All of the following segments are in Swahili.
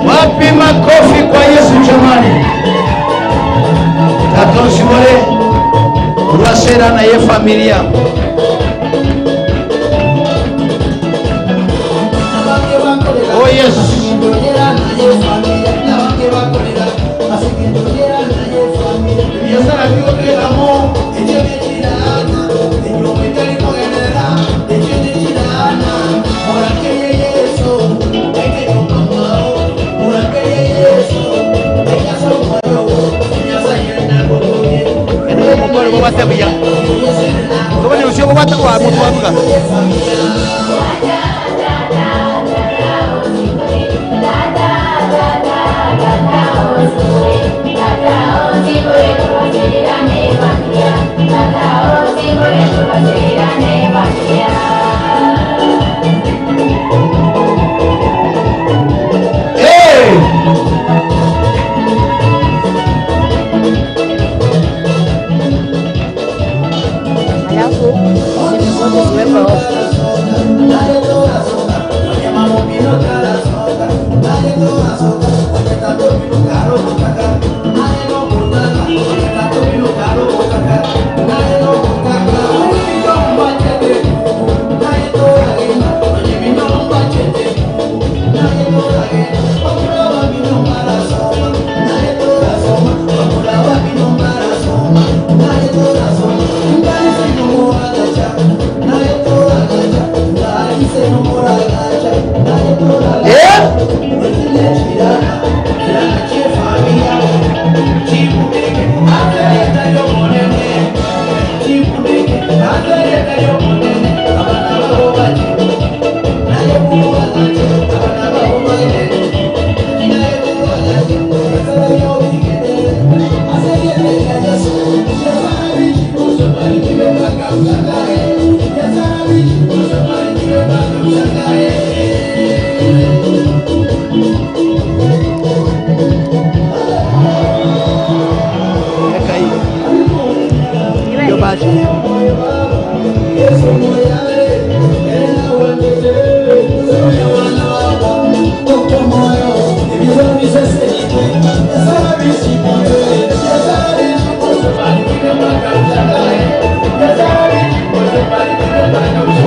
Wapi makofi kwa Yesu jamani? Tata Osibole Rwasera na ye familia. Oh yes.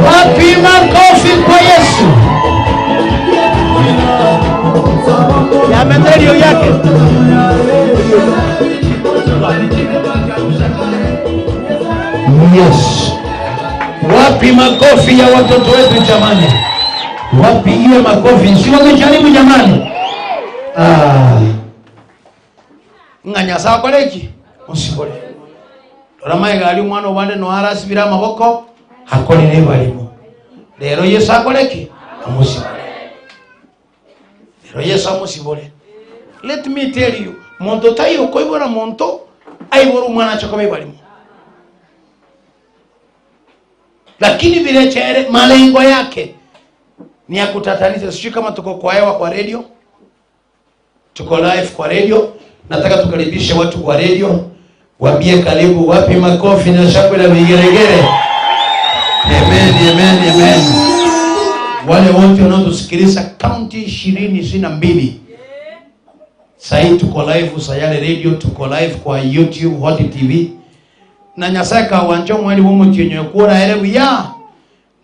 Wapi makofi kwa Yesu? Yametelio yake. Yes. Wapi makofi ya watoto wetu jamani? Wapigie makofi. Si wamejaribu jamani? Ah. Nganya sakoleki? Osikole. Ramaye gali mwana obande no arasibira amaboko akolere balimo. Lero Yesu akoleki? Amusibole. Lero Yesu amusibole. Let me tell you, monto tayo koibora monto aibora mwana chokobe balimo. Lakini vile chere malengo yake ni ya kutatanisha. Sijui kama tuko kwa hewa kwa radio. Tuko live kwa radio. Nataka tukaribishe watu kwa radio. Waambie karibu. Wapi makofi na shangwe na vigelegele. Amen, amen, amen. Wale wote wanaotusikiliza kaunti 22. Sasa tuko live Sayale Radio, tuko live kwa YouTube, Hot TV. Na nyasaka wancho mwali womo chenye kuora elewu ya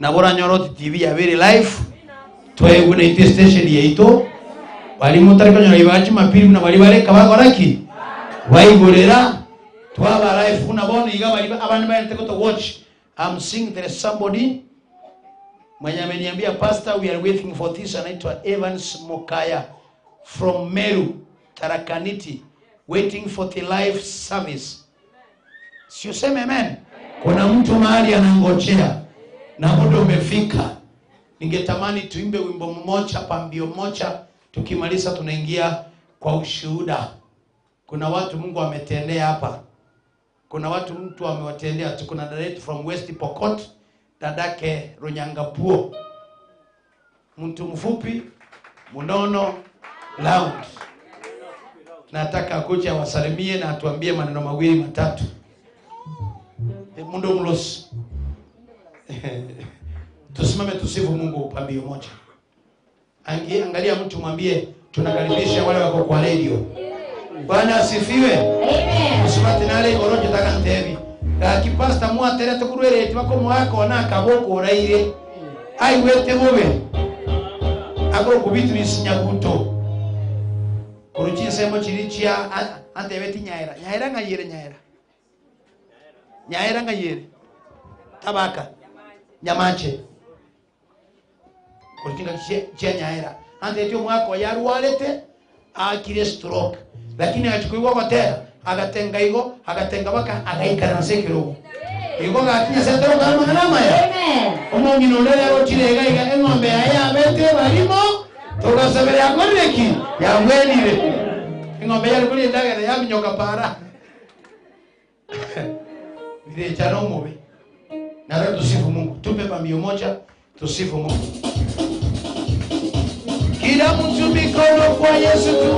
na bora nyoroti TV ya very live twewe na ite station yeito bali mutari kanyora ibachi mapiri na bali bareka bagoraki waigorera twaba live kuna bono iga bali abantu bali to watch. I'm seeing there is somebody mwenye ameniambia pastor we are waiting for this, anaitwa Evans Mokaya from Meru Tarakaniti, waiting for the live service. Si useme amen. Kuna mtu mahali anangojea na muda umefika. Ningetamani tuimbe wimbo mmoja, pambio moja, tukimaliza tunaingia kwa ushuhuda. Kuna watu Mungu ametendea hapa. Kuna watu mtu amewatendea. Tuko na dada from West Pokot, dadake Runyangapuo. Mtu mfupi Munono Round. Nataka kuja wasalimie na atuambie maneno mawili matatu. Mundo mlosi. Tusimame tusifu Mungu upambio moja. Angalia mtu mwambie tunakaribisha wale wako kwa radio. Bwana asifiwe. Amen. Usibati nale oroje taka ntebi. Laki pastor mwatere tukurwere tibako mwako na kaboko oraire. Aiwete bobe. Akoro kubitris nyaguto. Kuruchi semo chirichia antebeti nyaera. Nyaera ngayere nyaera. Nyaera ngayere. Tabaka. Nyamanche. Kuruchinga chia nyaera. Antete mwako yarwalete akire stroke. Lakini achukua kwa tena agatenga igo agatenga baka agaikaranse kirogo. Igo gatinya sentero kama ngalama ya. Amen. Omongino lero chirega iga engombe aya bete barimo togasabere akoreki yabwenire. Engombe yari kuri ndagera yaminyoka para. Vile chano mubi. Na leo tusifu Mungu. Tupe pambio moja tusifu Mungu. Kila mtu mikono kwa Yesu tu.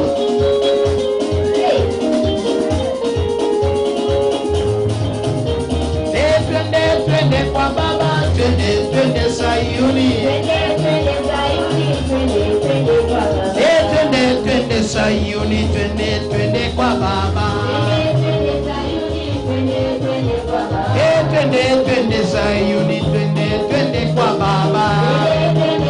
Twende twende kwa Baba, twende twende Sayuni. Twende twende Sayuni, twende twende kwa Baba. Twende twende Sayuni, twende twende kwa Baba. Twende twende Sayuni, twende twende kwa Baba. Twende twende Sayuni, twende twende kwa Baba. Twende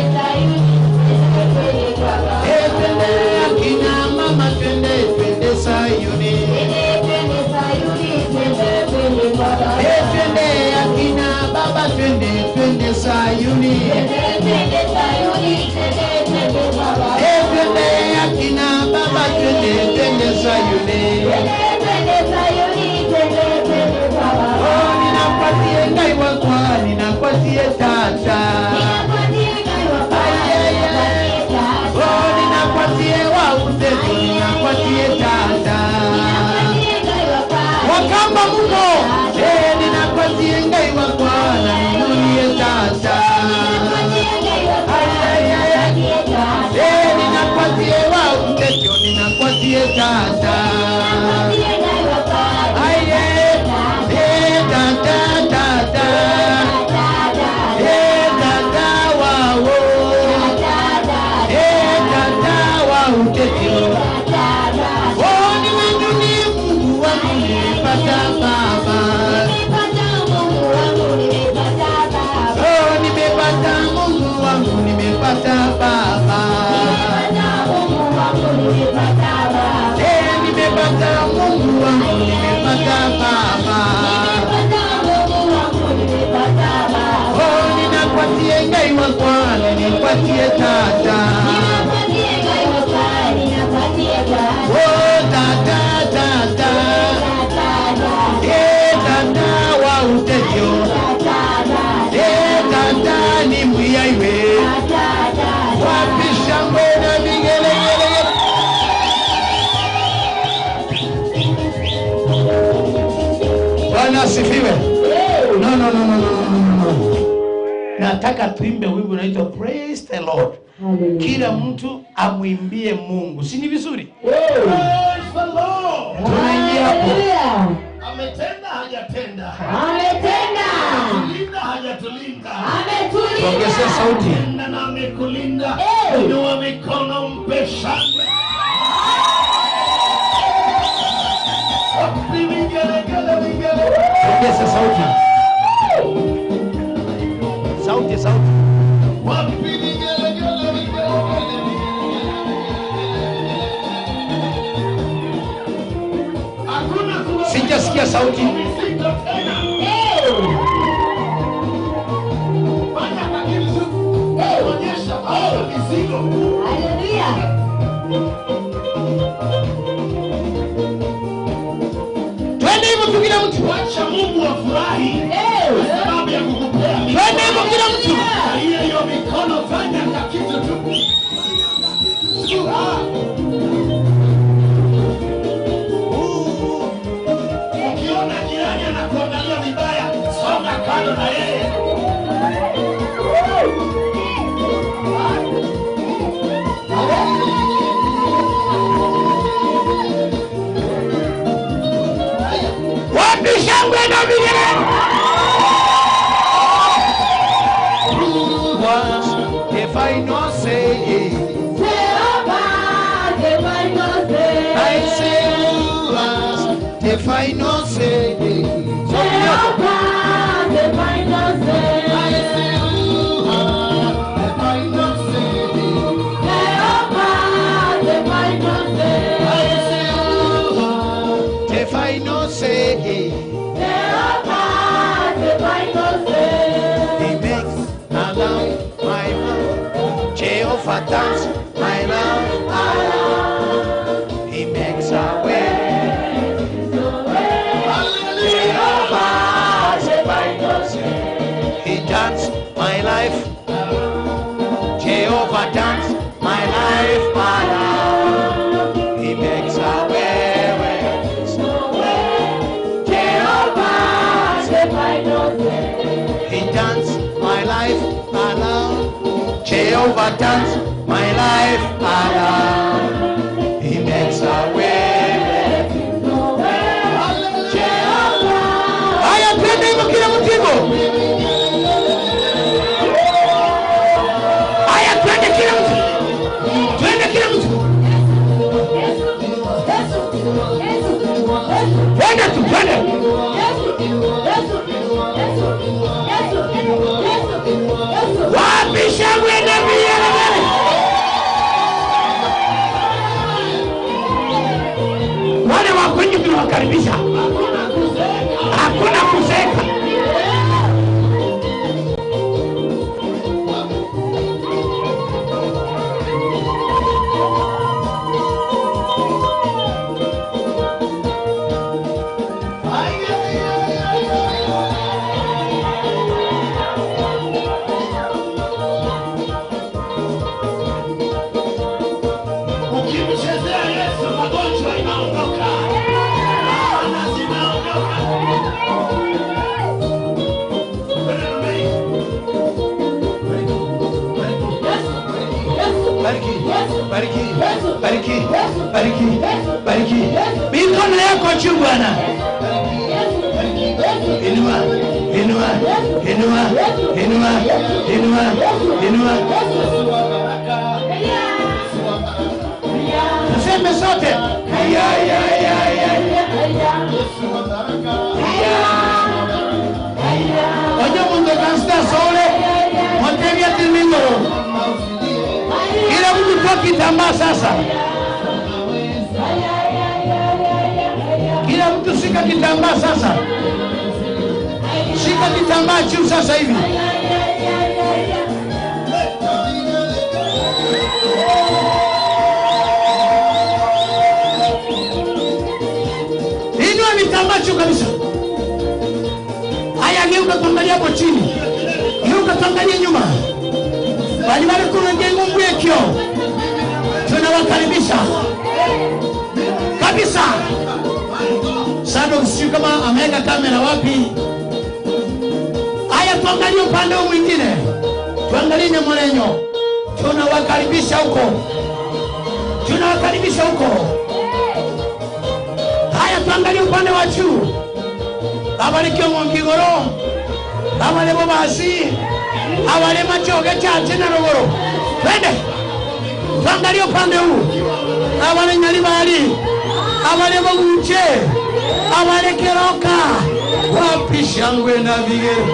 twende Sayuni, twende twende kwa Baba. Twende akina mama, twende twende Sayuni. Twende twende Sayuni, twende twende kwa Baba. Twende akina baba, twende twende Sayuni. Twende twende Sayuni, twende twende kwa Baba. Twende akina baba, twende twende Sayuni. Twende twende Sayuni, twende twende kwa Baba. Oh, ninapatie ngai wakwa, ninapatie tata. Ninapatie ngai wakwa, ninapatie tata. Oh, ninapatie wa utetu, ninapatie tata. Ninapatie ngai wakwa, wakamba muno. Ninapatie ngai wakwa, na ninunie tata. Ninapatie ngai wakwa, ninapatie tata. Ninapatie wa utetu, ninapatie tata. Ninapatie ngai wakwa, Tata, tata. Tata wa wo. Tata wa utetu. Oh, nimedunia Mungu wangu, nimepata Baba. Oh, nimepata Mungu wangu, nimepata Baba. Nimepata Mungu wangu, nimepata Baba. Oh, ninapatie ngai wakwa, ninapatie tata. Oh, tata, tata. Tata wa utetio. Tata ni mwiaiwe. Wapi shangwe na vigelegele. Bwana asifiwe. No, no, no, no, no, no, no. Nataka tuimbe wimbo unaitwa Praise the Lord. Kila mtu amwimbie Mungu. Si ni vizuri? Praise the Lord. Tunaingia hapo. Ametenda hajatenda. Ametenda. Ametulinda hajatulinda. Ametulinda. Ongeza sauti. Ametenda na amekulinda. Inua mikono mpe shangwe. Ongeza sauti. Sauti, sauti. Sijasikia sauti. Twende hivyo tu kila mtu. Wacha Mungu afurahi. Kwa sababu ya kukupea. Twende hivyo kila mtu. Hiyo hiyo mikono fanya kitu tu. Ukiona jirani anakuangalia vibaya, songa kando na yeye. final say. Jehovah, the final say. I say, the final say. Jehovah, the final say. I say, the final say. Jehovah, the final say. He makes allow my mouth. Jehovah dance my mouth around. He makes a way. He danced my life. Jehovah danced my life around. He makes a way where there's no way. Jehovah, the final say. He danced my life around. Jehovah danced my life around. He makes a way where there's no way. Jehovah. Haya, twende hivyo kila mtigo. Haya, twende kila mtu. Twende kila mtu. Twende tu, twende. Wapi shangwe na vigelegele? Wale wa kwenye tunawakaribisha. Hakuna kuzeeka. Ukimchezea Yesu magonjwa inaondoka. Laana zinaondoka. Bariki, bariki, bariki, bariki, bariki. Mikono yako juu Bwana. Inua, inua, inua, inua, inua, inua. Tuseme sote. Ya, ya, ya, ya. Oye, mundo kansta sole. Motevia tilmingoro. Kila mtu toa kitambaa sasa. Kila mtu shika kitambaa sasa. Shika kitambaa juu sasa hivi. Inua vitambaa juu kabisa. Haya, geuka tuangalie hapo chini. Geuka tuangalie nyuma. Bali wale kurenge ngumbu yekio. Tunawakaribisha kabisa. Sado sijui kama ameweka kamera wapi. Haya, tuangalie upande huu mwingine. Tuangalie Nyamolenyo. Tunawakaribisha huko. Tunawakaribisha huko. Haya, tuangalie upande wa juu. Abarikiwe Mwangigoro. Abale Bobasi. Abale Machoge chache na Rogoro. Twende. Tuangalie upande huu. Abale Nyalibali. Abale Boguche. Abale Keroka. Wapi shangwe na vigere.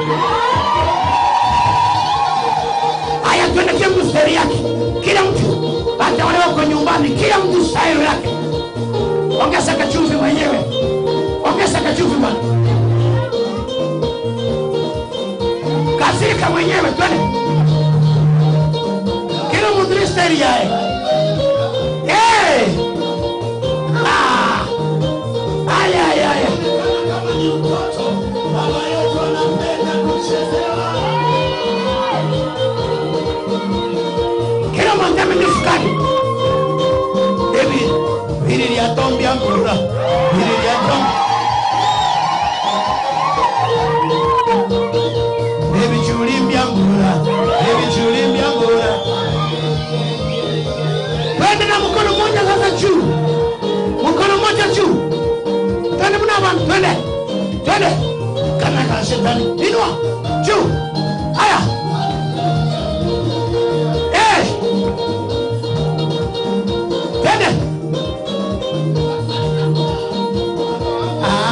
Haya, twende kila mtu staili yake. Kila mtu. Hata wale wako nyumbani, kila mtu staili yake. Ongeza kachumvi mwenyewe. Ongeza kachumvi bwana. Kasirika mwenyewe, twende. Kila mtu ni staili yake. Hey! Ah! Aya, aya, aya. Kama ni mtoto, baba yetu anapenda kuchezewa. Kila mtu amejifukari. Ebi, hili ni atombi ampura. Hili ni atombi. Ebi chulimbi ampura. Ebi chulimbi ampura. Twende na mkono mmoja sasa juu. Mkono mmoja juu. Twende mna abantu, twende. Twende. Kana kana shetani. Inua. Juu. Haya. Eh. Twende. Ah.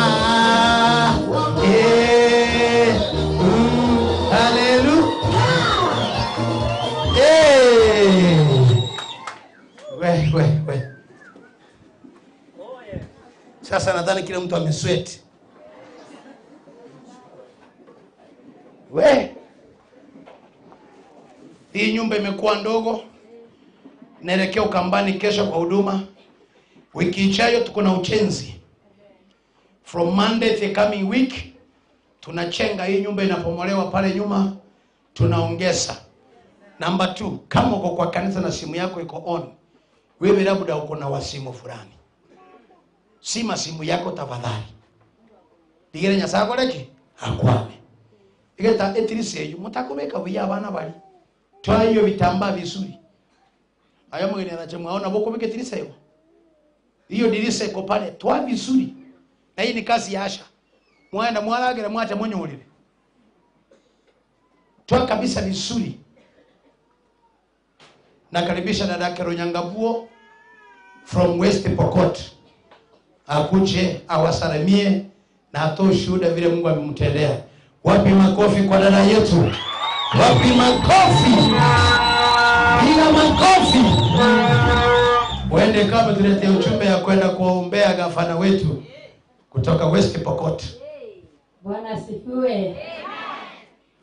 We. Sasa nadhani kila mtu amesweat. We. Hii nyumba imekuwa ndogo. Naelekea Ukambani kesho kwa huduma. Wiki ijayo tuko na ujenzi. From Monday the coming week tunachenga hii nyumba, inapomolewa pale nyuma tunaongeza. Number 2, kama uko kwa kanisa na simu yako iko on, wewe labda uko na wasimu fulani. Sima simu yako tafadhali. Digere nyasako leki akwame. Igeta etirise mutakubeka buya abana bali. Toa hiyo vitambaa vizuri. Ayo mwingine anachemwaona boko beke tirisa hiyo. Hiyo dirisa iko pale, toa vizuri. Na hii ni kazi ya Asha. Mwana mwalagera mwacha mwenye ulile. Toa kabisa vizuri. Nakaribisha dada yake Ronyangabuo from West Pokot. Akuje awasalimie na atoe ushuhuda vile Mungu amemtendea. Wapi makofi kwa dada yetu? Wapi makofi? Bila makofi. Uende kama tulete ujumbe ya kwenda kuombea gavana wetu kutoka West Pokot. Bwana asifiwe.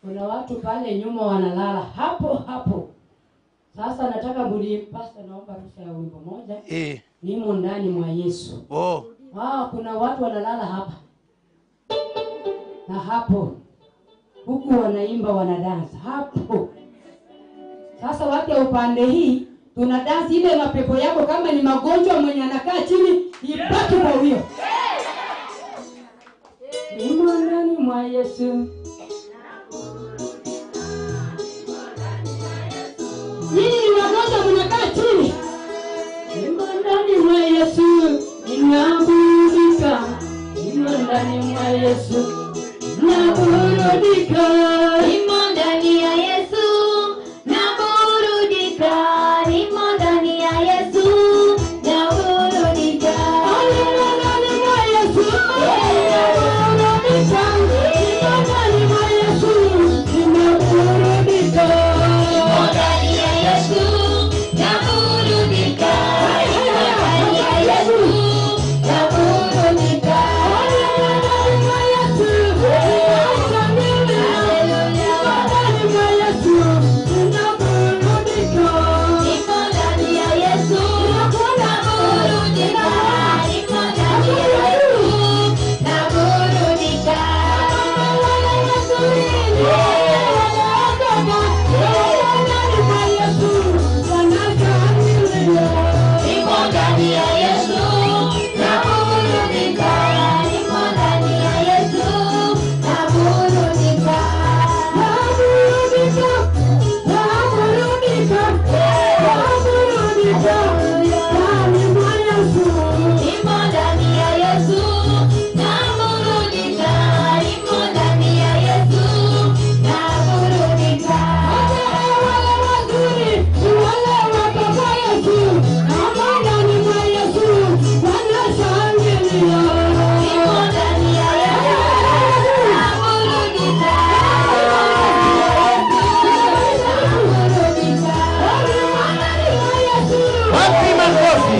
Kuna watu pale nyuma wanalala hapo hapo. Sasa nataka pastor, naomba ruhusa ya wimbo moja. Nimo ndani mwa Yesu. Oh. Kuna watu wanalala hapa na hapo. Huku wanaimba wanadansa hapo. Sasa watu upande hii tunadansi ile mapepo yako, kama ni magonjwa mwenye anakaa chini ibaki kwa huyo. Nimo ndani mwa Yesu. Nyinyi ni wagonjwa mnakaa chini. Nimo ndani mwa Yesu, ninaburudika. Nimo ndani mwa Yesu, naburudika. Nimo ndani ya Yesu, naburudika. Nimo ndani ya Yesu, naburudika. Nimo ndani mwa Yesu, naburudika. Nimo ndani mwa Yesu, ninaburudika. Nimo ndani ya Yesu, naburudika. Nimo ndani ya Yesu, naburudika. Nimo ndani mwa Yesu, Nimo ndani ya Yesu, naburudika. Nimo ndani ya Yesu, naburudika. Nimo ndani ya Yesu, naburudika. Nimo ndani ya Yesu, naburudika. Nimo ndani ya Yesu, naburudika. Nimo ndani ya Yesu, naburudika. Nimo ndani ya Yesu, naburudika. Naburudika. Wapi makofi?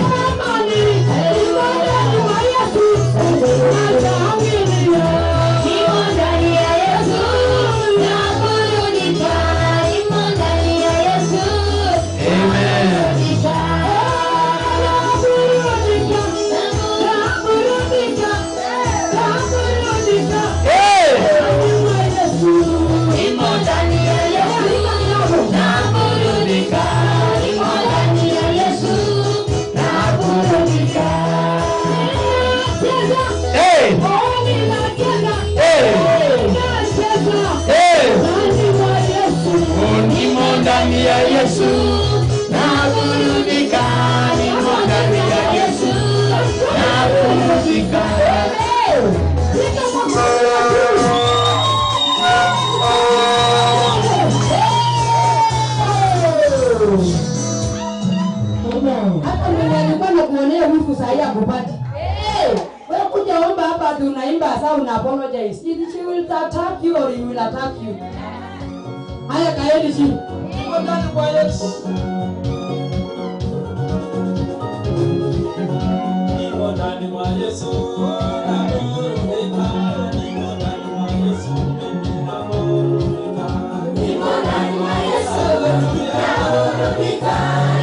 Nimo ndani ya Yesu, naburudika. Nimo ndani ya Yesu, Amen. naburudika. Hey! Nimo ndani ya Yesu, naburudika. Nimo ndani ya Yesu, naburudika. Hey! Hey! Hey! Nimo ndani ya Yesu, naburudika. Nimo ndani ya Yesu, naburudika. Hata mwenye alikuwa nakuonea wivu saa hii hakupati. Wewe kuja omba hapa ati unaimba sasa una apologize. She will attack you or he will attack you. Haya kaeni chini. Nimo ndani mwa Yesu. ndani mwa Yesu, naburudika. Niko ndani mwa Yesu, mimi naburudika. Niko ndani mwa Yesu, naburudika.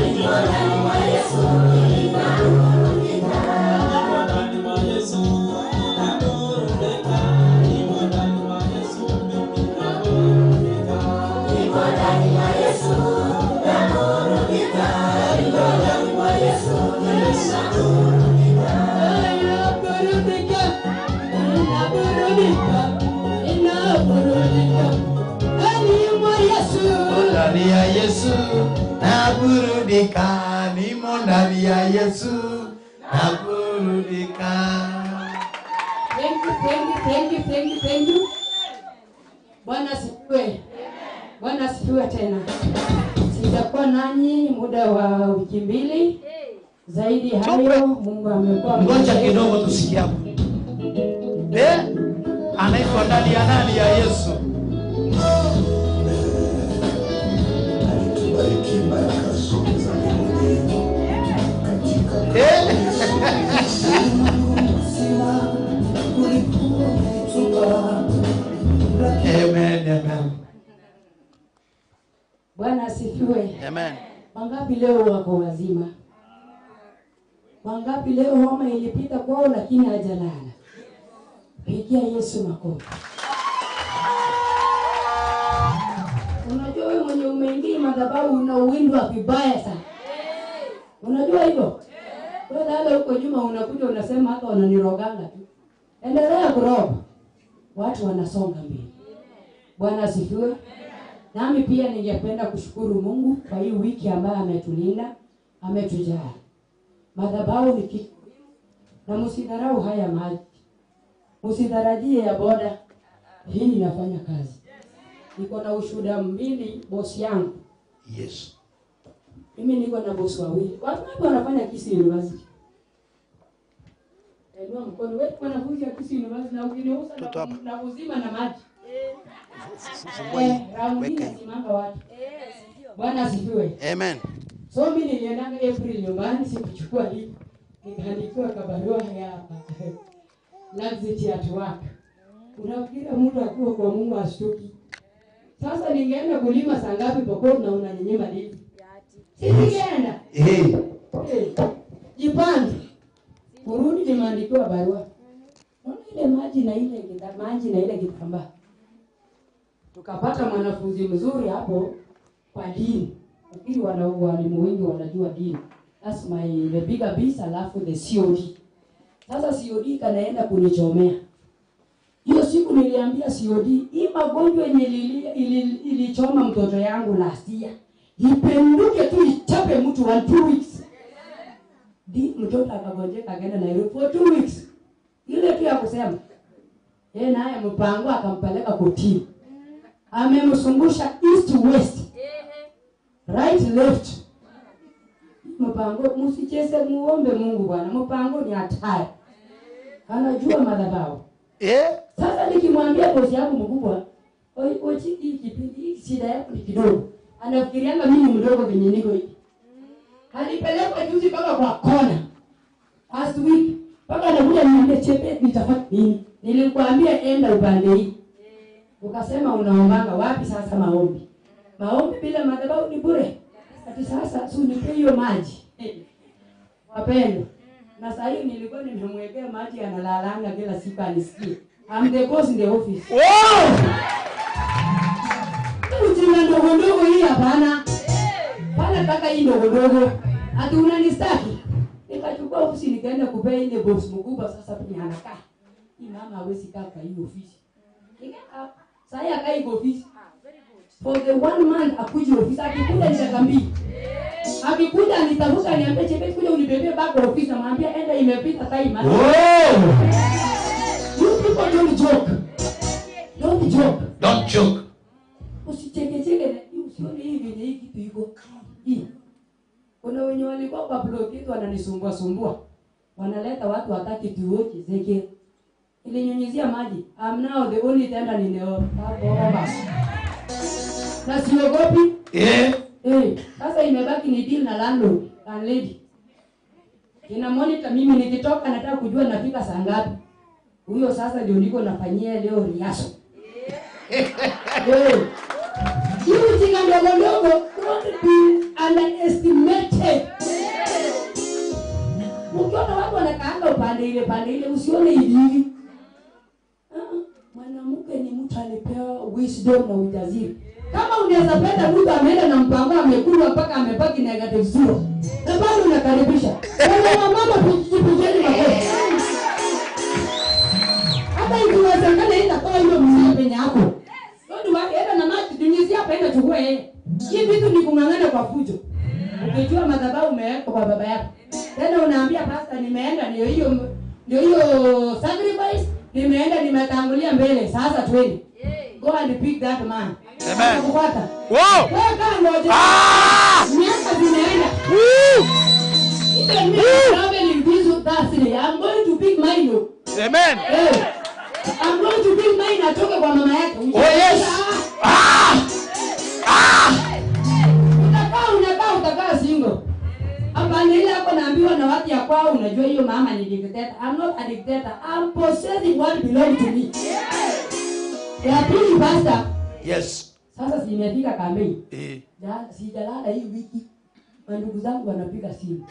Niko ndani mwa Yesu, naburudika. Niko ndani mwa Yesu, naburudika. Niko ndani mwa Yesu, mimi naburudika. Niko ndani mwa Yesu, naburudika. Niko ndani mwa Yesu, naburudika. Naburudika, naburudika, naburudika. Ndani mwa Yesu. Ndani ya Yesu naburudika, nimo ndani ya Yesu naburudika. Thank you, thank you, thank you, thank you, thank you. Bwana asifiwe. Bwana asifiwe tena. Sitakuwa nanyi muda wa wiki mbili. Zaidi hayo Mungu amekuwa Ngoja kidogo tusikie hapo. Anaitwa ndani ya nani ya Yesu. Alitubariki baraka zote za mbinguni katika Amen, amen. Bwana asifiwe. Amen. Wangapi leo wako wazima? Wangapi leo homa ilipita kwao lakini hajalala? Pigia Yesu makofi. Unajua wewe mwenye umeingia madhabahu unauwindwa vibaya sana. Unajua hivyo? Wewe lala huko nyuma unakuja unasema hata wananiroganga tu. Endelea kuroga. Watu wanasonga mbele. Bwana asifiwe. Nami pia ningependa kushukuru Mungu kwa hii wiki ambayo ametulinda, ametujaa. Madhabahu ni kitu. Na msidharau haya maji. Msitarajie ya boda. Hii inafanya kazi. Niko na ushuhuda mbili bosi yangu. Yes. Mimi niko na bosi wawili. Watu wengi wanafanya Kisii University. Inua mkono wewe wanafunzi wa Kisii University na ukiniusa na uzima na maji. Fungua hii. Weka hiyo. Simama watu. Bwana asifiwe. Amen. So mimi niliendanga April nyumbani sikuchukua hii. Nikaandikiwa kabarua ya laxity at work. Unafikiri mtu akiwa kwa Mungu ashtuki? Sasa ningeenda kulima saa ngapi Pokot na unaninyima nini? Si ningeenda. Jipange. Kurudi nimeandikiwa barua. Mbona ile maji na ile maji na ile kitambaa. Tukapata mwanafunzi mzuri hapo kwa dini. Lakini wana walimu wengi wanajua dini. That's my the bigger beast alafu the COD. Sasa COD kanaenda kunichomea. Hiyo siku niliambia COD, hii magonjwa yenye ilichoma mtoto yangu last year, ipenduke tu ichape mtu 1-2 weeks. Di mtoto akagonjeka akaenda Nairobi for 2 weeks. Ile tu ya kusema. Yeye naye mpango akampeleka kotini. Amemsungusha east west. Right left. Mpango msicheze, muombe Mungu Bwana. Mpango ni hatari. Anajua madhabahu. Sasa nikimwambia bosi yangu mkubwa, oi hii kipindi hii shida yako ni kidogo. Anafikirianga mimi mdogo venye niko hivi. Alipelekwa juzi mpaka kwa kona. Last week mpaka anakuja niambie Chepe nitafanya nini? Nilikwambia enda upande hii. Ukasema unaombanga wapi sasa maombi? Maombi bila madhabahu ni bure. Ati sasa si unipe hiyo maji. Wapendwa. Na sasa hivi nilikuwa nimemwekea maji analalanga kila siku anisikie. I'm the boss in the office. Wow! Ujinga ndogo ndogo hii hapana. Pana taka hii ndogo ndogo. Ati unanistaki. Nikachukua ofisi nikaenda kupea ile boss mkubwa sasa pia anakaa. Hii mama hawezi kaa kwa hii ofisi. Nikakaa. Sasa akai kwa ofisi. For the 1 month akuja ofisi akikuja nitakambi. Akikuja nitaruka niambie Chepe kuja unibebee back office na mwambia enda imepita time. Wow! You people don't joke. Don't joke. Don't joke. Usichekecheke na usione hivi ni hiki kitu iko. Hii. Kuna wenye walikuwa kwa blog yetu wananisumbua sumbua. Wanaleta watu wataki tuoche zeke. Ilinyunyizia maji. I'm now the only tender in the office. Na siogopi. Sasa imebaki ni deal na landlord and lady. Kina monitor mimi nikitoka nataka kujua nafika saa ngapi. Huyo sasa ndio niko nafanyia leo riaso. Hey. Hiyo ujinga ndogo ndogo don't be underestimated. Ukiona watu wanakaanga upande ile usione hivi hivi. Mwanamke ni mtu alipewa wisdom na ujasiri. Kama unaweza penda mtu ameenda na mpango amekula mpaka amebaki negative zero, na bado unakaribisha. Wewe mama tujipigeni makofi. Hata ikiwezekana itakuwa hiyo mzee penye yako. Ndio wake enda na maji dunyizia hapa enda chukua yeye. Hii vitu ni kung'ang'ana kwa fujo. Ukijua madhabahu umeweka kwa baba yako. Tena unaambia pastor nimeenda ndio hiyo sacrifice nimeenda nimetangulia mbele sasa twende. Go and pick that man. Amen. Wow. Wewe ah! Miaka zinaenda. Woo! Even me traveling this Thursday, I'm going to pick mine. Amen. Hey. I'm going to pick mine atoke kwa mama yake. Oh yes. Ah! Ah! Utakaa single. Hapa ile hapo naambiwa na watu ya kwao unajua hiyo mama ni dictator. I'm not a dictator. I'm possessing what belongs to me. Ya pili pastor. Yes. Sasa simefika kampeni. Sijalala hii wiki. Ndugu zangu wanapiga simu.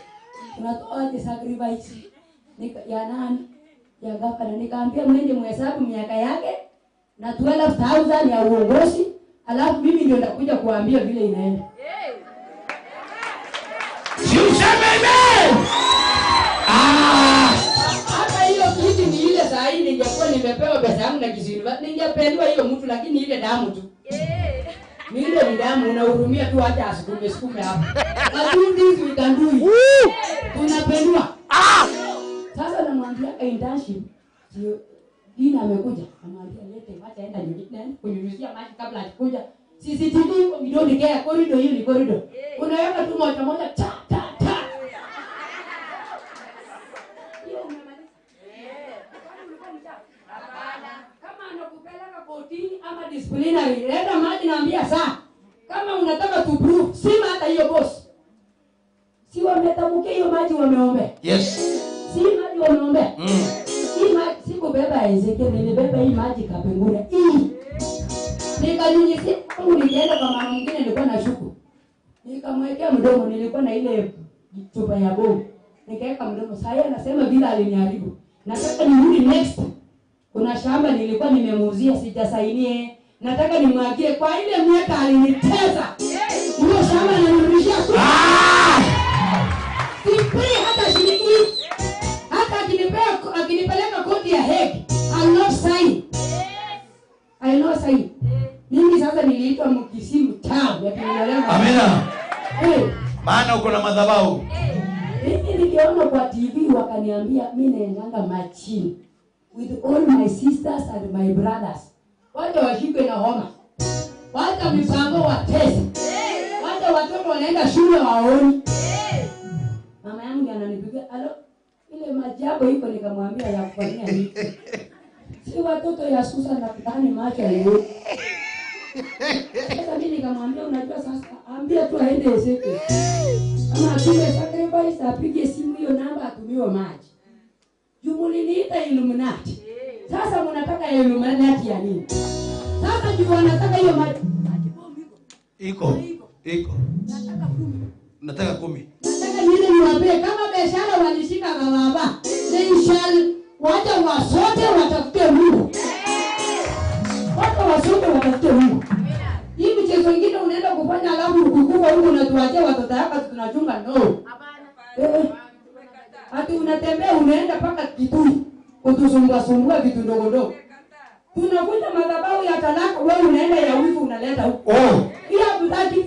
Tunatoa aje sacrifice? Nika ya nani? Ya gavana. Nikaambia mwende mhesabu miaka yake na 12,000 ya uongozi, alafu mimi ndio nitakuja kuambia vile inaenda. Si useme amen. Ah! Hata hiyo kitu ni ile saa hii ningekuwa nimepewa pesa yangu na Kisii, ningependwa hiyo mtu lakini ile damu tu. Ni ile ni damu unahurumia tu hata asikume sukume hapo. Lakini this we can do it. Tunapendwa. Ah! Sasa namwambia internship. Sio Dina amekuja. Namwambia lete wacha enda nyumbani kunyunyuzia maji kabla hajakuja. CCTV we don't care, corridor hiyo ni corridor. Unaweka tu moja moja ta ta ta. Hiyo umemaliza. Kama anakupeleka kotini ama disciplinary, leta maji naambia saa. Kama unataka to prove, sima hata hiyo boss. Si wametamkia hiyo maji wameombea. Yes. Si maji wameombea. Hii maji sikubeba Ezekiel, nilibeba hii maji kapengura. Hii. Nikanyunyizia kwangu nikaenda kwa mama mwingine nilikuwa na shuku. Nikamwekea mdomo, nilikuwa na ile chupa ya bomu. Nikaweka mdomo. Sasa anasema vile aliniharibu. Nataka nirudi next. Kuna shamba nilikuwa nimemuuzia sijasainie. Nataka nimwagie kwa ile miaka alinitesa. Hiyo shamba ananirudishia tu. Ah! Sipei hata shilingi. Hata akinipeleka koti ya Hague, I'll not sign. I'll not sign. Mimi sasa niliitwa Mkisii mtamu ya kinyolewa. Amina. Hey. Maana uko na madhabahu. Mimi niliona kwa TV wakaniambia mimi naendanga machini with all my sisters and my brothers. Wacha washikwe na homa. Wacha mipango watese. Wacha watoto wanaenda shule waoni. Mama yangu ananipigia, "Alo, ile maji yako iko?" Nikamwambia ya kufanyia nini? Si watoto ya Susa na kudhani macho hiyo. Sasa mimi nikamwambia unajua sasa ambia tu aende Ezekiel. Kama atume sacrifice apige simu hiyo namba atumiwe maji. Jumuliniita Illuminati. Sasa mnataka Illuminati ya nini? Sasa juu wanataka hiyo maji. Iko. Iko. Nataka 10. Nataka 10. Nataka niende niwaambie kama biashara walishika baba. They shall wacha wasote watafute Mungu. Wacha wasote watafute Mungu. Hii michezo ingine unaenda kufanya alafu ukikufa huko unatuachia watoto wako tunachunga no. Hapana. Ati unatembea unaenda paka Kitui kutusumbua sumbua vitu ndogo ndogo. Tunakuja madhabahu ya talaka wewe unaenda ya wivu unaleta huko. Oh. Ila hatutaki.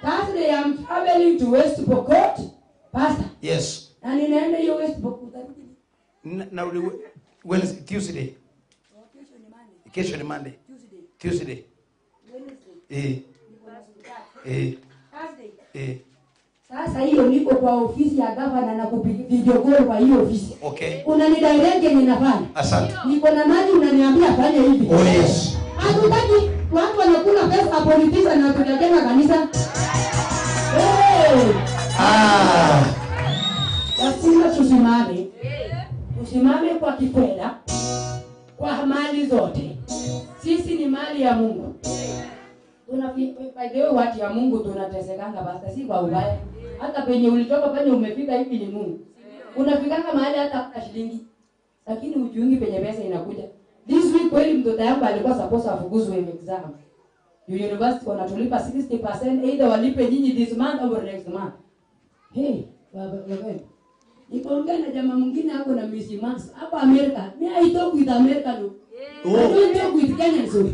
Thursday I'm traveling to West Pokot. Pastor. Yes. Na ninaenda hiyo West Pokot. Na Wednesday, Tuesday. Kesho ni Monday. Tuesday. Wednesday. Thursday. Sasa hiyo niko kwa ofisi ya governor na kupiga video call kwa hiyo ofisi. Okay. Unanidirect ninafanya. Asante. Niko na maji unaniambia fanye hivi. Oh yes. Hatutaki watu wanakula pesa politics na tunajenga kanisa. Hey. Ah. tusimame. Tusimame kwa kifedha, kwa mali zote. Sisi ni mali ya Mungu. By the way, watu ya Mungu tunatesekanga basi, si kwa ubaya. Hata penye ulitoka penye umefika hivi ni Mungu. Unafikanga mahali hata hata shilingi, lakini ujiungi penye pesa inakuja. This week kweli mtoto yangu alikuwa supposed afukuzwe exam. University wanatulipa 60%, either walipe nyinyi this month or next month. Hey, baba baba. Nikaongea na jamaa mwingine hapo na Miss Max hapa America. Me I talk with America no. I don't talk with Kenyans. So.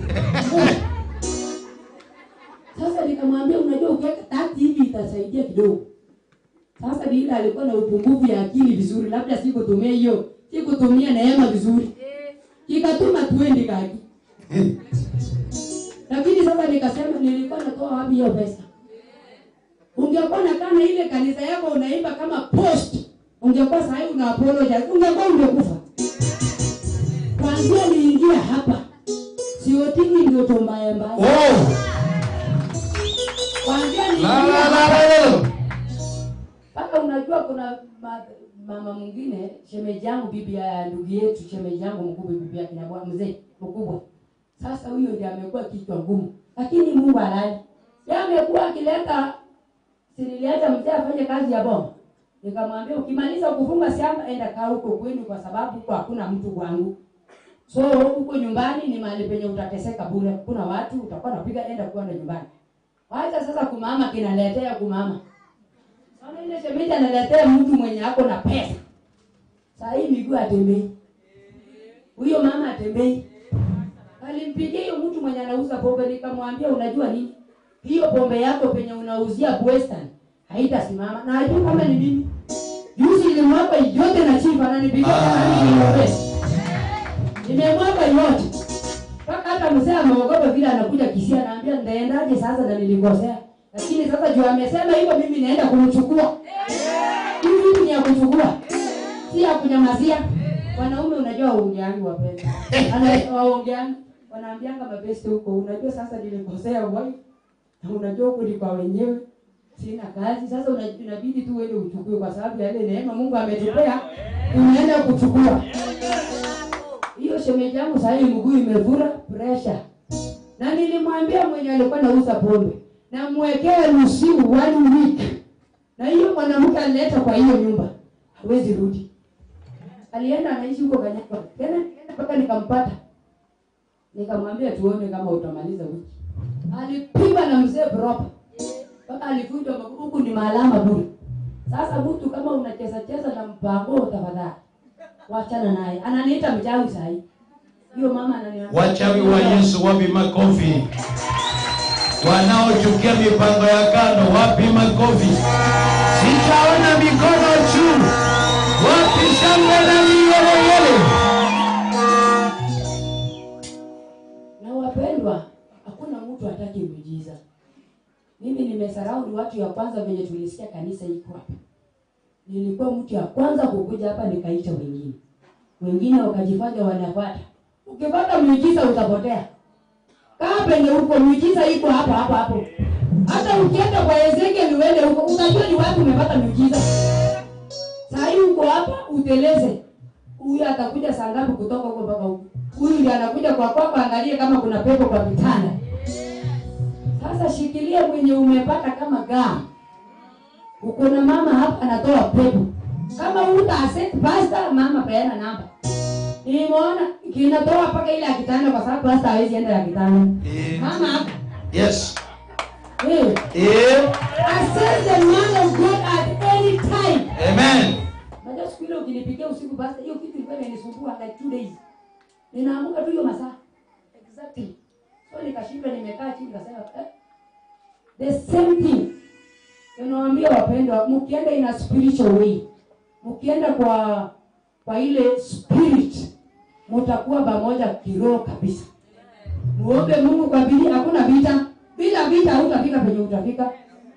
Sasa nikamwambia unajua ukiweka 30 hivi itasaidia kidogo. Sasa bila alikuwa na upungufu ya akili vizuri, labda sikutumia hiyo, sikutumia neema vizuri. Ikatuma tuende kaki. Lakini sasa nikasema nilikuwa natoa wapi hiyo pesa? Ungekuwa na kana ile kanisa yako unaimba kama post, ungekuwa sasa una apologize, ungekuwa ungekufa. Kwanza niingia hapa. Sio tini ndio tombaya mbaya. Oh. Kwanza niingia. Paka unajua kuna mama mwingine, shemeji yangu, bibi ya ndugu yetu, shemeji yangu mkubwa, bibi yake na bwana mzee mkubwa. Sasa huyo ndiye amekuwa kichwa ngumu. Lakini Mungu halali. Yeye amekuwa akileta, si niliacha mzee afanye kazi ya boma. Nikamwambia ukimaliza kufunga shamba enda kaa huko kwenu kwa sababu huko hakuna mtu kwangu. So huko nyumbani ni mahali penye utateseka bure. Kuna watu utakuwa unapiga, enda kuwa na nyumbani. Wacha sasa kumama kinaletea kumama. Sasa ile shemeji analetea mtu mwenye ako na pesa. Sasa hii miguu atembei. Huyo mama atembei. Alimpigia hiyo mtu mwenye anauza pombe, nikamwambia unajua nini? Hiyo pombe yako penye unauzia Western haitasimama. Na hajui kama ni mimi. Juzi nilimwapa yote na chief ananipigia kama ni pesa. Nimemwapa yote. Mpaka hata mzee ameogopa vile anakuja Kisii anaambia ndaendaje sasa na nilikosea. Lakini sasa juu amesema hivyo mimi naenda kumchukua. Hivi ni ya kuchukua. Si ya kunyamazia. Wanaume unajua waongeangi wapenda. Waongeangi. Wanaambianga mabeste huko unajua sasa nilikosea wife. Na unajua huko ni kwa wenyewe. Sina kazi. Sasa inabidi tu uende uchukue kwa sababu ya ile neema Mungu ametupea. Unaenda kuchukua. Hiyo shemeji yangu sasa hii mguu imevura pressure. Na nilimwambia mwenye alikuwa anauza pombe, na mwekee ruhusiu 1 week. Na hiyo mwanamke alileta kwa hiyo nyumba, hawezi rudi. Alienda anaishi huko Kanyaka. Tena nikaenda mpaka nikampata. Nikamwambia tuone kama utamaliza wiki. Alipigwa na mzee proper. Mpaka alivunjwa mguu, huku ni maalama bure. Sasa mtu kama unacheza cheza na mpango tafadhali wachana naye. Ananiita mchawi sasa hivi. Hiyo mama ananiambia. Wachawi wa Yesu wapi makofi? Wanaochukia mipango ya kando wapi makofi? Sijaona mikono juu. Wapi shangwe na vigelegele? Na wapendwa, hakuna mtu hataki miujiza. Mimi nimesarau ni watu ya kwanza venye tulisikia kanisa iko hapa. Nilikuwa mtu ya kwanza kukuja hapa nikaita wengine. Wengine wakajifanya wanafuata. Ukipata miujiza utapotea. Kaa penye huko miujiza iko hapa hapa hapo. Hata ukienda kwa Ezekiel uende huko utajua ni wapi umepata miujiza. Saa hii uko hapa uteleze. Huyu atakuja saa ngapi kutoka huko mpaka huko? Huyu ndiye anakuja kwa kwako angalie kama kuna pepo kwa vitanda. Sasa shikilia mwenye umepata kama gamu. Uko na mama hapa anatoa pepo. Kama uta accept pastor, mama peana namba. Nimeona kinatoa mpaka ile ya kitanda kwa sababu pastor hawezi enda ya kitanda. Mama hapa. Yes. Hey. Accept the man of God at any time. Amen. Najua siku ile ukinipigia usiku pastor, hiyo kitu ilikuwa imenisumbua like 2 days. Ninaamka tu hiyo masaa. Exactly. So nikashindwa, nimekaa chini nikasema the same thing. Ninawaambia wapendwa, mkienda in a spiritual way, mkienda kwa ile spirit, mtakuwa pamoja kiroho kabisa. Muombe Mungu kwa bidii, hakuna vita. Bila vita hutafika penye utafika.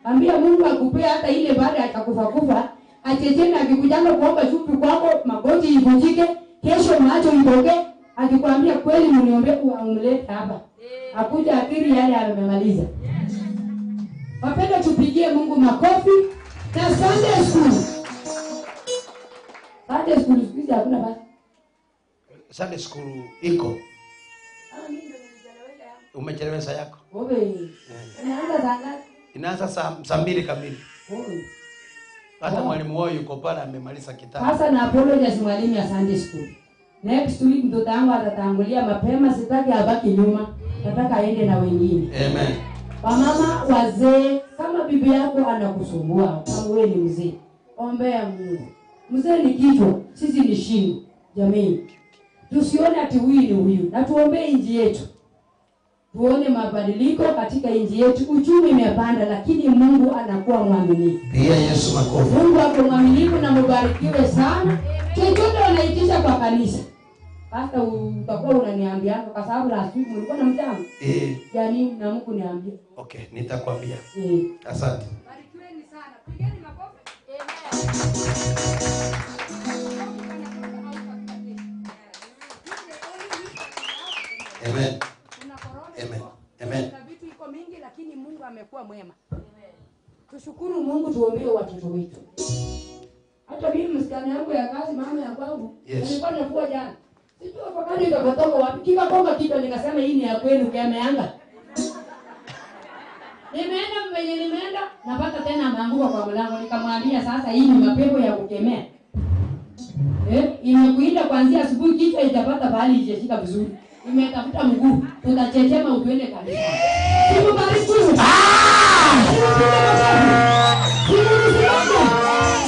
Ambia Mungu akupee hata ile baada ya kufa kufa, achechene akikujanga kuomba chumvi kwako, magoti ivunjike, kesho macho itoke, akikwambia kweli mniombe umlete hapa. Akuja akiri yale amemaliza. Wapendwa, tupigie Mungu makofi. Na Sunday school. Sunday school siku hizi hakuna basi. Sunday school iko. Ah, mimi ndio nilichelewesha yangu. Umechelewesha yako. Obe. Inaanza saa ngapi? Inaanza saa 2 kamili. Obe. Hata mwalimu wao yuko pale amemaliza kitabu. Sasa na apologize mwalimu ya Sunday school. Next week mtoto wangu atatangulia mapema, sitaki abaki nyuma. Nataka aende na wengine. Amen. Wamama wazee, kama bibi yako anakusumbua, kama wewe ni mzee, ombea Mungu. Mzee ni kichwa, sisi ni shingo. Jamii, tusione ati huyu ni huyu, na tuombee nchi yetu. Tuone mabadiliko katika nchi yetu. Uchumi imepanda, lakini Mungu anakuwa mwaminifu. Pia Yesu makofi. Mungu ako mwaminifu na mubarikiwe sana. Chochote wanaitisha kwa kanisa. Hata utakuwa unaniambia kwa sababu last week mlikuwa na mchango. Yaani na Mungu niambie. Okay, nitakwambia. Asante. Barikiweni sana. Pigeni makofi. Amen. Amen. Amen. Amen. Kuna vitu iko mingi lakini Mungu amekuwa mwema. Tushukuru Mungu, tuombee watoto wetu. Hata mimi msichana yangu ya kazi, mama ya kwangu, yes. Nilikuwa nafua jana. Sijui kwa kani ikatoka wapi. Kikakonga kichwa nikasema hii ni ya kwenu kemeanga. Nimeenda mwenye nimeenda napata tena ameanguka kwa mlango, nikamwambia sasa hii ni mapepo ya kukemea. Imekuinda kuanzia asubuhi, kichwa itapata pahali ijeshika vizuri. Imetafuta mguu, tutachechema utuende kanisa. Tumubarikiwe.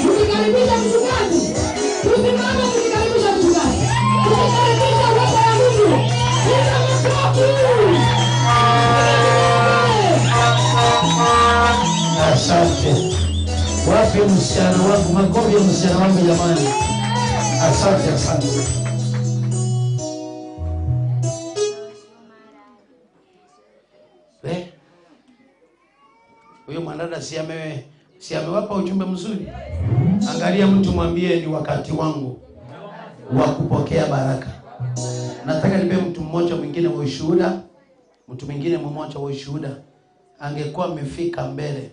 Tukikaribisha mchungaji. Tusimame tukikaribisha mchungaji. Tukikaribisha uwepo wa Mungu. Piga makofi. Asante. Wapi msichana wangu? Makofi ya msichana wangu jamani. Asante, asante. Huyo mwanadada si amewapa ujumbe mzuri? Angalia mtu mwambie ni wakati wangu wa kupokea baraka. Nataka nipe mtu mmoja mwingine wa ushuhuda, mtu mwingine mmoja wa ushuhuda. Angekuwa amefika mbele.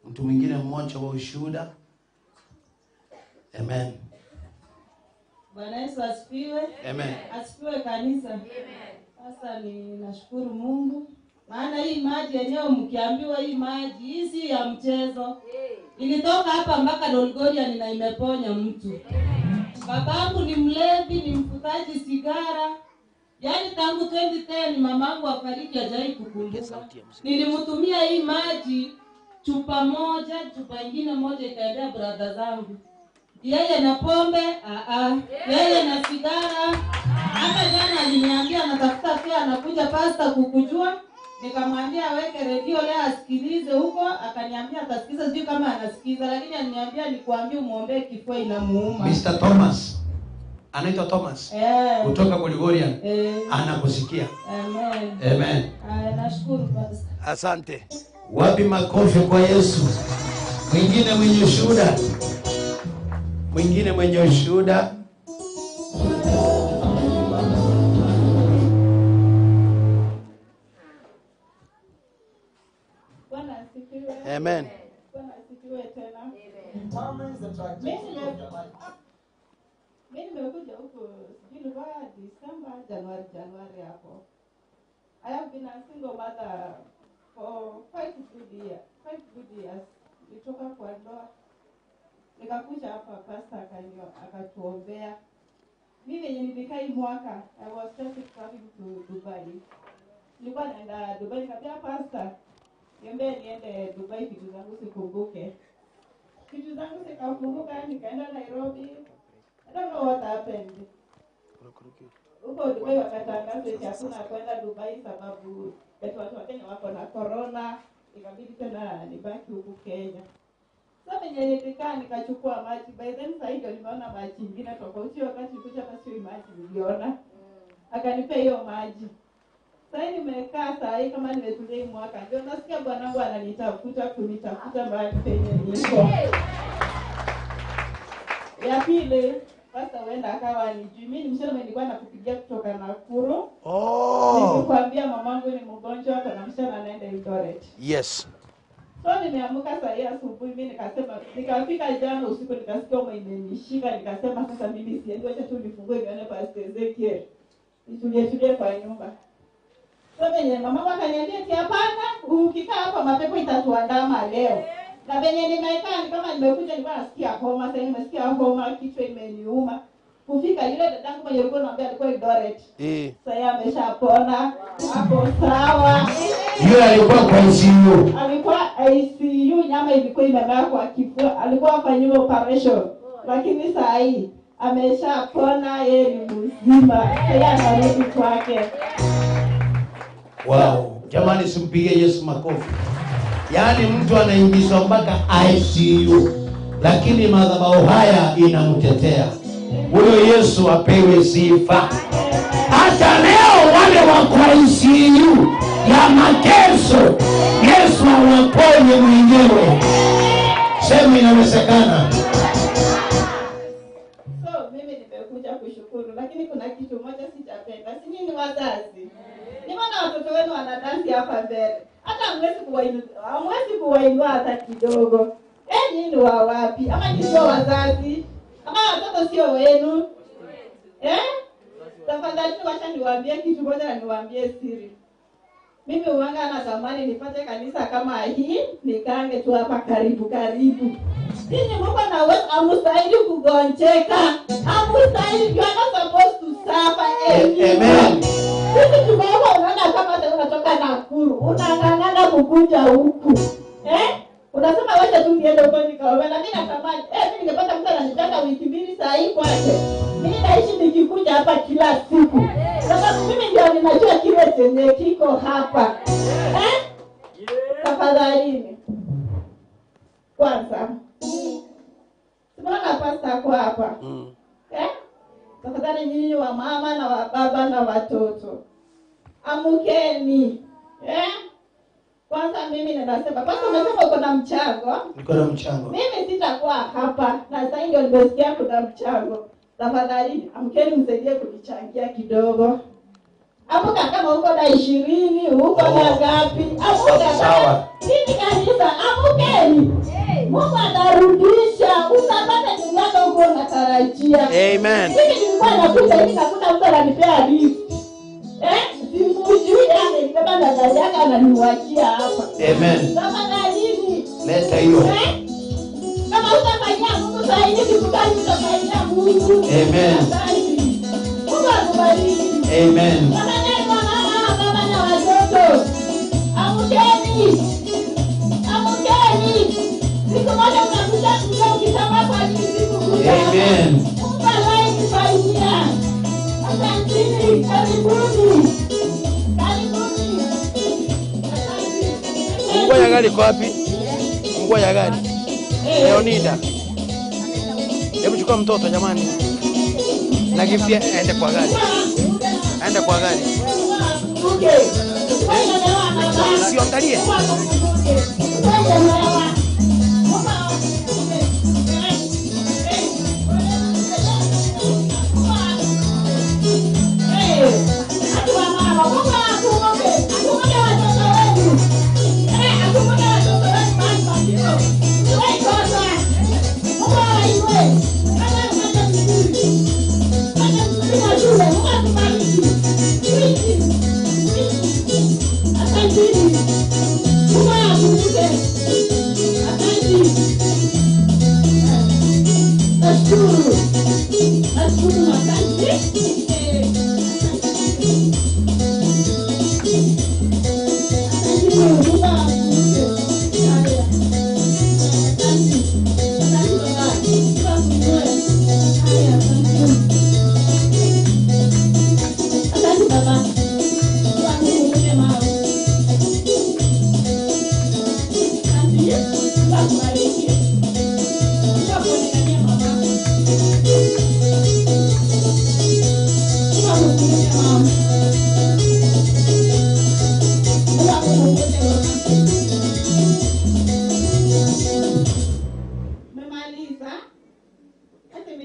Mtu mwingine mmoja wa ushuhuda. Amen. Bwana Yesu asifiwe. Amen. Asifiwe kanisa. Amen. Sasa ninashukuru Mungu. Maana hii maji yenyewe mkiambiwa hii maji hii si ya mchezo. Ilitoka hapa mpaka Dolgoria na imeponya mtu. Babangu ni mlevi, ni mfutaji sigara. Yaani tangu 2010 mamangu afariki hajawahi kukumbuka. Nilimtumia hii maji chupa moja, chupa nyingine moja ikaendea brother zangu. Yeye na pombe, yeye na sigara. Hata jana aliniambia anatafuta fare, anakuja pastor kukujua. Nikamwambia aweke redio leo asikilize huko, akaniambia atasikiza, sijui kama anasikiza, lakini aliniambia nikuambie muombe kifua inamuuma. Mr. Thomas. Anaitwa Thomas. Kutoka Gregorian. Anakusikia. Amen. Amen. Nashukuru pastor. Asante. Wapi makofi kwa Yesu? Mwingine mwenye ushuhuda. Mwingine mwenye ushuhuda. Amen. Mimi nimekuja huku sijui ilikuwa December, January hapo. I have been a single mother for 5 good years. Nilitoka kwa ndoa. Nikakuja hapa pastor akatuombea. Mimi yenye nilikaa hii mwaka, I was just traveling to Dubai. Nilikuwa naenda Dubai, nikamwambia pastor, niombe niende Dubai vitu zangu sikumbuke. Vitu zangu zikafunguka, nikaenda Nairobi. I don't know what happened. Huko Dubai wakatangaza eti hakuna kwenda Dubai sababu eti watu wa Kenya wako na corona, ikabidi tena nibaki huku Kenya. Sasa venye nilikaa nikachukua maji, by then sasa ndio nimeona maji ingine tofauti, wakati nilikuja hapa sio maji niliona. Akanipea hiyo maji. Sasa nimekaa saa hii kama nimetulia hii mwaka, ndio nasikia bwanangu ananitafuta kunitafuta mahali penye niko. Ya pili, pastor huenda akawa nijui. Mimi ni msichana nilikuwa nakupigia kutoka Nakuru. Oh. Nilikwambia mamangu ni mgonjwa, kuna msichana anaenda Eldoret. Yes. So nimeamka saa hii asubuhi, mimi nikasema, nikafika jana usiku nikasikia homa imenishika, nikasema sasa mimi siendi, acha tu nifungue nione Pastor Ezekiel. Nitulie tulie kwa nyumba. So venye mama akaniambia ati hapana, ukikaa hapa mapepo itatuandama leo. Na venye nimekaa ni kama nimekuja, nilikuwa nasikia homa, sasa nimesikia homa, kichwa imeniuma. Kufika yule dadangu mwenye alikuwa ananiambia alikuwa Eldoret. Sasa ameshapona, hapo sawa. Yule alikuwa kwa ICU. Alikuwa ICU, nyama ilikuwa imemea kwa kifua, alikuwa afanyiwe operation. Lakini saa hii ameshapona, yeye ni mzima. Sasa anarudi kwake. Wow, jamani simpige Yesu makofi. Yaani mtu anaingizwa mpaka ICU, lakini madhabahu haya inamtetea. Huyo Yesu apewe sifa. Hata leo wale wa kwa ICU ya mateso, Yesu awaponye mwenyewe. Sema inawezekana. So mimi nimekuja kushukuru, lakini kuna kitu moja sijapenda. Si nyinyi wazazi? Nimeona watoto wenu wanadansi hapa mbele. Hata hamwezi kuwainua hata kidogo. Nyinyi wa wapi? Ama nyinyi sio wazazi? Ama watoto sio wenu? Tafadhali wacha niwaambie kitu moja na niwaambie siri. Mimi huanga natamani nipate kanisa kama hii, nikaange tu hapa karibu karibu. Ninyi mko na uwezo, hamstahili kugonjeka. Hamstahili, you are not supposed to suffer. Amen. Sisi tumeona, unaona kama hata unatoka Nakuru, unang'ang'ana kukuja huku. Unasema wacha tu niende huko nikaombe. Na mimi natamani, mimi ningepata mtu ananitaka wiki mbili saa hii kwake. Mimi naishi nikikuja hapa kila siku. Sababu mimi ndio ninajua kile chenye kiko hapa. Tafadhalini. Kwanza. Tunaona pastor kwa hapa. Tafadhali nyinyi wa mama na wa baba na watoto, amukeni. Kwanza mimi ninasema, kwanza umesema uko na mchango. Niko na mchango. Mimi sitakuwa hapa na sasa ndio nimesikia kuna mchango. Tafadhali amkeni msaidie kunichangia kidogo. Amuka kama uko na 20, uko na ngapi? Amuka. Sawa. Mimi kanisa, amukeni. Mungu atarudisha, utapata nyumba uko unatarajia. Amen. Mimi nilikuwa nakuja hivi nakuta mtu ananipea lift. Simujui amenibeba na gari yake ananiwachia hapa. Amen. Tafadhali. Leta hiyo. Kama utafanyia Mungu saa hii kitu gani utafanyia Mungu? Amen. Mungu akubariki. Amen. Tafadhali mama, baba na watoto, amkeni. Amkeni. Siku moja mtakuja kuja ukisema kwa nini sikukuja. Amen. Mungu anayetusaidia. Asanteni, karibuni. Karibuni. Funguo ya gari iko wapi? Funguo ya gari. Leonida. Hebu chukua mtoto jamani. Na kifia aende kwa gari. Aende kwa gari. Usiangalie.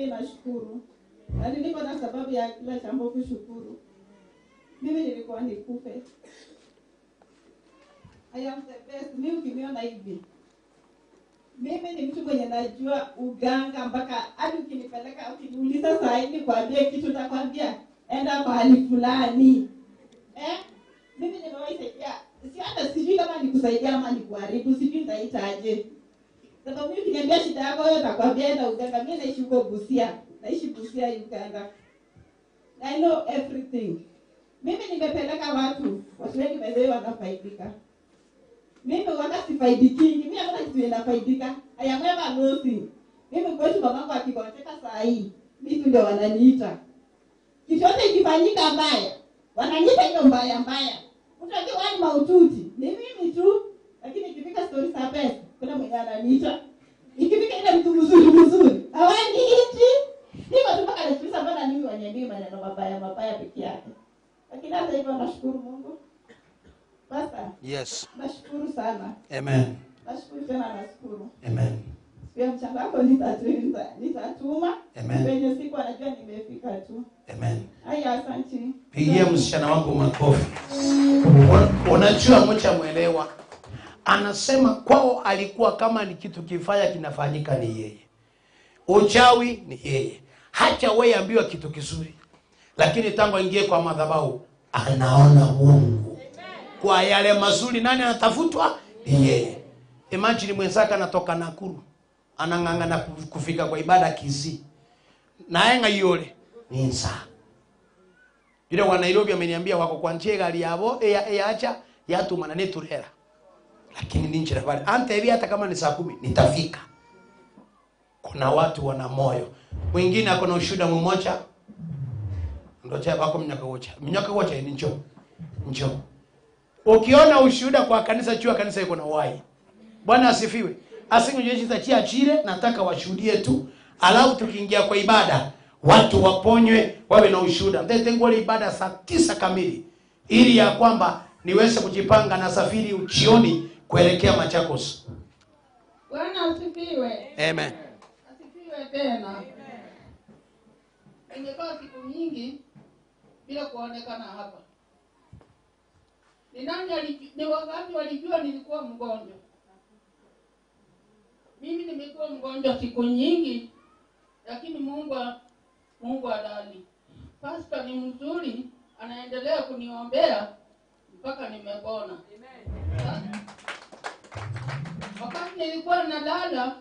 Nashukuru. Na nilikuwa na sababu ya kila jambo kushukuru. Mimi nilikuwa nikufe. I am the best. Mimi ukiniona hivi, mimi ni mtu mwenye najua uganga mpaka hadi ukinipeleka ukiniuliza saa hii nikwambie kitu nitakwambia enda mahali fulani. Mimi nimewahi saidia, si hata sijui kama nikusaidia ama nikuharibu, sijui nitaitaje. Sababu mimi ukiniambia shida yako wewe nitakwambia enda uganga. Mimi naishi huko Busia, naishi Busia Uganda. I know everything. Mimi nimepeleka watu wengi by wanafaidika. Mimi wala sifaidiki, mimi hakuna kitu ninafaidika. I am never losing. Mimi kwetu mamangu akigonjeka saa hii, mimi ndio wananiita. Kitu ikifanyika mbaya, wananiita hiyo mbaya mbaya. Mtu akiwa ni maututi, ni mimi tu. Lakini ikifika story za pesa, kuna mwenye ananiita. Ikifika ile mtu mzuri mzuri, hawaniiti. Niko tu mpaka najiuliza mbona mimi waniambia maneno mabaya mabaya peke yake. Lakini hata hivyo nashukuru Mungu. Pastor. Yes. Nashukuru sana. Amen. Nashukuru tena nashukuru. Amen. Siku ya mchanga wako nitatuma. Amen. Penye siku anajua nimefika tu. Amen. Haya, asante. Pigia msichana wangu makofi. Unajua mcha mwelewa. Anasema kwao alikuwa kama ni kitu kifaya kinafanyika ni yeye. Uchawi ni yeye. Hacha wewe ambiwa kitu kizuri. Lakini tangu aingie kwa madhabahu anaona Mungu. Kwa yale mazuri nani anatafutwa? Ni yeye. Imagine mwenzake anatoka Nakuru, anang'ang'ana kufika kwa ibada Kisii. Na enga yole ni nsa. Yule wa Nairobi ameniambia wako kwa njia gari yabo acha yatumana ne turera. Lakini ni njira bali. Ante hivi hata kama ni saa 10 nitafika. Kuna watu wana moyo. Mwingine ako na ushuhuda mmoja. Ndio cha bako mnyaka wocha. Mnyaka wocha ni njoo. Njoo. Ukiona ushuhuda kwa kanisa chua kanisa iko na uhai. Bwana asifiwe. Asingejeshi chia chile nataka washuhudie tu. Alafu tukiingia kwa ibada watu waponywe wawe na ushuhuda. Ndio ile ibada saa 9 kamili ili ya kwamba niweze kujipanga na safiri uchioni kuelekea Machakos. Bwana asifiwe. Amen. Asifiwe tena. Amen. Imekuwa siku nyingi bila kuonekana hapa. Ni nani ni wangapi walijua nilikuwa mgonjwa? Mimi nimekuwa mgonjwa siku nyingi, lakini Mungu adali. Pastor ni mzuri, anaendelea kuniombea mpaka nimepona. Amen. Wakati nilikuwa nalala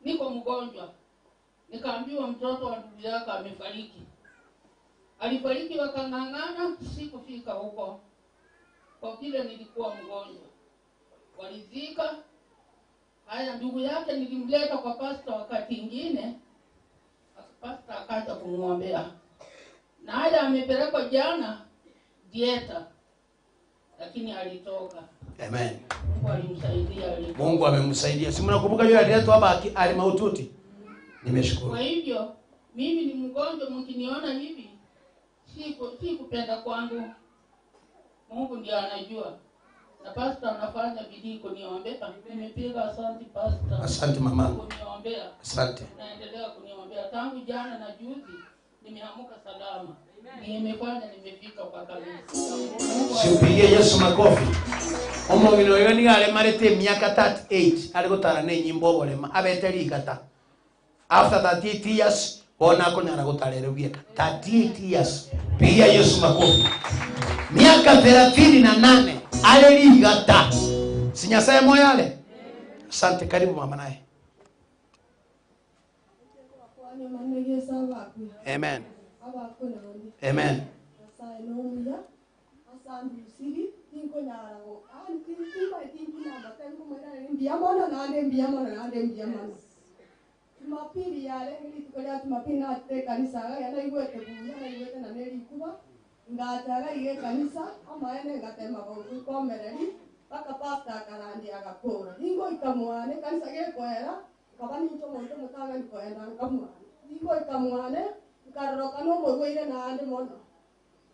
niko mgonjwa, nikaambiwa mtoto wa ndugu yako amefariki. Alifariki wakang'ang'ana, sikufika huko kwa vile nilikuwa mgonjwa. Walizika. Haya, ndugu yake nilimleta kwa pastor wakati ingine, pastor akaanza kumwombea. Na haya amepelekwa jana dieta, lakini alitoka. Amen. Mungu alimsaidia. Mungu amemsaidia. Si mnakumbuka yule aliletwa hapa alimaututi? Nimeshukuru. Kwa hivyo mimi ni mgonjwa, mkiniona hivi si kupenda kwangu. Mungu ndiye anajua. Na pastor anafanya bidii kuniombea. Nimepiga asante pastor. Asante mama. Kuniombea. Asante. Naendelea kuniombea tangu jana na juzi nimeamka salama. Nimefanya nimefika kwa kanisa. Simpigie Yesu makofi. Omongino yo ni ale marete miaka 38 aligotara ne nyimbo bolema abeteri kata. After 38 years bona konyara gotarere wieka 38 years. Pigia Yesu makofi. Miaka 38 alirigata. Si Nyasaye moyale. Asante, karibu mama naye. Amen. Amen. Ngataga iye kanisa amaene ngatema komereri paka pastor akarandi agakora ningo ikamwane kanisa gekoera kabani nto monto mutanga nkoenda nkamwane ningo ikamwane nkaroroka no murwaire na ande mono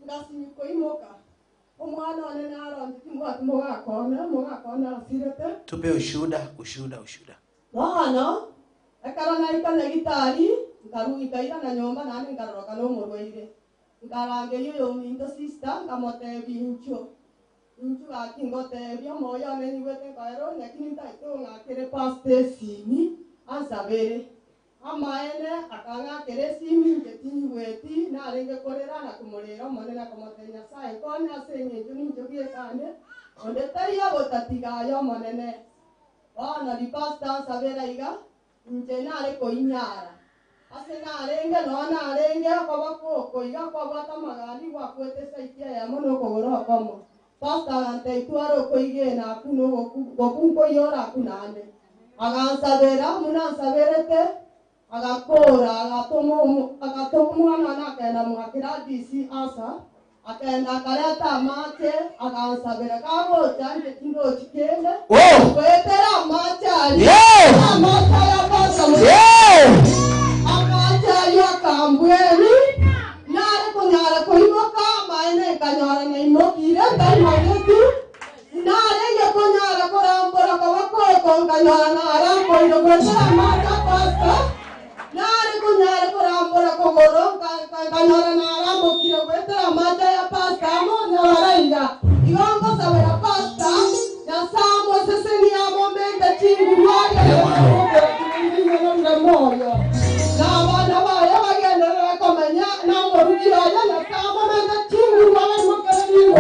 ngasinyi koimoka omwana one narondi timwati mugakona asirete. Tupe ushuhuda ushuhuda ushuhuda. Bono ekero naikana gitari nkaruga na nyomba nane nkaroroka no murwaire nkarangerio yo minto sister nkamotebi ncho Inchu akingote moyo neniwete kaero lakini ntaito ngakere paste simi ansabere amaene akangakere simi ngetinyweti narenge korera na kumurera monene akamotenya sae konya ase eng'encho nincho giekane onde tari agotatigayo monene bono ripasta ansabera iga inche nare koinyara ase narenge no narenge okoba kokoiga kwabwata amagani gwakwete saitia yamo nokogoro okomo. Pasta agante itware okoigena aku gokunkoiyora aku nande agansabera munansaberete agakora agatoma omwana one akenda mwakira DC asa akenda akareta amache agansabera kagocha nche tindochi kende kwetera amache aria amache aya pasta amache aria akambweri nare konyara koimoka amaene kanyara naimokire ntaimogeti narenge konyara korambora koboko nkanyara naramboire gwetera amache pasta nare konyara korambora kogoro nkanyara narambokire gwetera amache ya pasta amo nyabaraiga igo nkosabera pasta nyasaye moseseni amomende chinguru aria na abana baye bagenderera komenya namorugira aya nyasaye amomende chinguru abaimokererigo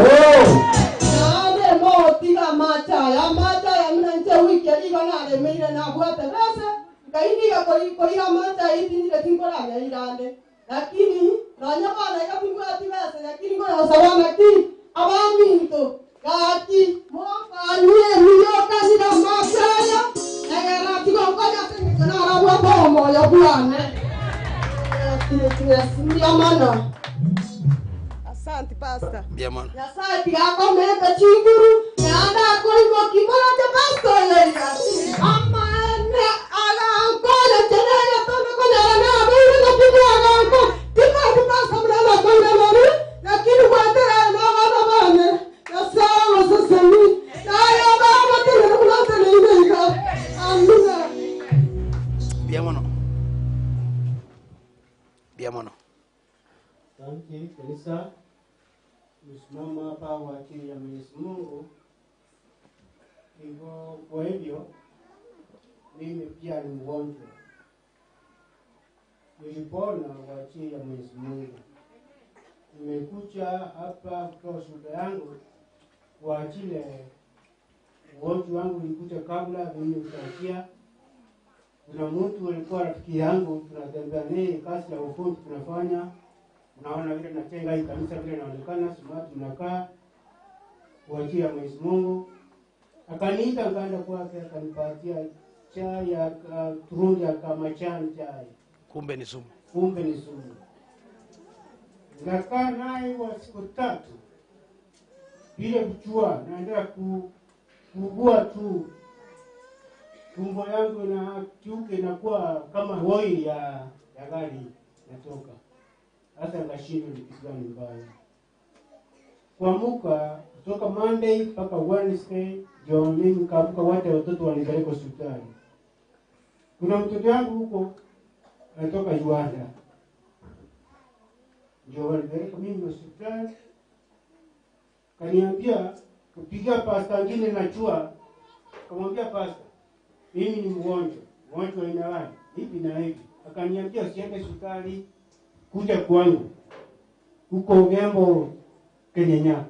naende motiga amache aya muna inche wiki igo naremeire nabwate bese ngaindiga koira amache aya itinyire tinkoramia irande lakini nonya bono iga timbwati bese lakini nkorosaba naki abaminto gaki mokanywe emiyokanire amache aya egera tigonkonya ase eng'encho narabwate omoyo bwane. Ndio maana. Asante pastor. Ndio maana. Nyasaye tigakomenta chinguru naanda akoimo kimora cha pastor yeye. Amane agankole cheneye tono konyara na abeire na pigo aganko. Tika pastor mrama koire mori lakini kwatera na bana bane. Nyasaye wasesemi. Nayo baba tena kulata neiga. Amina. Ndio maana. Ndio maana. Asante kanisa. Tumesimama hapa kwa ajili ya Mwenyezi Mungu. Hivyo kwa hivyo mimi pia ni mgonjwa. Nilipona kwa ajili ya Mwenyezi Mungu. Nimekuja hapa kutoa shuhuda yangu kwa ajili ya ugonjwa wangu ulikuja kabla mimi kutarajia. Kuna mtu alikuwa rafiki yangu, tunatembea naye kazi ya ufundi tunafanya. Unaona vile natenga hii kanisa vile inaonekana, smart tunakaa kwa ajili ya Mwenyezi Mungu. Akaniita nikaenda kwake, akanipatia chai ya turungi ya majani chai. Kumbe ni sumu. Kumbe ni sumu. Nikakaa naye kwa siku 3 bila kujua, naendelea kuugua tu. Tumbo yangu na kiuke inakuwa kama hoi ya gari natoka. Hata nikashindwa ni kitu gani mbaya. Kuamuka kutoka Monday mpaka Wednesday ndio mimi nikaamka, wote watoto wanipeleka hospitali. Kuna mtoto wangu huko anatoka Uganda. Ndio walipeleka mimi hospitali. Kaniambia kupiga pasta ngine najua. Kamwambia pasta, mimi ni mgonjwa, mgonjwa aina gani? Hivi na hivi. Akaniambia usiende hospitali, kuja kwangu huko Gembo Kenya.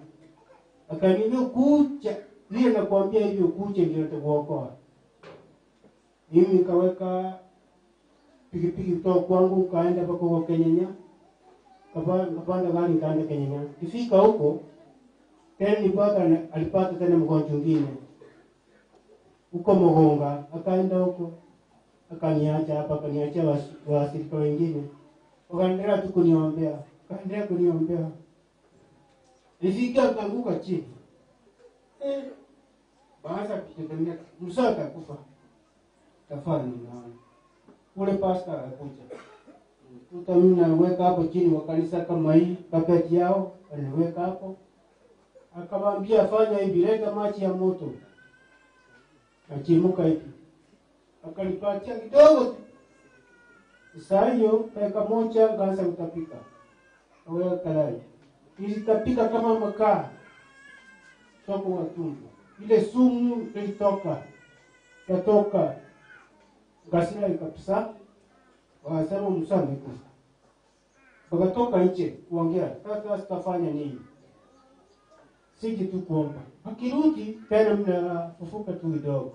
Akaniambia kuja, vile nakwambia hivyo kuja ndio nitakuokoa. Mimi nikaweka pikipiki kutoka kwangu kaenda mpaka huko Kenya. Kapanda gari nikaenda Kenya. Kifika huko tena nilipata alipata tena mgonjwa mwingine huko Mogonga, akaenda huko akaniacha hapa, akaniacha wasirika wengine. Wakaendelea tu kuniombea, wakaendelea kuniombea. Nifika nikaanguka chini. Baada ya kutetemeka, msaka akakufa. Tafadhali naona. Ule pastor akakuja. Kuta mimi naweka hapo chini wa kanisa kama hii, kapeti yao, aliweka hapo. Akamwambia fanya hivi, leta maji ya moto. Achimuka hivi. Akanipatia kidogo tu. Saa hiyo dakika moja nikaanza kutapika. Kaweka kalai. Nilitapika kama makaa. soko wa tumbo. Ile sumu ilitoka. Katoka. Ngasira kabisa. Wakasema Musa amekufa. Wakatoka nje kuongea. Sasa sitafanya nini? Siji tu kuomba. Akirudi tena mnafufuka tu kidogo.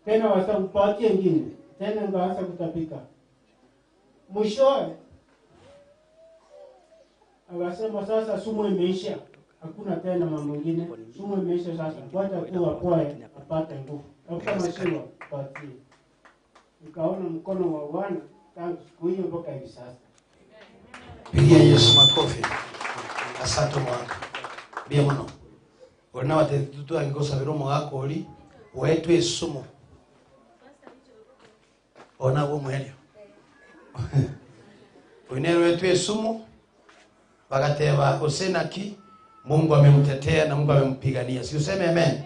Tena wasa upatie ingine. Tena ngaanza kutapika. Mwishowe akasema sasa sumu imeisha. Hakuna tena mambo mengine. Sumu imeisha sasa. Wacha tu apoe apate nguvu. Kama sio patie. Nikaona mkono wa Bwana tangu siku hiyo mpaka hivi sasa. Pigia Yesu makofi. Asante mwaka. Bia muno. Olina watetutu angikosabira omogaka ori wetu esumu. Ona wo muhelio. Oinero wetu esumu bakateba osenaki Mungu amemtetea na Mungu amempigania. Si useme amen.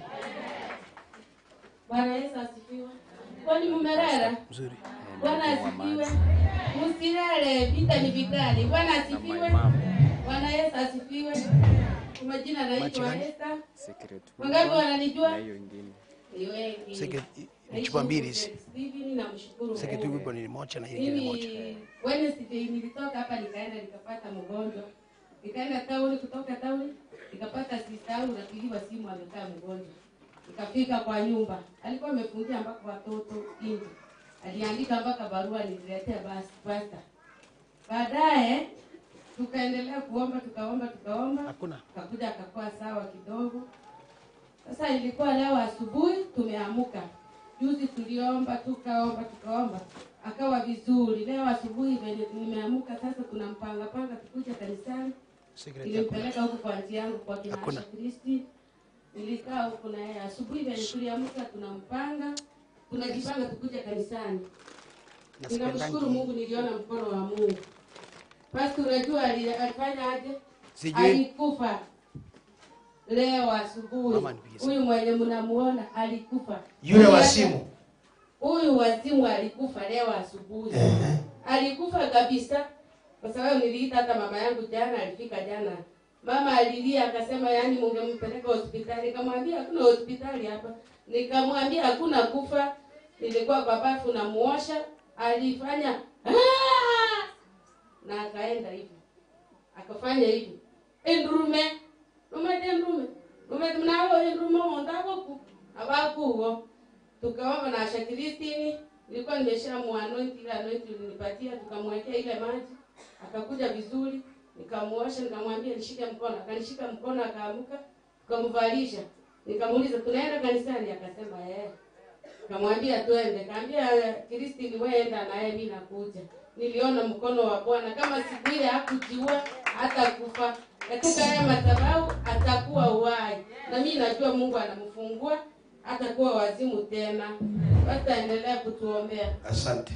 Bwana Yesu asifiwe. Kwani mumelala? Mzuri. Bwana asifiwe. Msilale, vita ni vikali. Bwana asifiwe. Bwana Yesu asifiwe. Kwa majina naitwa Esther. Wangapi wananijua? Ni wengi. Nichukua mbili hizi. Steven, namshukuru. Secretary wimbo ni moja na ingine moja. Wednesday nilitoka hapa nikaenda nikapata mgonjwa. Nikaenda town, kutoka town nikapata sister yangu napigiwa simu amekaa mgonjwa. Nikafika kwa nyumba. Alikuwa amefungia mpaka watoto nje. Aliandika mpaka barua nililetea basi pastor. Baadaye tukaendelea kuomba, tukaomba. Hakuna. Akakuja akakuwa sawa kidogo. Sasa ilikuwa leo asubuhi tumeamuka. Juzi tuliomba, tukaomba. Akawa vizuri. Leo asubuhi venye nimeamuka sasa tunampanga panga tukuja kanisani. Nilimpeleka huko kwa aunti yangu kwa kina Kristi. Nilikaa huko na yeye asubuhi venye tuliamka tunampanga, tunajipanga tukuja kanisani. Ninamshukuru Mungu, niliona mkono wa Mungu. Pastor, unajua alifanya aje? Alikufa leo asubuhi. Huyu mwenye mnamuona alikufa. Yule wa simu. Huyu wa simu alikufa leo asubuhi. Alikufa kabisa. Kwa sababu niliita hata mama yangu jana, alifika jana. Mama alilia akasema yani mungempeleka hospitali. Nikamwambia hakuna hospitali hapa. Nikamwambia hakuna kufa. Nilikuwa kwa bafu na muosha, alifanya na akaenda hivyo. Akafanya hivyo. Endurume. Rume mnao endurume mondako ku. Abakuo. Tukaomba na Asha Kristini, nilikuwa nimeshamuanoint ile anoint nilipatia, tukamwekea ile maji. Akakuja vizuri, nikamuosha, nikamwambia nishike mkono, akanishika mkono akaamuka, tukamvalisha. Nikamuuliza tunaenda kanisani, akasema eh. Nikamwambia twende. Kaambia Kristini wewe enda na yeye mimi nakuja. Niliona mkono wa Bwana kama siku ile hakujiua hata kufa. Katika haya madhabahu atakuwa uhai. Na mimi najua Mungu anamfungua atakuwa wazimu tena. Wataendelea kutuombea. Asante.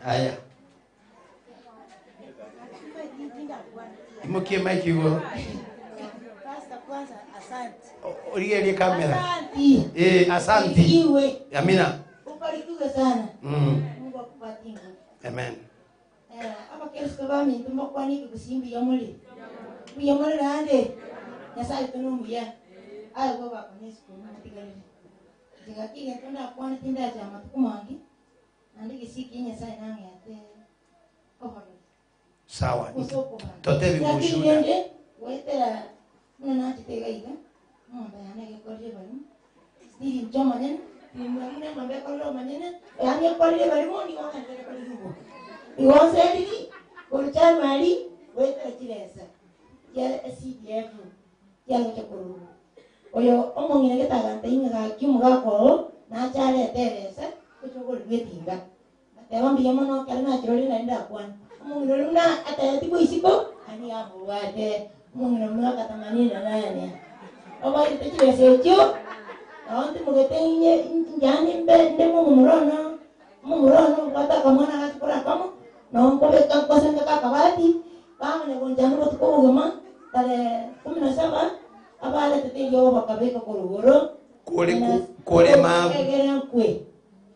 Haya. Imukie mic hiyo. Pastor kwanza asante. Uliye kamera. Asante. Asante. Iwe. Amina. Ubarikiwe sana. Mungu akupatie nguvu. Amen. Aba Kristo bami tumokwa kusimbi yomuli. Yomuli nande. Nyasaye tunumbuya. Ayo baba konesku matigalire. Jigakige tunda kwana tinda jama tukumangi. Nandi kisiki Nyasaye nange ate. Kohoro. Sawa. Tote bimushuda. Wetera muna chitega iga. Ngombe yanege korje bali. Stili mchoma nene. Ni mwana ngombe korje manene. Yani korje bali mo ni waka ndere korje huko. Iwonse ndiri korcha mali wetera chiresa. Ya CDF. Ya ngchakuru. Oyo omongine getagante inga kimuga ko na chale teresa kuchogol wetinga. Ateba mbiya mono kalna chiroli na nda kwan. Omongine luna atayati boisiko ani abuate. Omongine luna katamani na nane. Oba itechiresa ekyo. Aonte mugete inye njani mbe ndemo mumurono. Mumurono kwata kamwana gatukora kamo. No nkobe kakwasanga kakabati. Bamane gonjano tukogoma tarehe 17 abale teteyo bakabeka korugoro kore kore ma kegera kwe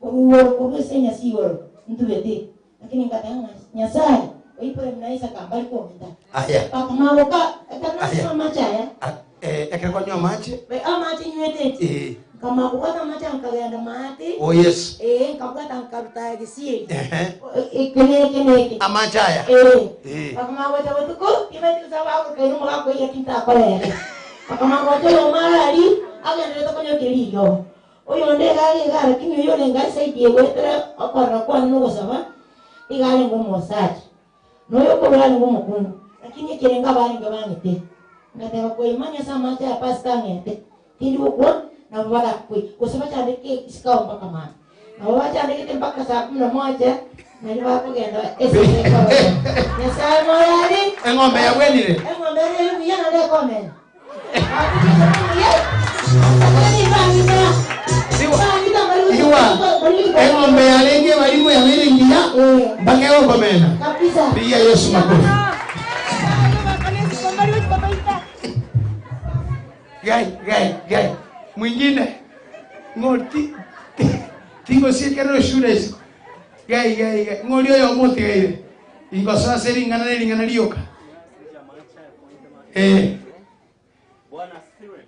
korugoro koruse nyasigoro ntubete lakini ngatanga Nyasaye Oipore mnaisa kambali komenta. Aya. Pakamawoka kana machaya. Ekere mache. Be amache nywete. Kama kubata macha nkagenda mate. Oh yes. Nkabata nkaruta gisi. Kene. Amachaya. Pakamawoka watuko imeti sawa ko kenu maka ko yakinta kole. Pakamawoka marali agenda to konyo kiriyo. Oyo ndega gara kinyo yo nenga saidie wetra okora kwa nugo saba. Igale ngomo sachi. Noyo ko bali ngomo kungu. Lakini kirenga bali ngabangite. Ngateba ko imanya sama cha pasta ngete. Tindi ko na wala kui kusema chandike isikao mpaka mana na wala chandike mpaka saa 11 na ni wako genda ese nyasaye morali engombe yagwenire engombe rero yana ndekome engombe yalenge balimu yabiringia mpaka yokomena kabisa. Piga Yesu makofi. Gai mwingine ngoti tingo sikero shure isiko gai ngoli oyo moti gai ingo sasa ringana ringana lioka. Bwana asifiwe.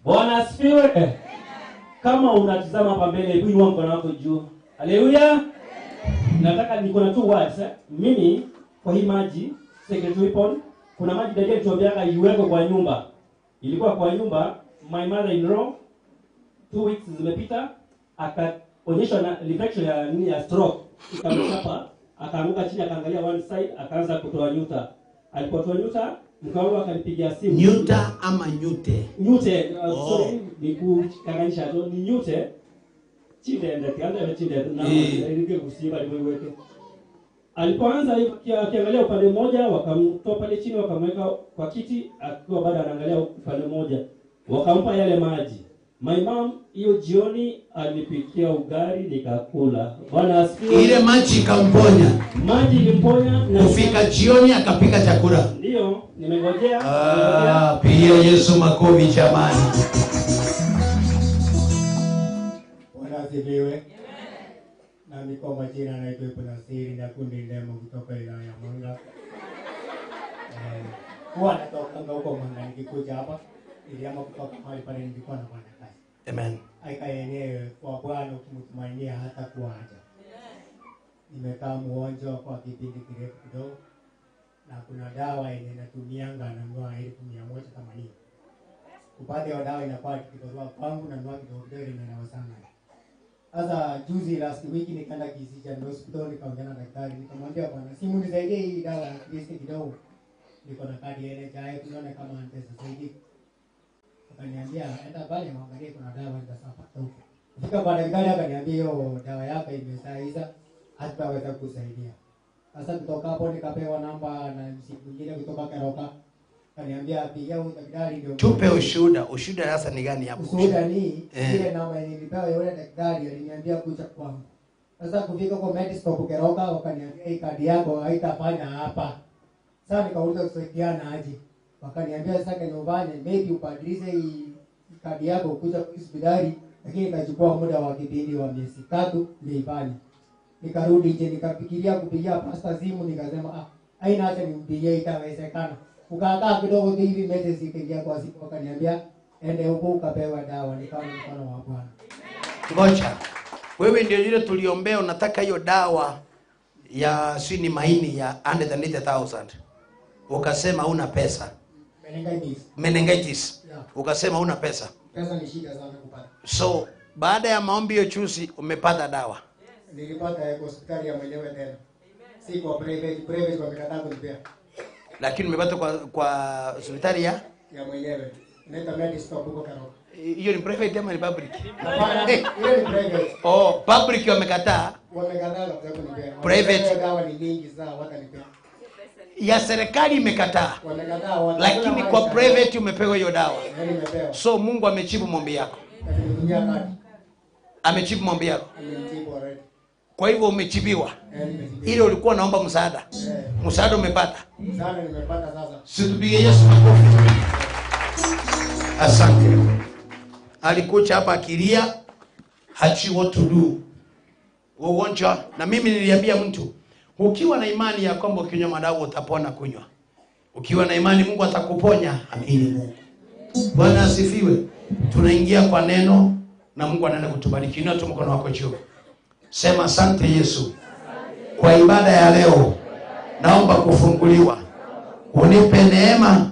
Bwana asifiwe. Kama unatazama hapa mbele, hebu inua mkono wako juu. Haleluya. Nataka niko na two words. Mimi kwa hii maji secret weapon, kuna maji dada alituambiaka iwekwe kwa nyumba. Ilikuwa kwa nyumba. My mother in law 2 weeks zimepita akaonyeshwa na reflection ya nini ya stroke ikamchapa, akaanguka chini, akaangalia one side, akaanza kutoa nyuta. Alipotoa nyuta, mke wangu akanipigia simu. Nyuta ama nyute? Nyute, sorry, ni kukanganisha tu, ni nyute. Chinde ndio chinde na ilikuwa kusiba aliweke. Alipoanza akiangalia upande mmoja, wakamtoa pale chini wakamweka kwa kiti, akiwa bado anaangalia upande mmoja. Wakampa yale maji. My mom hiyo jioni alipikia ugali nikakula. Bwana asifiwe. Ile maji ikamponya. Maji ilimponya na kufika jioni akapika chakula. Ndio, nimengojea. Pia Yesu makofi jamani. Bwana asifiwe. Nami kwa majina naitwa Iponasiri na kundi ndemo kutoka wilaya ya Mwanga. Huwa natoka huko Mwanga nikikuja hapa. Niliama kutoka mahali pale nilikuwa nafanya kazi. Amen. Aika yenyewe kwa Bwana ukimtumainia hata kuacha. Nimekaa mgonjwa kwa kipindi kirefu kidogo na kuna dawa yenye natumianga nanunua 1180. Upande wa dawa inakuwa kibarua kwangu nanunua kidogo kidogo inawasana. Sasa juzi last week nikaenda Kisii General Hospital nikaongea na daktari nikamwambia bwana simu nisaidie hii dawa ya Kristo kidogo. Niko na kadi ya NHIF nione kama nitasaidia. Akaniambia enda pale muangalie kuna dawa nitasapata huko. Nifika kwa daktari akaniambia hiyo dawa yako imesaiza hataweza kusaidia. Sasa kutoka hapo nikapewa namba na msiku mwingine kutoka Keroka. Akaniambia pigia huyo daktari ndio. Tupe ushuhuda. Ushuhuda sasa ni gani hapo? Ushuhuda ni ile namba nilipewa yule daktari aliniambia kuja kwangu. Sasa kufika kwa Medistop Keroka wakaniambia hii kadi yako haitafanya hapa. Sasa nikauliza kusaidiana aje. Wakaniambia sasa kanyumbani maybe ubadilishe hii kadi yako kuja hospitali, lakini ikachukua muda wa kipindi wa miezi 3 ndio. Nikarudi nje nikafikiria kupigia pastor simu nikasema haina haja nimpigie itawezekana. Ukakaa kidogo hivi message ikaingia kwa simu wakaniambia ende huko ukapewa dawa, nikawa mkono wa Bwana. Ngoja. Wewe ndio yule tuliombea unataka hiyo dawa ya si ni maini ya 180,000. Ukasema una pesa. Meningitis. Meningitis. Yeah. Ukasema una pesa. Pesa ni shida sana kupata. So baada ya maombi hiyo chusi umepata dawa. Nilipata ya hospitali ya mwenyewe tena. Si kwa private wamekataa kunipea. Lakini umepata kwa hospitali ya mwenyewe. Inaitwa Medistop huko Karoka. Hiyo ni private ama ni public? Hapana, hiyo ni private. Oh, public wamekataa. Wamekataa kabisa kunipea. Private dawa ni mingi sana watanipea. Ya serikali imekataa. Wamekataa. Lakini kwa private umepewa hiyo dawa. Nimepewa. So Mungu amejibu maombi yako. Amejibu maombi yako. Amejibu already. Kwa hivyo umejibiwa. Ile ulikuwa naomba msaada. Msaada umepata. Msaada nimepata sasa. Situpige Yesu makofi. Asante. Alikuja hapa akilia hachi what to do. Ugonjwa na mimi niliambia mtu Ukiwa na imani ya kwamba ukinywa madawa utapona, kunywa. Ukiwa na imani Mungu atakuponya, amini Mungu. Bwana asifiwe. Tunaingia kwa neno na Mungu anaenda kutubariki. Inua tu mkono wako juu. Sema asante Yesu kwa ibada ya leo. Naomba kufunguliwa. Unipe neema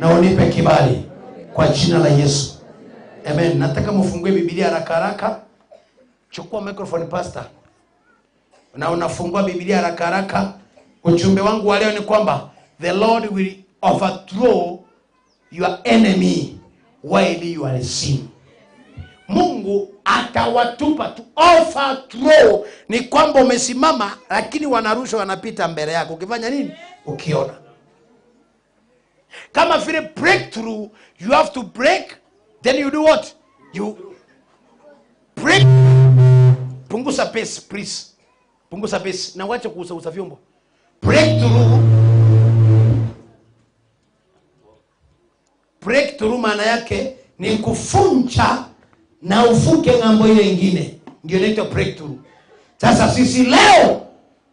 na unipe kibali kwa jina la Yesu. Amen. Nataka mfungue Biblia haraka haraka. Chukua microphone pastor. Na unafungua Biblia haraka haraka. Ujumbe wangu wa leo ni kwamba the Lord will overthrow your enemy while you are seeing. Mungu atawatupa tu. Overthrow ni kwamba umesimama lakini wanarusha wanapita mbele yako. Ukifanya nini? Ukiona. Kama vile breakthrough, you have to break, then you do what? You break. Punguza pace, please. Punguza pace. Na wacha kuuza vyombo. Breakthrough. Breakthrough maana yake ni kufuncha na ufuke ng'ambo ile ingine. Ndio inaitwa breakthrough. Sasa sisi leo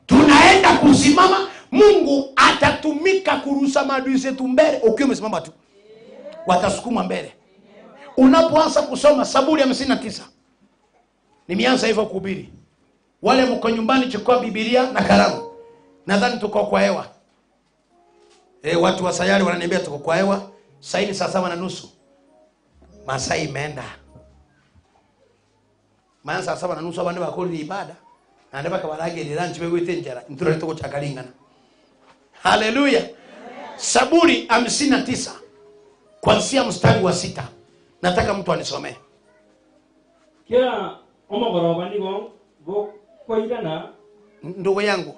tunaenda kusimama. Mungu atatumika kuruhusa maadui zetu mbele. Ukiwa umesimama tu watasukuma mbele. Unapoanza kusoma Zaburi ya 59, nimeanza hivyo kuhubiri. Wale mko nyumbani chukua Biblia na kalamu. Nadhani tuko kwa hewa. Watu wa sayari wananiambia tuko kwa hewa. Sasa ni saa 7:30. Masaa imeenda. Maana saa 7:30 abantu bakora ibada. Na ndaba kabarage lunch begwite njara. Nturo tuko chakalingana. Haleluya. Zaburi 59 kuanzia mstari wa 6. Nataka mtu anisomee. Kila omogoroba nigo gokoirana. Ndugu yangu,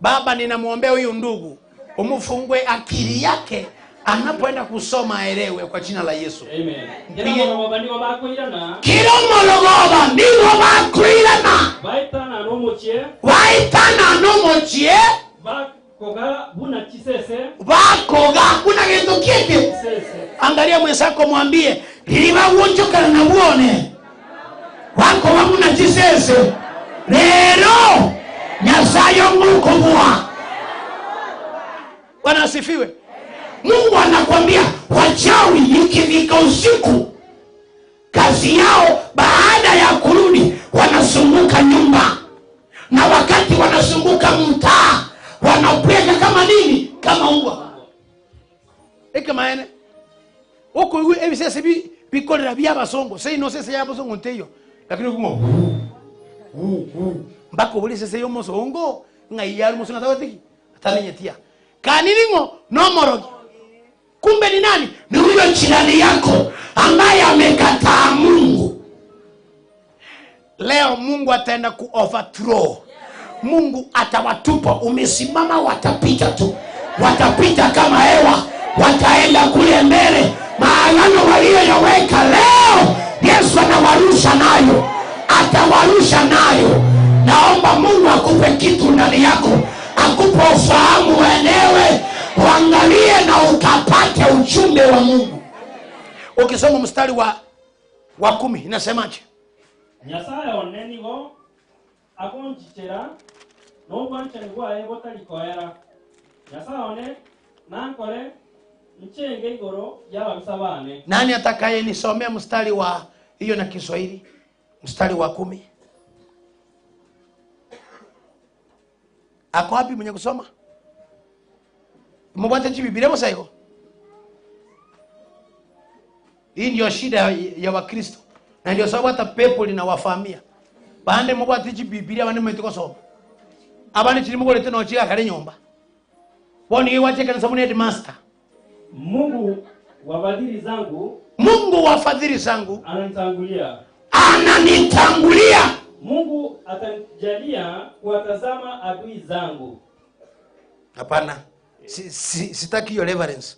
baba ninamuombea huyu ndugu, umufungue akili yake anapoenda kusoma aelewe kwa jina la Yesu. Amen. Kila omogoroba nigo bakoirana. Kila omogoroba nigo bakoirana. Baitana no mochie. Baitana no mochie. Bakoga buna chisese. Bakoga buna kintu kiki. Angalia mwenzako mwambie, liliba uonjokana na uone. Wako buna chisese. Lero Nyasaye Mungu. Bwana asifiwe. Mungu anakuambia wachawi ikifika usiku kazi yao baada ya kurudi wanazunguka nyumba, na wakati wanazunguka mtaa wanapweka kama nini? Kama mbwa. Eke maene uko ebisese bikorera byabasongo. Sei no sese yabasongo nteyo. Lakini kumo mbako buli sese yo mosongo ngaiyaru musongo tawatiki atamenyetia. Kaniningo no morogi. Kumbe ni nani? Ni huyo jirani yako ambaye amekataa Mungu. Leo Mungu ataenda ku overthrow. Mungu atawatupa. Umesimama watapita tu. Watapita kama hewa. Wataenda kule mbele. Maagano walioyaweka leo Yesu anawarusha nayo. Atawarusha nayo. Naomba Mungu akupe kitu ndani yako. Akupe ufahamu wenyewe. Uangalie na ukapate ujumbe wa Mungu. Ukisoma mstari wa 10 inasemaje? Nyasaye onenigo akonchichera nobwanchani bwaye botarikoera. Nyasaye one nankore nchenge igoro y'ababisabane. Nani atakaye nisomea mstari wa hiyo na Kiswahili? Mstari wa 10. Ako wapi mwenye kusoma? Mbwate chi Biblia msaigo. Hii ndio shida ya Wakristo. Na ndio sababu hata pepo linawafahamia. Bande mbwate chi Biblia bande mmetiko soma. Abane chini mugole tena ochika kale nyumba. Boni wache kanisa mune headmaster. Mungu wa fadhili zangu, Mungu wa fadhili zangu ananitangulia. Ananitangulia. Mungu atanijalia kuwatazama adui zangu. Hapana. Sitaki hiyo reverence.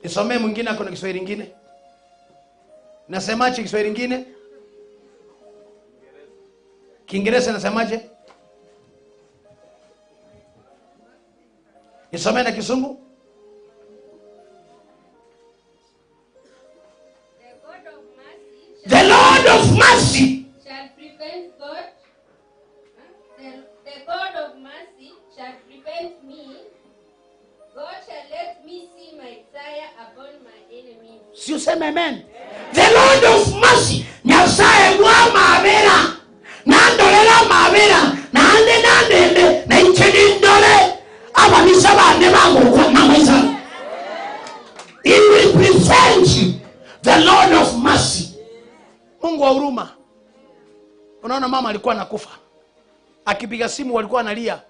Nisomee mwingine ako na Kiswahili kingine. Nasemaje Kiswahili kingine? Kiingereza nasemaje? Nisomee na Kisungu? The Lord of mercy shall prevent God. The God of mercy Si useme amen. The Lord of mercy, Nyasaye wa mabera. Nandolera mabera, nande nandende, na icheni ndole. Ababisa bane bangu kwa mama isa. He will present you the Lord of mercy. Mungu wa huruma. Unaona mama alikuwa anakufa. Akipiga simu walikuwa analia.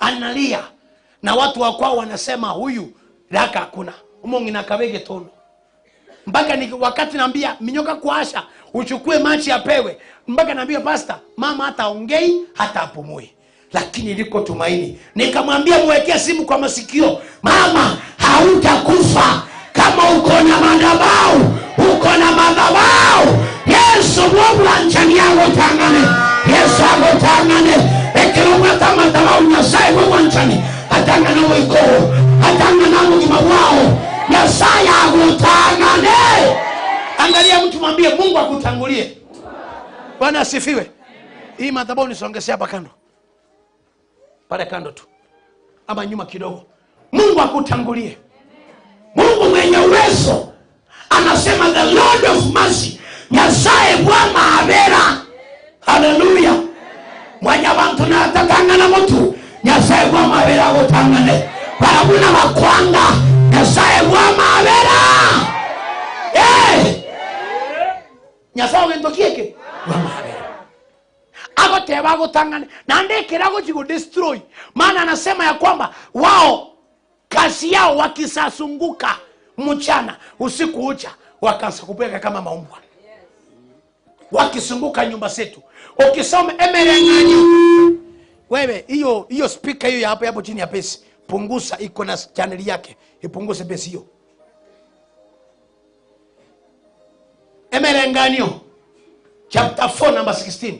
Analia. Na watu wa kwao wanasema huyu raka hakuna. Umongi na kabege tono. Mpaka ni wakati naambia minyoka kuasha uchukue machi apewe. Mpaka naambia pastor, mama hata ongei hata apumui. Lakini liko tumaini. Nikamwambia muwekee simu kwa masikio. Mama hautakufa kama uko na madhabahu. Uko na madhabahu. Yesu Mungu anjani yangu tangane. Yesu agotangane. Ekero kama madhabahu Nyasaye Mungu anjani. Atangana wiko. Atangana mugima wao. Nyasaye agotangane. Angalia mtu mwambie Mungu akutangulie. Bwana asifiwe. Hii madhabahu nisongezee hapa kando. Pale kando tu. Ama nyuma kidogo. Mungu akutangulie. Mungu mwenye uwezo anasema the Lord of mercy, Nyasaye wa mabera. Hallelujah. Mwenye bantu na atatangana mtu, Nyasaye wa mabera agotangane. Barabuna bakwanga, Nyasaye wa mabera. Eh! Nyasaye wendokieke wa mabera. Agoteba agotangane. Na ndekera go destroy. Maana anasema ya kwamba wao kazi yao wakisasunguka mchana usiku ucha wakaanza kupeka kama maumbwa. Wakisunguka nyumba zetu. Ukisoma emerengani wewe hiyo speaker hiyo hapo hapo chini ya pesi punguza, iko na channel yake, ipunguze pesi hiyo. Emerenganio chapter 4 number 16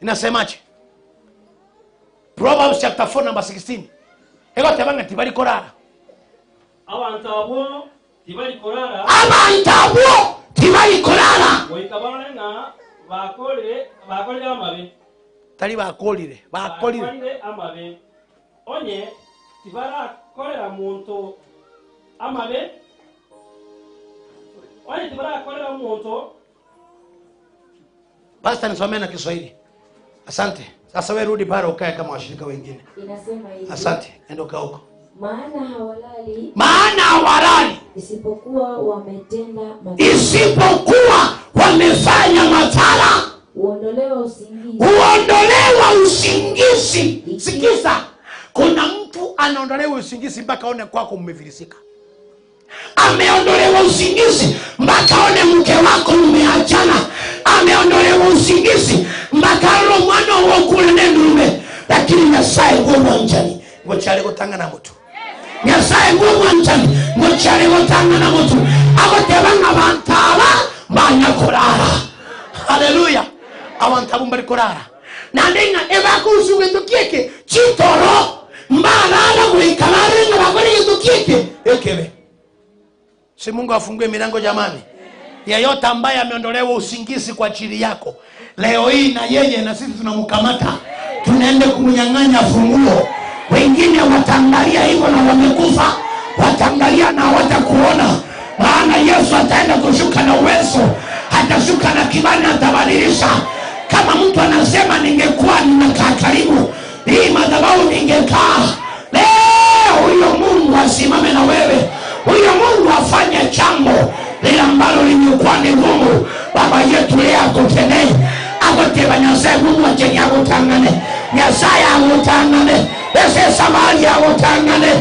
inasemaje? Proverbs chapter 4 number 16. Ego tebanga tibali korara. Abantu abo tibali korara. Abantu abo tibali korara. Goikabana nga bakolire amabe. Tali bakolire, bakolire amabe. Onye tibara kolera muntu amabe. Onye tibara kolera muntu. Pastor nisomee na Kiswahili. Asante. Sasa wewe rudi pale ukae kama washirika wengine. Inasema hivi. Asante. Enda ukaa huko. Maana hawalali. Maana hawalali. Isipokuwa wametenda madhara. Isipokuwa wamefanya madhara. Uondolewa usingizi. Uondolewa usingizi. Sikiza. Kuna mtu anaondolewa usingizi mpaka aone kwako mmefilisika. Ameondolewa usingizi mpaka aone mke wako mmeachana. Ameondolewa usingizi mpaka aone mwana wako nendume. Lakini Nyasaye ngomwanjani ngochale gotanga na mtu. Nyasaye ngomwanjani ngochale gotanga na mtu. Agotebanga bantaba banyakorara. Haleluya. Abantu bari korara. Nandenga ebakusu gendokieke chitoro mbarara guikalare ngabakore gendokieke ekebe. Si Mungu afungue milango jamani. Yeyote ambaye ameondolewa usingizi kwa ajili yako leo hii na yeye na sisi tunamkamata, tunaenda kumnyang'anya funguo. Wengine wataangalia hivyo na wamekufa, wataangalia na hawatakuona. Maana Yesu ataenda kushuka na uwezo, atashuka na kibali na atabadilisha. Kama mtu anasema ningekuwa ninakaa karibu hii madhabahu ningekaa, leo huyo Mungu asimame na wewe. Huyo Mungu afanye jambo lile ambalo limekuwa ni gumu. Baba yetu leo akutendee. Akuteba Nyasaye Mungu achenye akutangane. Nyasaye akutangane. Ese samari akutangane.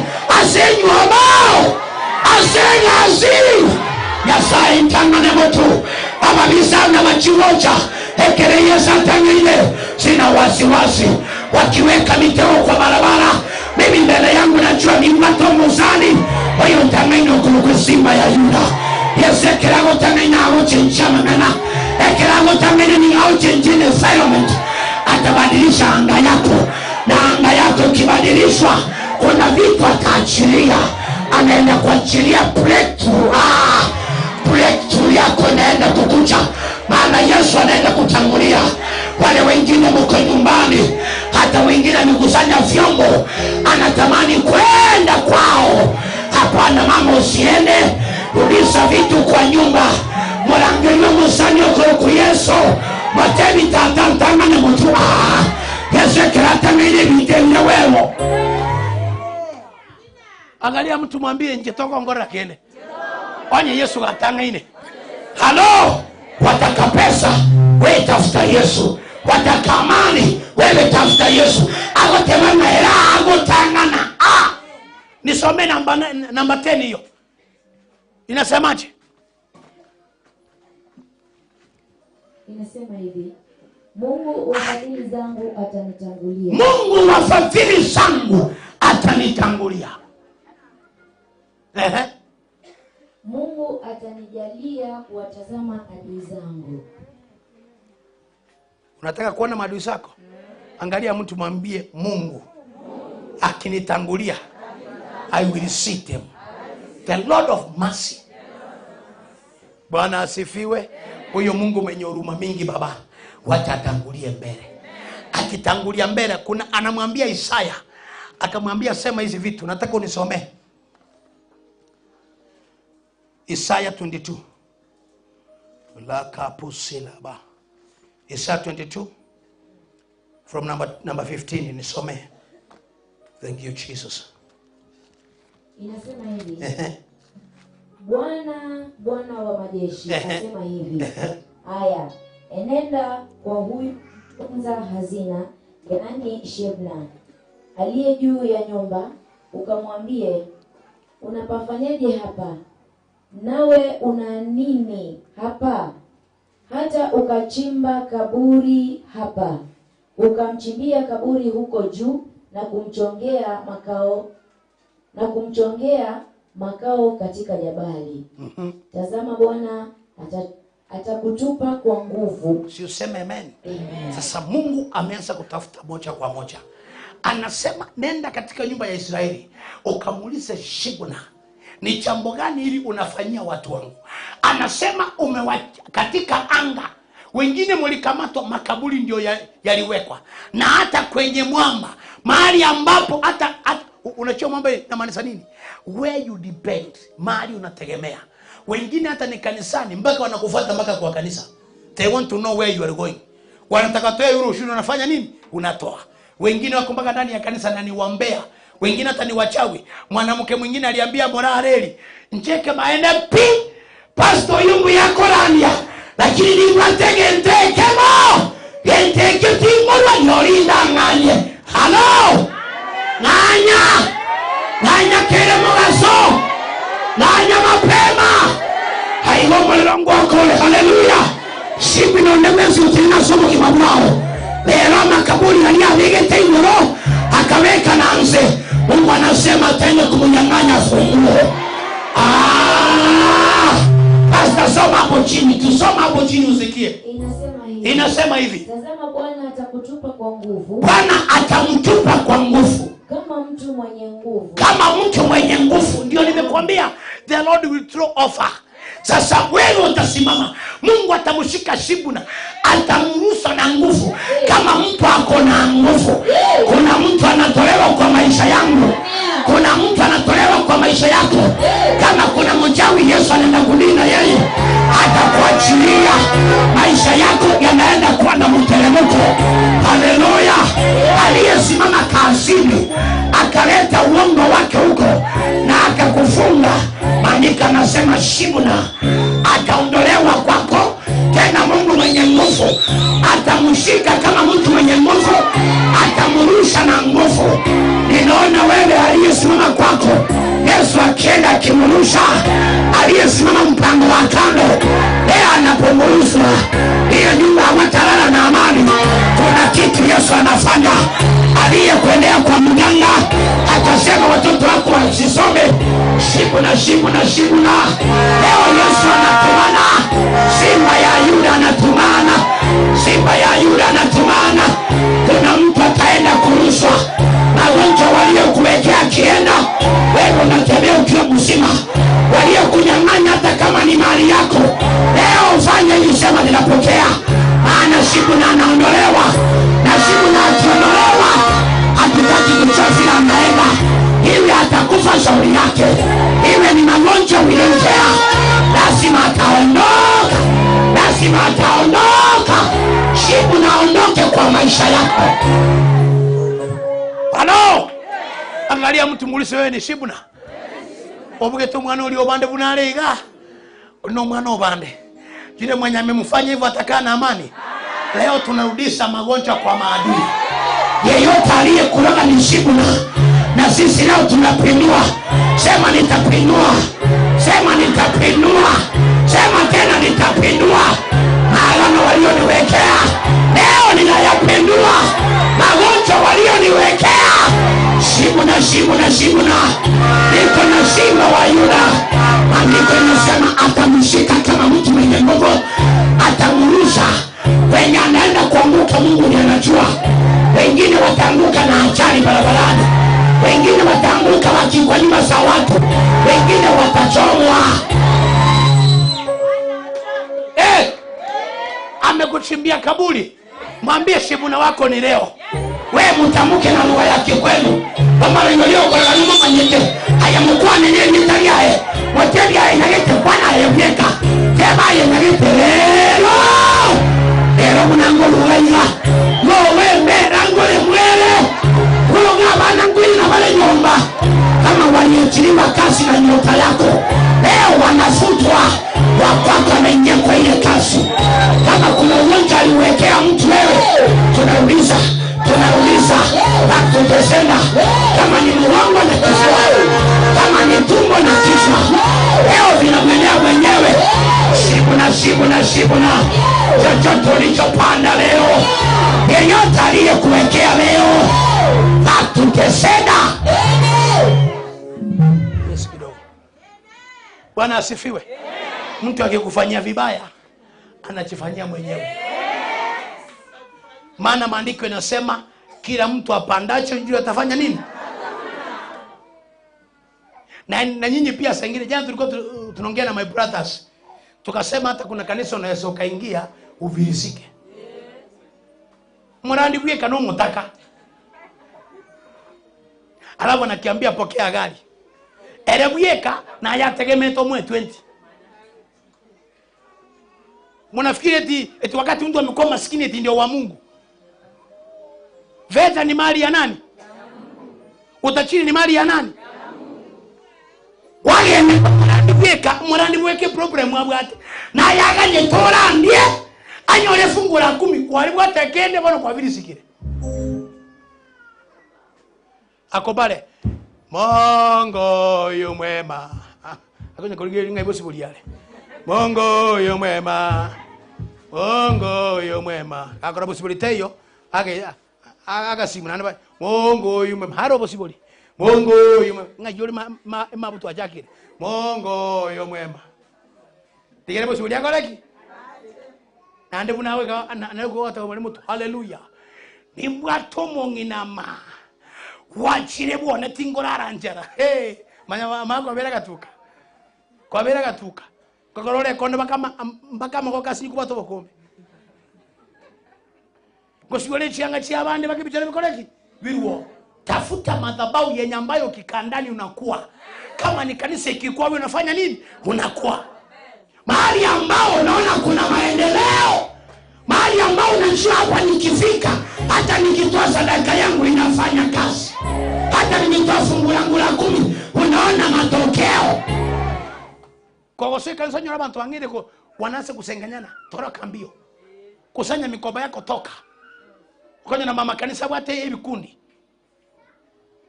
Asenywa bao. Asenya aziri. Nyasaye ntangane moto. Ababisa na machiwocha. Ekere Yesu atangile. Sina wasiwasi. Wakiweka mitego kwa barabara, mimi mbele yangu najua ni mwato muzani. Kwa hiyo ntangane okuluku simba ya Yuda. Yesu ekerago tangane auchenja mangana. Ekerago tangane ni auchenja environment. Atabadilisha anga yako. Na anga yako ikibadilishwa, kuna vitu ataachilia. Anaenda kuachilia breakthrough. Breakthrough yako inaenda kukuja. Maana Yesu anaenda kutangulia. Wale wengine mko nyumbani, hata wengine amekusanya vyombo, anatamani kwenda kwao. Hapana mama, usiende. Rudisha vitu kwa nyumba. Murangelio musani okoro Yesu. Matebi tatantangane mutu. Yesu kiratamile bitende wewe. Angalia mtu mwambie nje toka ngora kene. Onye Yesu gatangaine. Halo, wataka pesa, wewe tafuta Yesu. Wataka amani, wewe tafuta Yesu. Agotemana era agotangana. Ah! Nisome namba 10 hiyo. Inasemaje? Inasema hivi: Mungu wa fadhili zangu atanitangulia. Mungu wa fadhili zangu atanitangulia. Ehe. Mungu atanijalia kuwatazama adui zangu. Unataka kuona maadui zako? Angalia mtu mwambie Mungu akinitangulia, I will see them. The Lord of mercy. Bwana asifiwe. Huyo Mungu mwenye huruma mingi baba, wacha atangulie mbele. Akitangulia mbele, kuna anamwambia Isaya, akamwambia sema hizi vitu, nataka unisomee. Isaya 22. La kapusilaba. Isaya 22 from number 15 nisomee. Thank you Jesus. Inasema hivi. Bwana Bwana wa majeshi asema hivi. Aya, enenda kwa huyu mtunza hazina, yaani Shebna, aliye juu ya nyumba, ukamwambie, unapafanyaje hapa? Nawe una nini hapa? Hata ukachimba kaburi hapa, ukamchimbia kaburi huko juu na kumchongea makao katika jabali. Tazama Bwana atakutupa kwa nguvu. Si useme amen. Amen. Sasa Mungu ameanza kutafuta moja kwa moja. Anasema nenda katika nyumba ya Israeli ukamuulize Shebna, ni jambo gani hili unafanyia watu wangu? Anasema katika anga wengine mlikamatwa, makaburi ndio yaliwekwa, na hata kwenye mwamba, mahali ambapo hata unachoma mwamba inamaanisha nini? Where you depend, mahali unategemea. Wengine hata ni kanisani mpaka wanakufuata mpaka kwa kanisa. They want to know where you are going. Wanataka toe yule ushuru, unafanya nini? Unatoa. Wengine wako mpaka ndani ya kanisa na ni wambea. Wengine hata ni wachawi. Mwanamke mwingine aliambia Morareli, ncheke maene pi pastor yungu yako rania, lakini ni mwatege nteke mo nteke tingorwa nyorinda nganye. Hello, nganya nganya kere mogaso nganya mapema haigo mulongo akole. Hallelujah. Sipi no ndemezi utina somo kimamao lero makaburi aliyavige tingoro akaweka nanze. Mungu anasema tena kumnyang'anya funguo. Pastor, soma hapo chini, tusoma hapo chini usikie. Inasema hivi. Tazama Bwana atakutupa kwa nguvu. Bwana atamtupa kwa nguvu. Kama mtu mwenye nguvu. Kama mtu mwenye nguvu. Ndio nimekuambia the Lord will throw offer. Sasa wewe utasimama. Mungu atamshika Shebna, atamrusa na nguvu. Kama mtu ako na nguvu. Kuna mtu anatolewa kwa maisha yangu. Kuna mtu anatolewa kwa maisha yako. Kama kuna mchawi, Yesu anaenda kulinda yeye. Atakuachilia. Maisha yako yanaenda kuwa na mteremko. Haleluya. Aliyesimama kazini akaleta uongo wake huko na akakufunga, maandiko anasema Shebna ataondolewa kwako. Tena Mungu mwenye nguvu atamshika kama mtu mwenye nguvu, atamrusha na nguvu. Ninaona wewe aliyesimama kwako, Yesu akienda akimrusha aliyesimama mpango wa kando, yeye anapomrusha hiyo nyumba hawatalala na amani. Kuna kitu Yesu anafanya. Aliyekuendea kwa mganga akasema watoto wako wasisome, Shebna Shebna Shebna, leo Yesu anatumana simba ya Yuda, anatumana simba ya Yuda, anatumana. Kuna mtu ataenda kurushwa magonjwa waliokuwekea, akienda wewe unatembea ukiwa mzima. Waliokunyang'anya hata kama ni mali yako, leo ufanye hivi, sema ninapokea. Maana Shebna anaondolewa, na Shebna akiondolewa hatutaki kuchafia, anaenda iwe atakufa shauri yake, iwe ni magonjwa uliongea, Lazima ataondoka. Lazima ataondoka. Shibna aondoke kwa maisha yako. Halo? Angalia mtu muulize, wewe ni Shibna? Obugete mwana uli obande bunalega. No mwana obande. Yule mwenye amemfanya hivyo atakaa na amani. Leo tunarudisha magonjwa kwa maadui. Yeyote aliyekulaga ni Shibna, na sisi leo tunapindua. Sema nitapindua. Sema nitapindua. Sema tena nitapindua. Maagano walioniwekea leo ninayapindua. Magonjwa walioniwekea. Shibna, Shibna, Shibna. Niko na simba wa Yuda. Maandiko yanasema atamshika kama mtu mwenye nguvu, atamrusha. Wenye anaenda kuanguka Mungu ndiye anajua. Wengine wataanguka na ajali barabarani, wengine wataanguka wakikwa nyumba za watu, wengine watachomwa. Amekuchimbia kaburi, mwambie Shibna wako ni leo. Wewe mtamke na lugha yake kwenu. Kama ndio kwa nyuma manyete. Haya mkwane ni nitaliae. Watelia inalete Bwana yemeka. Sema yenalete leo. Leo mnango lugha. Wewe mberango le mwele. Kuloga bana ngwili na wale nyumba. Kama waliachiliwa kazi na nyota yako, leo wanafutwa. Wapaka wanaingia kwa ile kazi. Kama kuna ugonjwa aliwekea mtu wewe, tunauliza, tunauliza back to the sender. Kama ni mgongo na kichwa, kama ni tumbo na kichwa, leo vinamwendea mwenyewe. Shibna, Shibna, Shibna. Chochote ulichopanda leo, yeyote aliyekuwekea leo, back to the sender. Yes, kidogo. Bwana asifiwe. Mtu akikufanyia vibaya anajifanyia mwenyewe. Maana maandiko yanasema kila mtu apandacho ndio atafanya nini? Na nyinyi pia saa nyingine, jana tulikuwa tunaongea na my brothers, tukasema hata kuna kanisa unaweza ukaingia uvihisike. Mrandi bwe kano mutaka. Alafu anakiambia pokea gari. Erebweka na yategemea mwe 20. Mnafikiri eti wakati mtu amekuwa maskini eti ndio wa Mungu? Fedha ni mali ya nani? Utajiri ni mali ya nani? Wale mrandi mrandi weke problem abwate. Na yaganye tora ndiye anyore fungu la 10 kwa alibu atakende bwana kwa vile sikire. Akobale Mungu yu mwema. Akonya kuligeli ngai bosi buliale. Mungu yu mwema. Mungu yu mwema. Akora bosi buliteyo age agasimu nani ba Mungu yu mwema. Haro bosi buli. Mungu yu mwema. Ngai yori mabutu ajakire. Mungu yu mwema. Tigere bosi buliako leki. Nande bunawe ka na ko ata bali mutu. Hallelujah. Nimbwato monginama. Wachire bwone tingorara njara. Hey, manya mako bera gatuka. Kwa bera gatuka. Kokorore kondo bakama mpaka makoka siku bato bokombe. Gosigole chianga chia abandi bakibichana bikoreki. Biruo. Tafuta madhabahu yenye ambayo kikandani unakuwa. Kama ni kanisa ikikuwa wewe unafanya nini? Unakuwa. Mahali ambao unaona kuna maendeleo, mahali ambao unajua hapa nikifika, hata nikitoa sadaka yangu inafanya kazi, hata nikitoa fungu langu la 10 unaona matokeo. Kwa wose kanisa nyola bantu wangine ko wanaanza kusenganyana, toroka mbio. Kusanya mikoba yako toka. Ukonya na mama kanisa wate ebikundi.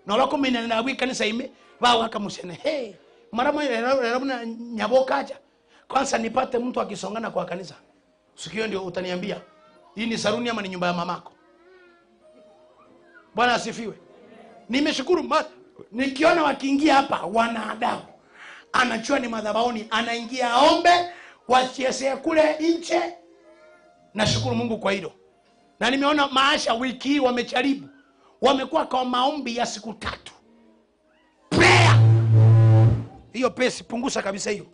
Na loko mina na wi kanisa ime ba wakamusene. Hey, mara moja leo nyaboka acha. Kwanza nipate mtu akisongana kwa kanisa. Sikio ndio utaniambia hii ni saruni ama ni nyumba ya mamako. Bwana asifiwe. Nimeshukuru nikiona wakiingia hapa wanadamu. Anachua ni madhabahuni, anaingia aombe, wasiese kule nje. Nashukuru Mungu kwa hilo. Na nimeona maasha wiki hii wamecharibu. Wamekuwa kwa maombi ya siku 3. Prayer. Hiyo pesa punguza kabisa hiyo.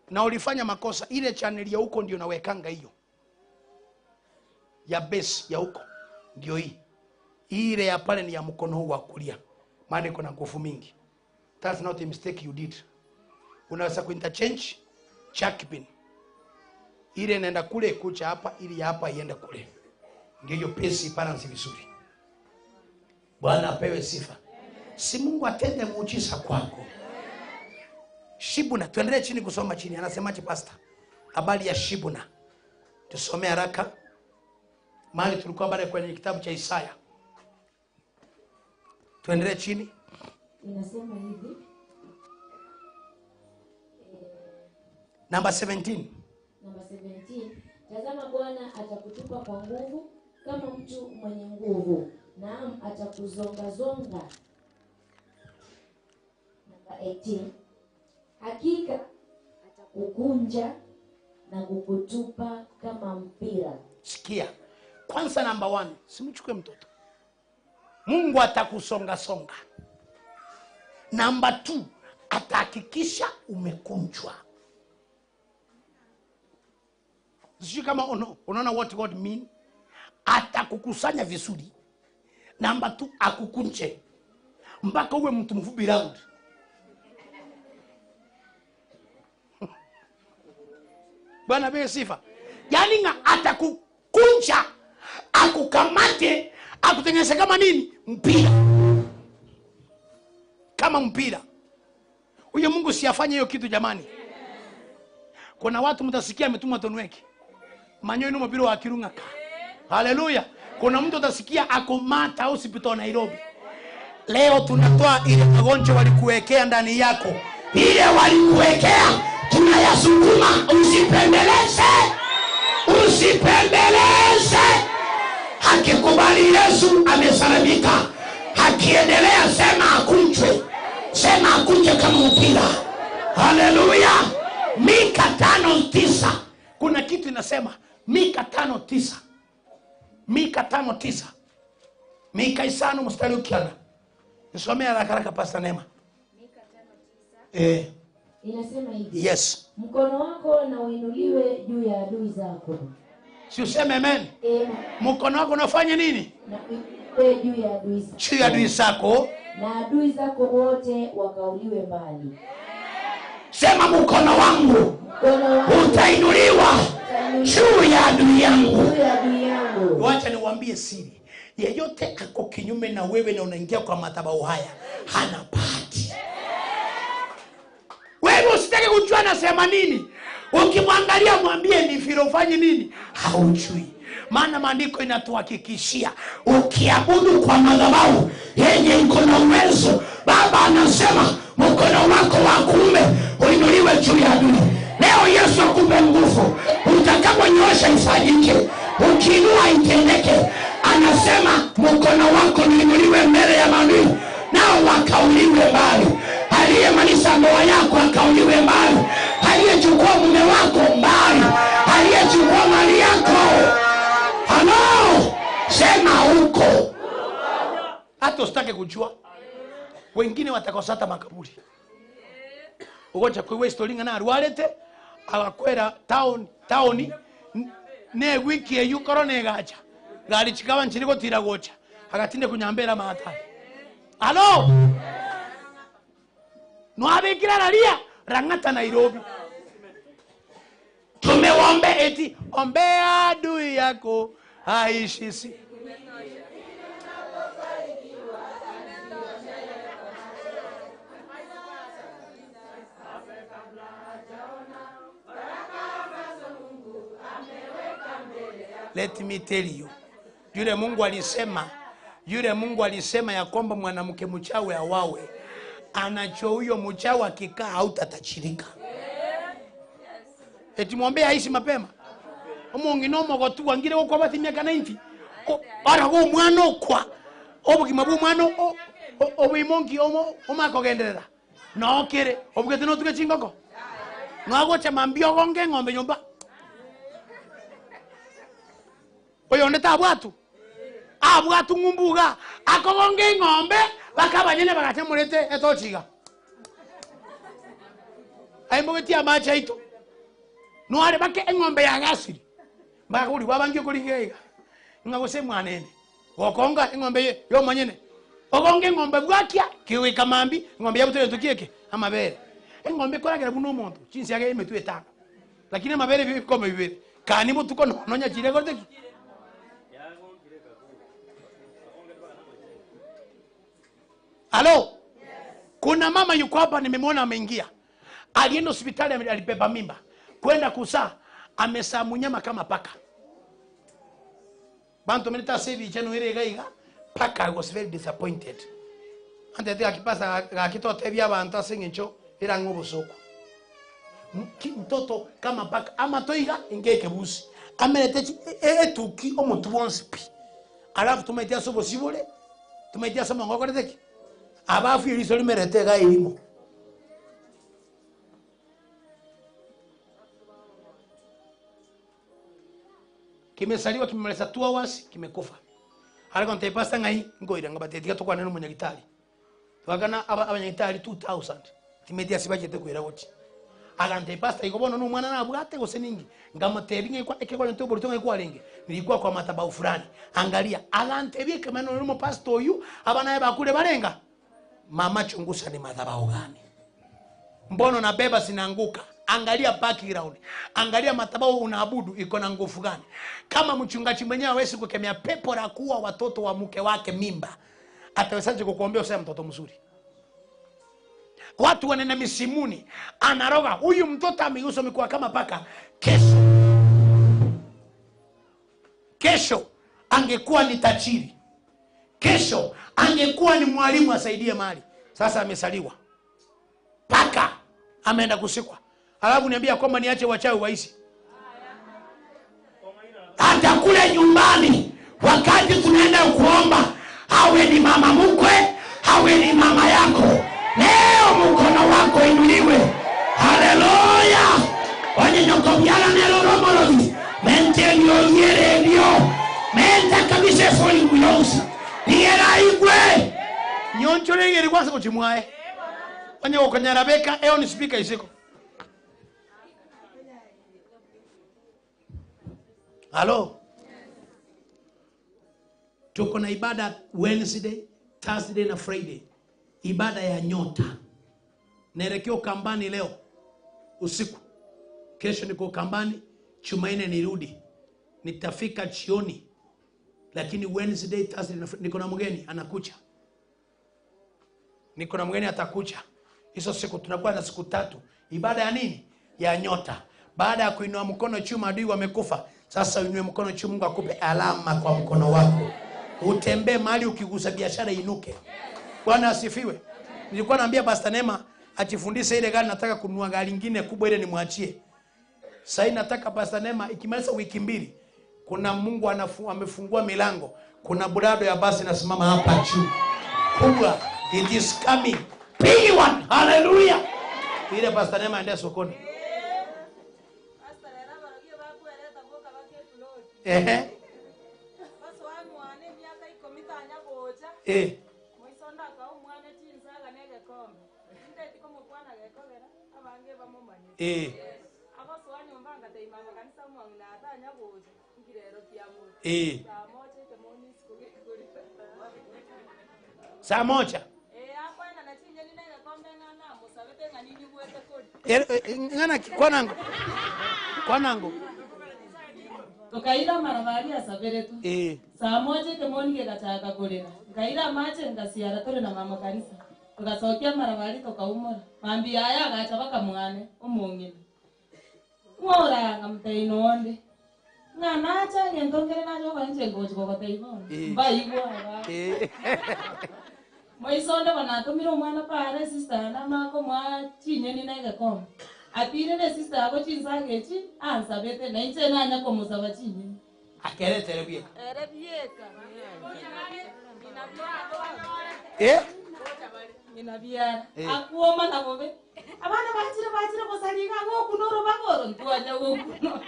Na ulifanya makosa, ile channel ya huko ndio nawekanga hiyo. Ya base ya huko ndio hii. Ile ya pale ni ya mkono huu wa kulia. Maana iko na nguvu mingi. That's not a mistake you did. Unaweza kuinterchange Jackpin. Ile inaenda kule kucha hapa, ili hapa iende kule. Ndio hiyo pesi balance vizuri. Bwana apewe sifa. Si Mungu atende muujiza kwako. Shibuna, tuendelee chini kusoma chini. Anasemaje pastor? Habari ya Shibuna. Tusome haraka. Mahali tulikuwa bado kwenye kitabu cha Isaya. Tuendelee chini. Inasema hivi. Number 17. Number 17. Tazama Bwana atakutupa kwa nguvu kama mtu mwenye nguvu. Naam, atakuzonga zonga. Number 18. Hakika atakukunja na kukutupa kama mpira. Sikia. Kwanza number 1, simchukue mtoto. Mungu atakusonga songa. Number 2, atahakikisha umekunjwa. Sijui kama unaona what God mean. Atakukusanya vizuri. Number 2, akukunje mpaka uwe mtu mfupi round. Bwana apewe sifa. Yaani atakukunja, akukamate, akutengeneze kama nini? Mpira. Kama mpira. Huyo Mungu siafanye hiyo kitu jamani. Kuna watu mtasikia ametumwa Tonweki. Manyoyo mpira wa Kirunga. Haleluya. Kuna mtu utasikia akomata hospital Nairobi. Leo tunatoa ile magonjwa walikuwekea ndani yako. Ile walikuwekea tunayasukuma. Usipembeleze. Usipembeleze. Hakikubali Yesu amesalimika. Hakiendelea sema akunjwe. Sema akunjwe kama mpira. Haleluya. Mika 5:9. Kuna kitu inasema Mika 5:9. Mika 5:9. Mika 5 mstari ukiana. Nisomee haraka haraka Pastor Neema. Mika 5:9. Inasema hivi. Yes. Mkono wako na uinuliwe juu ya adui zako. Si useme amen. Mkono wako unafanya nini? Na uinuliwe juu ya adui zako. Juu ya adui zako. Na adui zako wote wakauliwe mbali. Sema mkono wangu utainuliwa juu ya adui yangu. Wacha niwaambie siri. Yeyote ako kinyume na wewe na unaingia kwa madhabahu haya, hana bahati. Wewe usitake kujua nasema nini. Ukimwangalia mwambie ni vile ufanye nini, haujui. Maana maandiko inatuhakikishia ukiabudu kwa madhabahu yenye iko na uwezo, Baba anasema mkono wako wa kuume uinuliwe juu ya adui. Leo Yesu akupe nguvu, utakaponyoosha ifanyike, ukiinua itendeke. Anasema mkono wako uinuliwe mbele ya maadui, nao wakauliwe mbali. Aliyemaliza ndoa yako akauliwe mbali, aliyechukua mume wako mbali, aliyechukua mali yako. Halo, sema huko. Hata usitake kujua, wengine watakosa hata makaburi. Ugoja kwa West Olinga na arwarete agakwera town ne wiki eyu corona egacha gari chikawa nchiri gotira gocha agatinde kunyambera mahatari. Halo, nwabikira ralia rangata Nairobi. Tumeombe eti ombea adui yako aishi si. Let me tell you, yule Mungu alisema ya kwamba mwanamke mchawi awawe, anacho huyo mchawi akikaa hautatachirika. Eti mwombe aishi mapema. Omongino mogotu wangire kwa bati miaka 90. Ara go mwana kwa obugima bwo mwana obimonki omo omakogenderera. No kere obugete no tuke chingoko. Mwagocha mambio gonge ng'ombe nyumba. Oyo ndeta abwatu. Abwatu ngumbuga akogonge ng'ombe bakabanyene bagatemurete etochiga. Aimbogetia amacha ito. Noare bake eng'ombe ya gasiri. Bakuri wabangi kuligeiga. Ngagose mwanene. Gokonga eng'ombe yo manyene. Ogonge ng'ombe bwakia kiwika mambi ng'ombe yabutere tukieke amabere. Eng'ombe koragera buno omuntu chinsi yake emetwe etano. Lakini mabere bikombe bibiri. Kani mutuko nonya chire korte ki. Halo? Kuna mama yuko hapa nimemwona ameingia. Alienda hospitali alibeba mimba. Kwenda kusaa amesaa munyama kama paka. Bantu menita sevi chenu ire gaiga paka was very disappointed. Ante te akipasa akitoa tebia abantu asengencho era ngobosoko. Mtoto kama paka ama toiga ingeke busi. Amerete etuki omuntu wonsi pi. Alafu tumetia sobo sibole. Tumetia somo ngokoreteki. Abafu iliso limerete ga ilimo. Kimesaliwa kimemaliza 2 hours kimekufa. Alikuwa nitaipasta ngai ngoira ngabatetika tukwa neno munyagitari. Twagana abanyagitari 2000. Timetia sibajete kuira goti. Agante pasta ikobono no mwana na bwate gose ningi. Ngamutebi ngekwa ekekwa ntobo rutonga kwa lenge. Nilikuwa kwa matabau fulani. Angalia agante bi kama no pastor uyu abana bakule balenga. Mama chungusa ni madhabahu gani? Mbono na beba sinaanguka. Angalia background. Angalia madhabahu unaabudu iko na nguvu gani? Kama mchungaji mwenyewe hawezi kukemea pepo la kuua watoto wa mke wake mimba, atawezaje kukuombea useme mtoto mzuri? Watu wanaenda misimuni, anaroga huyu mtoto amegusa mikoa kama paka. Kesho angekuwa ni tajiri. Kesho angekuwa ni mwalimu asaidie mali. Sasa amesaliwa. Paka ameenda kusikwa. Alafu niambia kwamba niache wachawi waisi. Hata kule nyumbani wakati tunaenda kuomba, awe ni mama mkwe, awe ni mama yako. Leo mkono wako inuliwe. Haleluya. Onye nyokobyala nelo romolozi. Mente nyonyere ndio. Menta kabisa foli muyonsi. Niera igwe. Nyonchole ngeri kwanza kuchimwae. Onye okanyara beka eo ni speaker isiko. Halo. Tuko na ibada Wednesday, Thursday na Friday. Ibada ya nyota. Naelekea Kambani leo usiku. Kesho niko Kambani, Jumanne nirudi. Nitafika jioni. Lakini Wednesday, Thursday na Friday niko na mgeni anakuja. Niko na mgeni atakuja. Hizo siku tunakuwa na siku tatu. Ibada ya nini? Ya nyota. Baada ya kuinua mkono juu maadui wamekufa. Sasa uinue mkono juu Mungu akupe alama kwa mkono wako. Utembee mahali ukigusa biashara inuke. Bwana asifiwe. Nilikuwa naambia Pastor Neema ajifundishe ile gari, nataka kununua gari nyingine kubwa ile nimwachie. Sasa nataka Pastor Neema ikimaliza wiki mbili, kuna Mungu amefungua milango. Kuna burado ya basi nasimama hapa juu. Kubwa, it is coming. Big one. Hallelujah. Ile Pastor Neema aende sokoni. Ehe. Eh. Eh. Eh. Saa moja. Ngana kwanango. Kwanango. Tukaira maravari asabere tu. Saa moja kemonike gachaka kulira. Ngaira mache ngasiara tore na mama kanisa. Tukasokia maravari tukaumora. Mambi aya agacha bakamwane omong'ina. Ng'ora ngamteino onde. Ng'anacha ngentongere nacho kwanche ngochi kogoteibona. Mbaigwa aba. Moisonde banatumire omwana pare sister na mako mwa chinyeni na egekombe. Atire ne sister ako chinsagechi ansabete na inche nanya komusaba chinyeni. Akeretere bieka. Ere bieka. Eh? Ninabiara. Akuoma na bobe. Abana bachire bachire bosariga gokunoro bagoro ntwanya gokuno.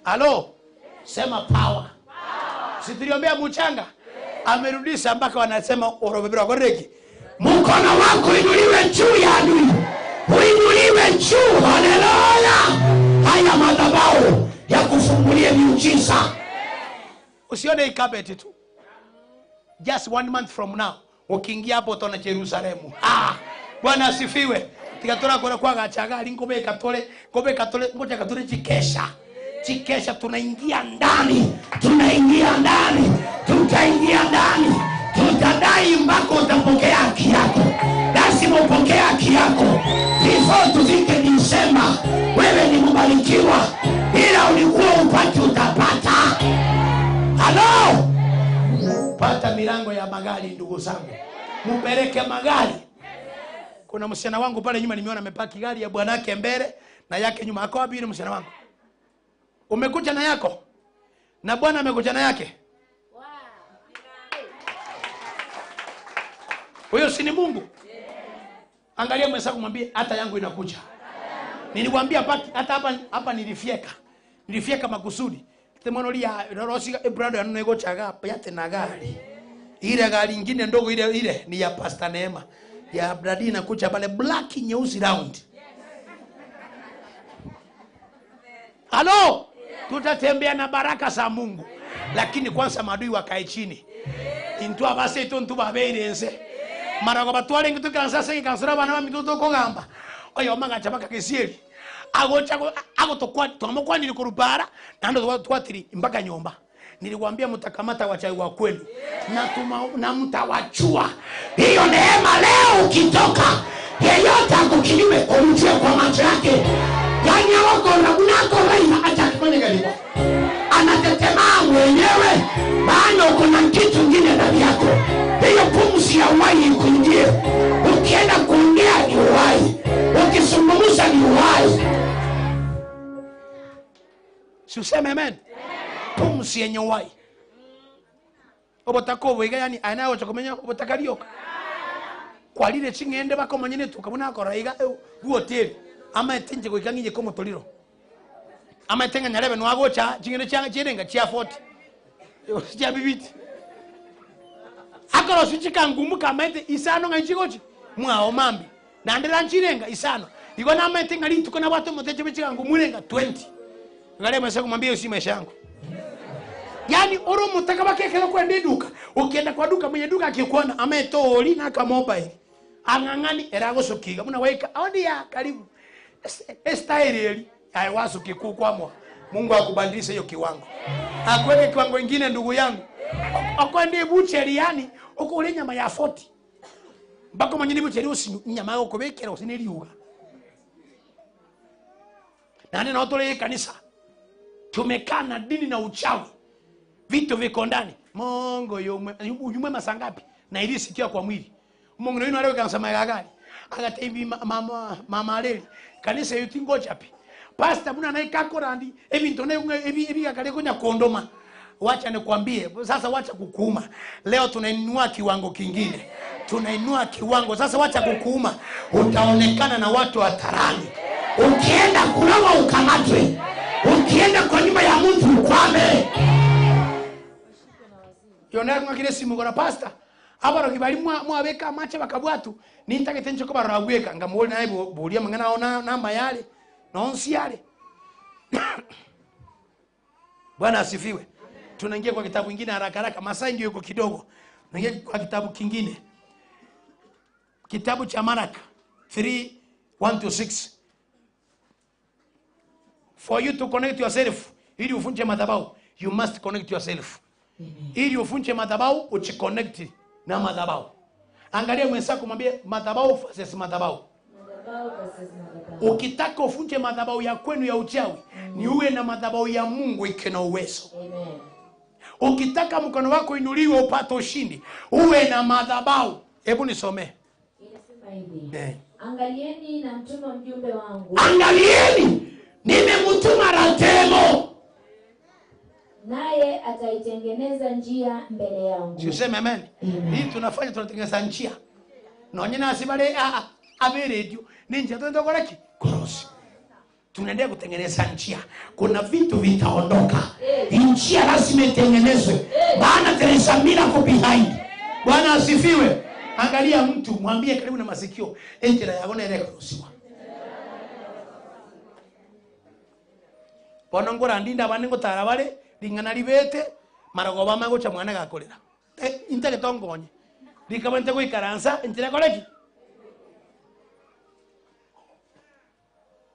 Halo? Sema power. Si tuliombea mchanga. Amerudisha mpaka wanasema orobebera koreki. Mkono wako inuliwe juu ya adui. Uinuliwe juu. Haleluya. Haya madhabahu ya kufungulia miujiza. Usione ikabeti tu. Just 1 month from now, ukiingia hapo utaona Jerusalemu. Ah, Bwana asifiwe. Tigatora kwa gachaga ngobeka tole ngobeka tole ngoja tole chikesha. Chikesha tunaingia ndani. Tunaingia ndani. Tutaingia ndani. Tutadai mpaka utapokea haki yako. Lazima upokee haki yako. Before tufike Disemba, wewe ni mbarikiwa. Ila ulikuwa upati utapata. Hello? Pata milango ya magari ndugu zangu. Mupeleke magari. Kuna msichana wangu pale nyuma nimeona amepaki gari ya bwanake mbele na yake nyuma. Ako wapi yule msichana wangu? Umekuja na yako? Na bwana amekuja na yake? Huyo si ni Mungu? Angalia mwenzako mwambie hata yangu inakuja. Nilikwambia hata hapa nilifieka. Nilifieka makusudi. Temonolia rorosika brother anego chaga yate na gari. Ile gari nyingine ndogo ile ni ya Pastor Neema. Ya Bradi inakuja pale black nyeusi round. Halo? Tutatembea na baraka za Mungu. Lakini kwanza maadui wakae chini. Intua basi tu baberense. Mara kwa batwale ngitukansa sasa kansura bana mituto kogamba. Oyo magacha baka kesieri. Agocha agotokwa tomokwa nilikurubara na ndo twatiri mpaka nyumba. Niliwaambia mtakamata wachawi wa kwenu na mtawachua. Hiyo neema leo ukitoka yeyote akukinyume umjue kwa macho yake. Yani wako na kunako raia acha kifanye gani? Anatetema mwenyewe maana uko na kitu kingine ndani yako. Hiyo pumzi ya uhai ikuingie. Ukienda kuongea ni uhai. Ukizungumza ni uhai. Si useme amen? Pumzi yenye uhai. Obotako wega yani anayo chakomenya obotakalioka. Kwa lile chingende bako manyene tukabona akoraiga hoteli ama etenje goikangiye ko motoliro. Ama etenga nyarebe no agocha chingende cha chirenga chia 40. Chia bibiti. Akoro sichika ngumu kama ete isano ngai mwao mambi. Na ndela nchirenga isano. Iko na ama etenga lintu kona watu moteche bichika ngumu renga 20. Ngale mwesa kumwambia usi maisha yangu. Yani oro mutaka bakekera kwenda duka. Ukienda kwa duka mwenye duka akikuona ametoli na ka mobile. Angangani eragosukiga muna weka odia karibu. Style eli aiwasuki kukwamwa. Mungu akubadilishe hiyo kiwango. Akuweke kiwango kingine ndugu yangu. Akwende bucheri yani ukule nyama ya 40. Mpaka mwenye bucheri usi nyama yako kubekera usineliuga. Na neno otole kanisa. Tumekaa na dini na uchawi. Vitu viko ndani. Mungu yumwe masangapi na ili sikia kwa mwili. Mungu yunu aleo kanisa magari. Agata hivi mama aleli. Kanisa yuti ngoja pi. Pastor muna naye kakorandi ebi ntone ebi akale konya kondoma. Wacha nikwambie sasa, wacha kukuuma. Leo tunainua kiwango kingine. Tunainua kiwango. Sasa wacha kukuuma. Utaonekana na watu hatarani. Ukienda kulawa ukamatwe. Ukienda kwa nyumba ya mtu ukwame. Yona ngakire simu gora pastor. Abaro kibali mwabeka mache bakabwatu. Nintagete nchoko baragweka ngamuli naye bulia mangana ona namba yale. Nonsi yale. Bwana asifiwe. Tunaingia kwa kitabu kingine haraka haraka. Masai ndio yuko kidogo. Tunaingia kwa kitabu kingine. Kitabu cha Mark 3:1-6. For you to connect yourself, ili ufunje madhabahu, you must connect yourself. Ili ufunje madhabahu, uchiconnect na madhabahu. Angalia mwenzako mwambie madhabahu versus madhabahu. Ukitaka ufunje madhabahu ya kwenu ya uchawi, ni uwe na madhabahu ya Mungu iko na uwezo. Ukitaka mkono wako inuliwe upate ushindi, uwe na madhabahu. Hebu nisomee. Inasema hivi. Angalieni na mtuma mjumbe wangu. Angalieni nimemtuma Ratemo. Naye ataitengeneza njia mbele yangu. Tuseme amen. Hii tunafanya tunatengeneza njia. Na nyina asibale abe radio ni njia tunaenda koreki korosi. Tunaendelea kutengeneza njia. Kuna vitu vitaondoka. Njia lazima itengenezwe. Maana there is a miracle behind. Bwana asifiwe. Angalia mtu mwambie karibu na masikio, njia yako na ile korosiwa. Bono ngora ndinda bane ngotara bare ringana libete marago bama gocha mwana gakorera. Intake tongonye. Rikabante goikaransa njira koreki.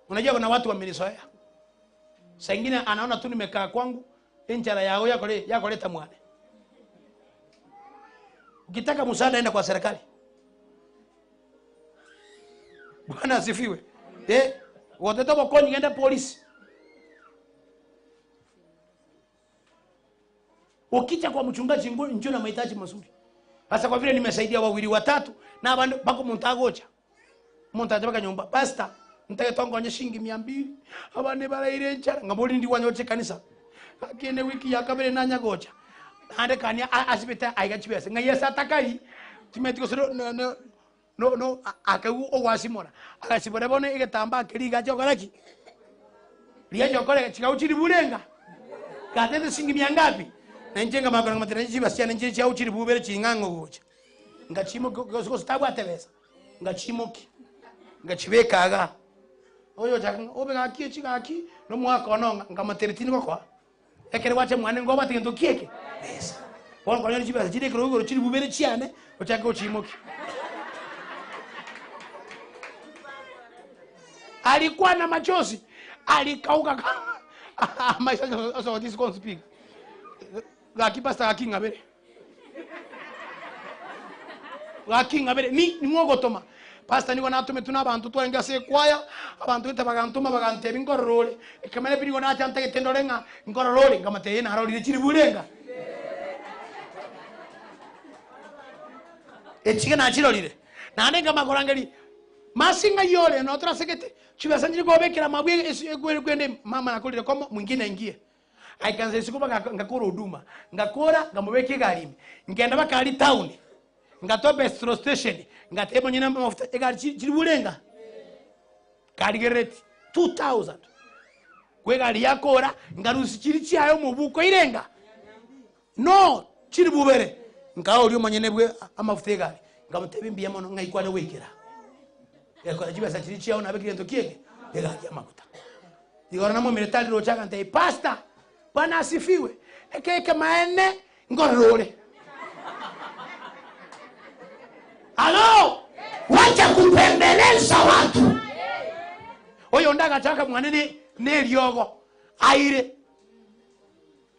Unajua kuna watu wamenizoea. Saa ingine anaona tu nimekaa kwangu, injara yao yako leta mwane. Ukitaka msaada enda kwa serikali. Bwana asifiwe. Watoto wako enda polisi. Ukicha kwa mchungaji njoo na mahitaji mazuri. Sasa kwa vile nimesaidia wawili watatu na bandu bako muntagocha. Muntajabaka nyumba. Pastor, nitaketongonya shilingi 200. Abane baraire nchara ngaboli ndi wanyoche kanisa. Akene wiki yakabere nanyagocha. Ande kania asibita aiga chibese. Ngayesa atakai timetiko sero no no no no akagu owasimora. Agasibore bone igetamba kiriga chokoraki. Ria chokore chikauchiri burenga. Katete shilingi 100 ngapi? Nenjenga magana matera chiba siana nje cha uchiri bubere chingango gocha. Ngachimo gosko tabwatebesa. Ngachimoki. Ngachibekaga. Oyo chaka obe gaki chigaki no mwaka ono ngamateretini kwa. Ekere wache mwane ngo bati ndo kieke. Besa. Bono konya chiba chire kro chiri bubere chiane ochaka ochimoki. Alikuwa na machozi, alikauka kama maisha so this gon speak. Gaki pastor gaki ngabere. Gaki ngabere ni ngogotoma. Pastor niko natume tuna abantu twarenga se kwaya, abantu tabagantuma bagantebe ngororore. Ekamere birigo nachanta getendorenga ngororore ngamateye narorire chiri burenga. Echige nachirorire. Nanenga magorangeri masinga yole no trasekete chibasanjiri gobekera mabwe kwende mama nakulire komo mwingine ingie. Aikanze siku ngakora huduma ngakora ngamubeke galimi ngenda bakali town ngatope petrol station ngatebo nyina mafuta egari chiri burenga kaligereti 2000 kwegari yakora ngarusi chiri chayo mubuko irenga no chiri bubere ngawo uri manyene bwe amafuta egari ngamutebe mbiya mono ngayikwana wekera yakora chibasa chiri chayo nabekire ntokieke egari amafuta igora namo miretali rochaka nte pastor Bwana asifiwe. Ekeke maene ngorore. Halo? Wacha kupembeleza watu. Oyo ndaga chaka mwanene neliogo. Aire.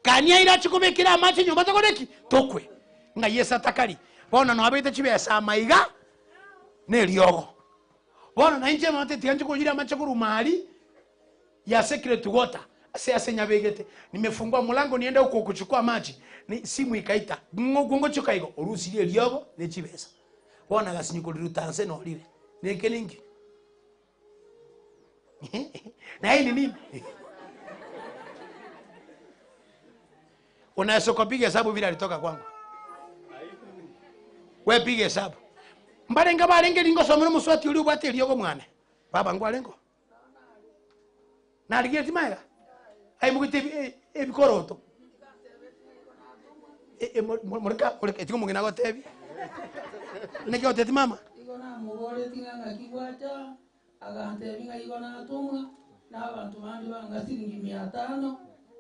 Kania ira chikubekira amachi nyumba zakoreki tokwe. Nga Yesu atakali. Bona no abete chibesa maiga neliogo. Bona na inje mate tianje kujira amachi kurumali ya secret water. Ase nyabegete nimefungua mlango niende huko kuchukua maji ni simu ikaita ngongo chukaigo orusirie lyogo nechibesa bona gasinyiko lirutanse no lile nekeningi na hii ni nini? Unaweza kupiga hesabu vile alitoka kwangu. Wewe piga hesabu mbarenga barenge lingo somero muswati uli ubwate lyogo mwana baba ngwalengo na ligeti maega ai mugite ebikoroto mureka etiko mugina gotebi neke oteti mama igo na mugore tinganga kigwacha agante binga igo na tumwa na abantu bandi banga siringi 500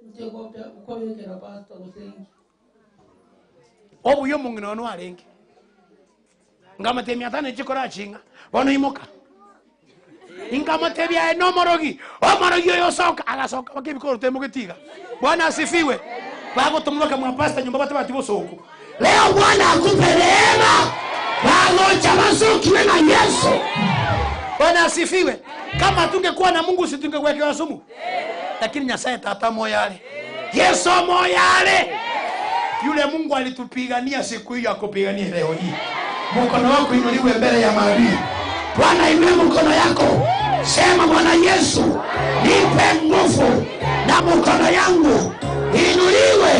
nje gopya ukobekera pastor gusengi obu yo mugina ono arenge ngamate 500 chikora chinga bono imoka ingamatebia enomorogi omorogi yosoka agasoka bakebikoro temugetiga Bwana asifiwe bago tumuka mwa pastor nyumba batu batibosoko leo Bwana akupe neema bago chamasukiwe na Yesu. Bwana asifiwe. Kama tungekuwa na Mungu situngekuwekewa sumu, lakini Nyasaye tata moyale Yesu moyale yule Mungu alitupigania siku hiyo akupigania leo hii. Mkono wako inuliwe mbele ya maadui. Bwana inua mkono yako. Sema Bwana Yesu, nipe nguvu na mkono yangu inuliwe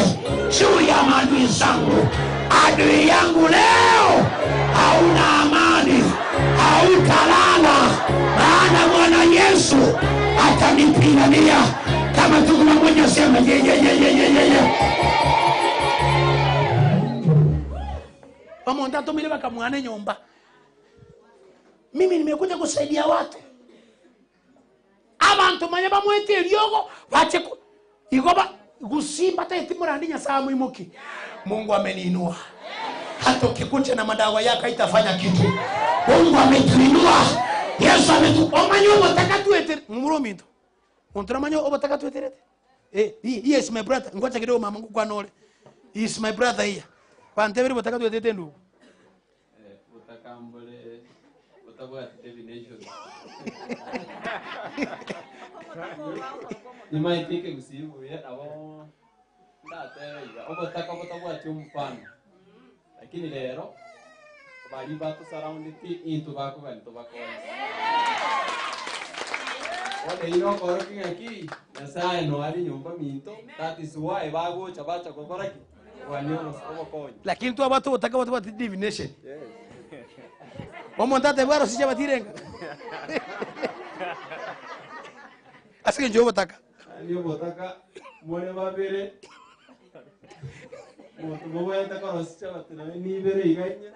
juu ya maadui zangu. Adui yangu leo hauna amani, hautalala, maana Bwana Yesu atanipigania. Kama tu kuna mmoja sema ye ye ye ye ye ye. Pamonda tomile bakamwane nyumba. Mimi nimekuja kusaidia watu. Abantu manye bamwete lyogo bache igoba gusimba tayitimura Nyasaye muimuki. Mungu ameniinua. Hata ukikucha na madawa yako haitafanya kitu. Mungu ametuinua. Yesu ametu omanyo obotakatwetere mumurominto. Ontramanyo obotakatwetere. Eh, he is my brother. Ngoja kidogo mama kwa nole. He is my brother here. Pantebere botakatwetere ndugu. Eh, botakambole botabwa divination. Nimaitike gusibu ya abo ndatere obotaka botabwa mfano. Lakini lero bali batu surrounded into bako ganito bako. Ole ino koroki ngaki nyasaye no ari nyumba minto that is why bago chabacha kokoraki wanyo obokonyi. Lakini tu abatu botaka botabwa divination. Yes. Omontate bwaro sije batirenga. Asike njo botaka. Ndio botaka mwone babere. Moto mobaya takoro sije batina ni bere iganya.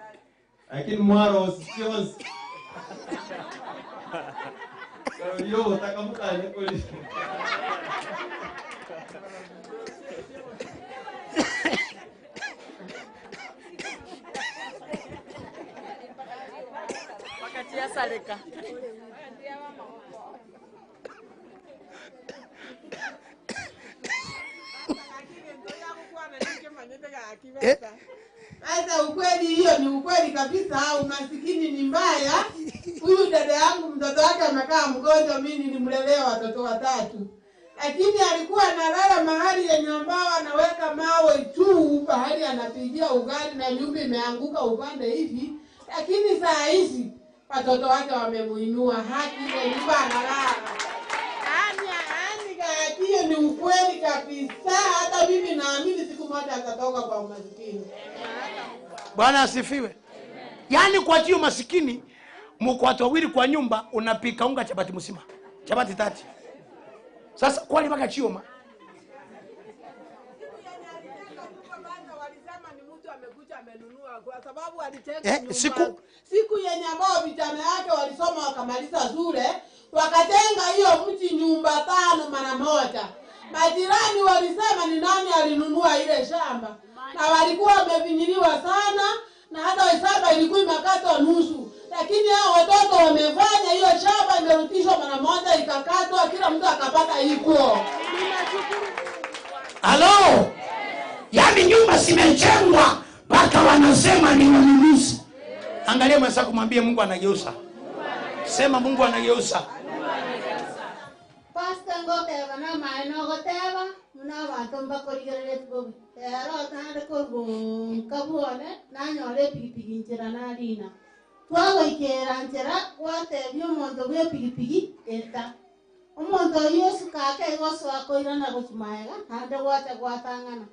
Lakini mwaro sije. Pero yo botaka mutane kuli. Saleka. Sasa ukweli hiyo ni ukweli kabisa, umasikini ni mbaya. Huyu dada yangu mtoto wake amekaa mgonjwa, mimi nilimlelea watoto watatu. Lakini alikuwa analala mahali yenye ambao anaweka mawe juu, pahali anapigia ugali na nyumba imeanguka upande hivi. Lakini saa hizi watoto wake wamemuinua haki ile nyumba analala. Yaani hiyo ni ukweli kabisa. Hata mimi naamini siku moja atatoka kwa umasikini. Bwana asifiwe. Yaani kwa hiyo masikini mko watu wawili kwa nyumba unapika unga chapati msima. Chapati tatu. Sasa kwani mpaka chioma? Kwa sababu alitenga nyumba. Siku yenye ambao vijana yake walisoma wakamaliza shule, wakatenga hiyo mti nyumba 5 mara moja. Majirani walisema ni nani alinunua ile shamba. Na walikuwa wamevinyiliwa sana na hata shamba ilikuwa imekatwa nusu. Lakini hao watoto wamefanya hiyo shamba imerudishwa mara moja ikakatwa, kila mtu akapata iko. Halo. Yaani nyumba zimejengwa mpaka wanasema ni wanunuzi. Angalia mwenzako mwambie Mungu anageuza. Sema Mungu anageuza. Pastor ngoteba na maino goteba muna bantu mbakorigerere tubobi. Ero tande korgo kabuone na nyore pigipigi nchera na rina. Twagoikera nchera gwatebia omonto bwe pigipigi eta. Omonto Yesu kake gosoa koirana gochimaega ande gwacha gwatang'ana.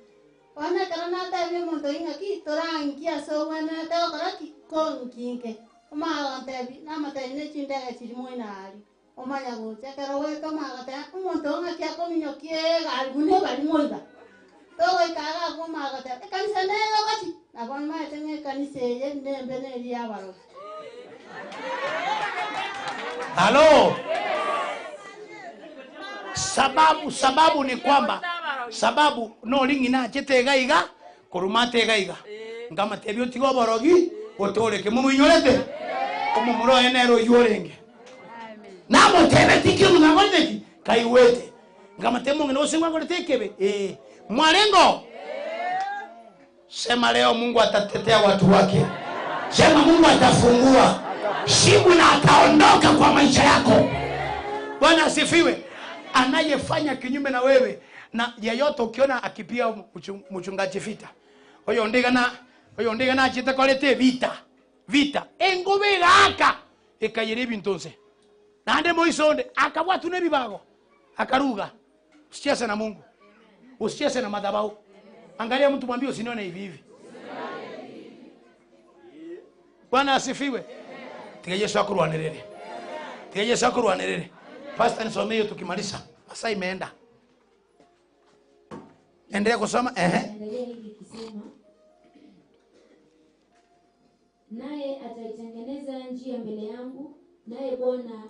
Ona karana tebia omonto ing'aki torangia so wena tegokora ki konkinke. Omagontebi namatebia ne chindege chiri moinari. Omanya gocha kero weka omagoteba omonto ng'aki akominyokia egari buna ebari moiga. Togoikaga agwo omagoteba ekanisa negogochi nabo maete ng'a ekanisa eye nembe neri yabarogi. Halo. Sababu ni kwamba sababu no ringina chetega iga korumate iga ngama tebio tigo borogi otoreke mumuinyorete omumuro enero yorenge namo tebe tikio ngangoleki kaiwete ngama temo ngeno singwa ngolete kebe mwalengo. Sema leo Mungu atatetea watu wake. Sema Mungu atafungua shimu na ataondoka kwa maisha yako. Bwana asifiwe. Anayefanya kinyume na wewe na yeyote ukiona akipia mchungaji vita. Oyo ndiga na chitakolete vita. Vita engobe gaka ekayere bintonse. Na ande moisonde akabwatu nebibago. Akaruga. Usicheze na Mungu. Usicheze na madhabahu. Angalia mtu mwambie usinione hivi hivi. Bwana asifiwe. Tiga Yesu akurwanirire. Tiga Yesu akurwanirire. Pastor nisomee hiyo tukimaliza. Masaa imeenda. Endelea kusoma. Endelea hivi kusema. Naye ataitengeneza njia mbele yangu, naye Bwana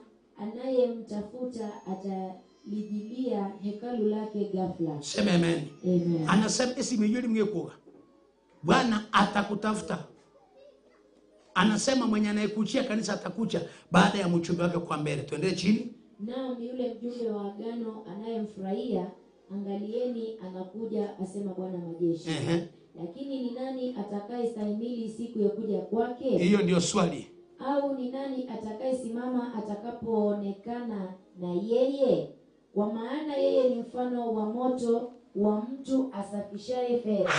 anayemtafuta atalijilia hekalu lake ghafla. Sema amen. Amen. Anasema esi miyoli mngekuwa. Bwana atakutafuta. Anasema mwenye anayekuchia kanisa atakucha baada ya mchumba wake kwa mbele. Tuendelee chini. Naam, yule mjumbe wa agano anayemfurahia, angalieni anakuja, asema Bwana majeshi. Lakini ni nani atakayestahimili siku ya kuja kwake? Hiyo ndio swali. Au ni nani atakayesimama atakapoonekana na yeye? Kwa maana yeye ni mfano wa moto wa mtu asafishaye fedha,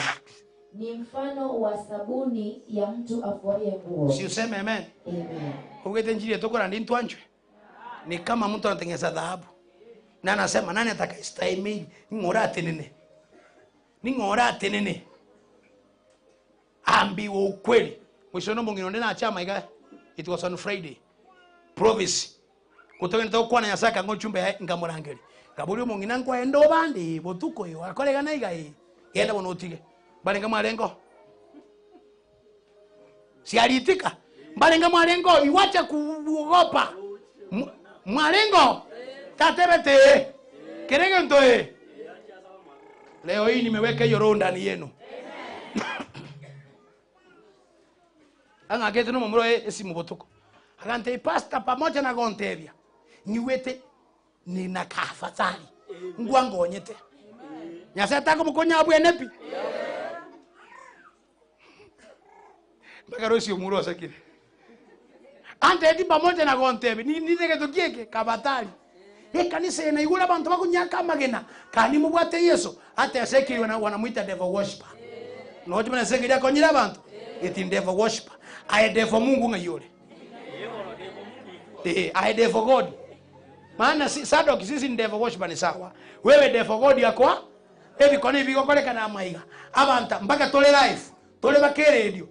ni mfano wa sabuni ya mtu afuaye nguo. Si useme amen. Amen. Ugete njiri tokora ndi ntwanjwe. Ni kama mtu anatengeneza dhahabu. Na anasema nani atakayestahimili? Ngora atenene. Ni ngora atenene. Ambiwe ukweli. Mwisho no mungino ndena chama iga. It was on Friday. Province. Kutoka nitakuwa na nyasaka ngo chumbe ngamurangeli. Kaburi mungina nkwa endo bandi botuko yo akolega na iga yi. Yenda bono utige. Balenga mwalengo. Si aliitika. Balenga mwalengo iwache kuogopa. Mwalengo. Tatebete. Kerege ntoe. Leo hii nimeweka hiyo roho ndani yenu. Anga kete no mumuro esimu botuko. Agante pastor pamoja na gontebia. Niwete nina kafatali. Ngwangonyete. Nyaseta ko mukonya abwenepi. Mpaka rosi umuro asakire. Ante eti pamoja na gontebia. Ni nitege tokieke kabatali. Ye kanisa ina igura bantu bakunyaka magena. Kani mubwate Yesu. Ate asekiri wanamuita devil worshiper. No hoje bana sekiri akonyira bantu. Eti devil worshiper. Aye devil Mungu ngayole. Aye devil God. Maana Sadok sisi ni devil worshiper ni sawa. Wewe devil God yakwa ebi kone ibigokoreka na maiga. Abanta mpaka tole life. Tole bake radio.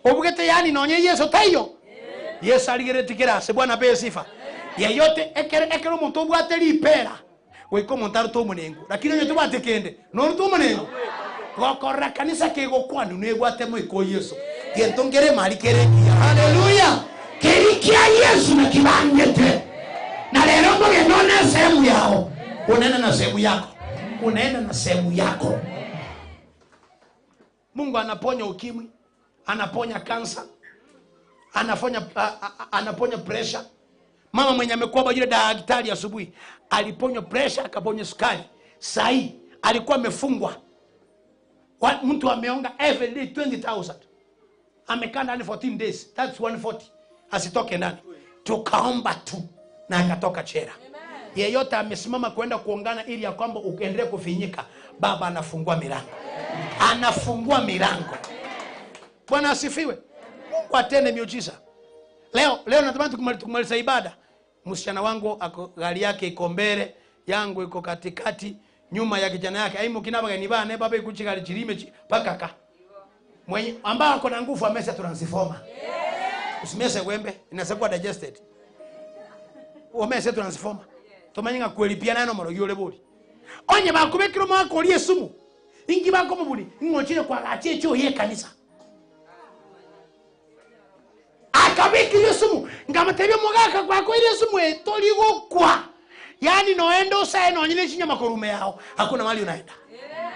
Obugete yani nonye Yesu tayo. Yesu aligeretikira se Bwana pe sifa. Yeyote ekere ekere omuntu obwate lipera. Weko montaru to munengo. Lakini nyo tubate kende. No to munengo. Gokora kanisa kegokwandu nebwate moiko Yesu. Gentongere mali kerekia. Haleluya. Kerikia Yesu na kibangete. Na leo mboge nona sehemu yao. Unaenda na sehemu yako. Unaenda na sehemu yako. Mungu anaponya ukimwi, anaponya kansa, anaponya pressure. Mama mwenye amekuwa yule daktari asubuhi aliponywa pressure, akaponywa sukari. Sahi alikuwa amefungwa. Mtu ameonga every day 20,000. Amekaa ndani 14 days. That's 140. Asitoke ndani. Tukaomba tu na akatoka chera. Yeyote amesimama kwenda kuongana ili ya kwamba uendelee kufinyika, Baba anafungua milango. Anafungua milango. Bwana asifiwe. Mungu atende miujiza. Leo natamani tukumaliza ibada. Msichana wangu ako gari yake iko mbele, yangu iko katikati, nyuma ya kijana yake. Aimu kinaba ni bana baba ikuchi gari chirime paka ka. Mwenye ambao ako na nguvu amesha transformer. Usimese wembe, inaweza digested. Umese transformer. Tomanyinga kwelipia nano moro yole boli. Onye bakubekiro mwako liye sumu. Ingi bako mubuli, ngochire kwa gache cho ye kanisa. Akabiki yesumu, ngamatebye mugaka kwa kwa yesumu etoligo kwa. Yani noendo sae no nyine chinya makorume yao. Hakuna mali unaenda.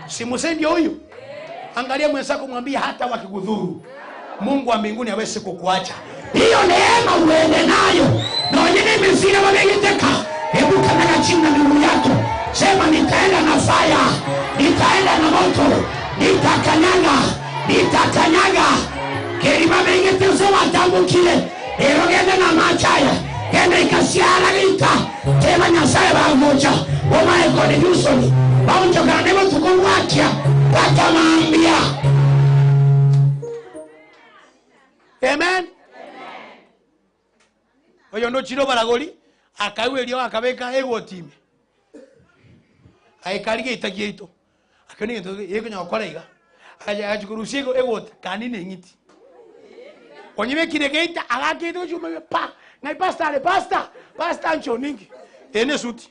Simusendi huyu. Angalia mwenzako mwambie hata wakikudhuru, Mungu wa mbinguni hawezi kukuacha. Hiyo neema uende nayo. Na nyine mizira wamegiteka. Hebu kanyaga chini na miguu yako. Sema nitaenda na fire, nitaenda na moto, nitakanyaga, nitakanyaga. Kerima mengete sema tambukile. Ero gende na machaya. Gende ikasiara gita. Tema nyasaye ba moja. Omae kone Houston. Bauncho kana nebo tukumwakia. Watamwambia. Amen. Oyo ndo chiro baragoli akaiwe lio akabeka ego time. Aikarige itagie ito. Akoni ndo yeko nyakora iga. Aja ajikurusie ego kanine ngiti. Onyime kiregeita agake ndo pa na pastor pastor pastor ncho ningi. Ene suti.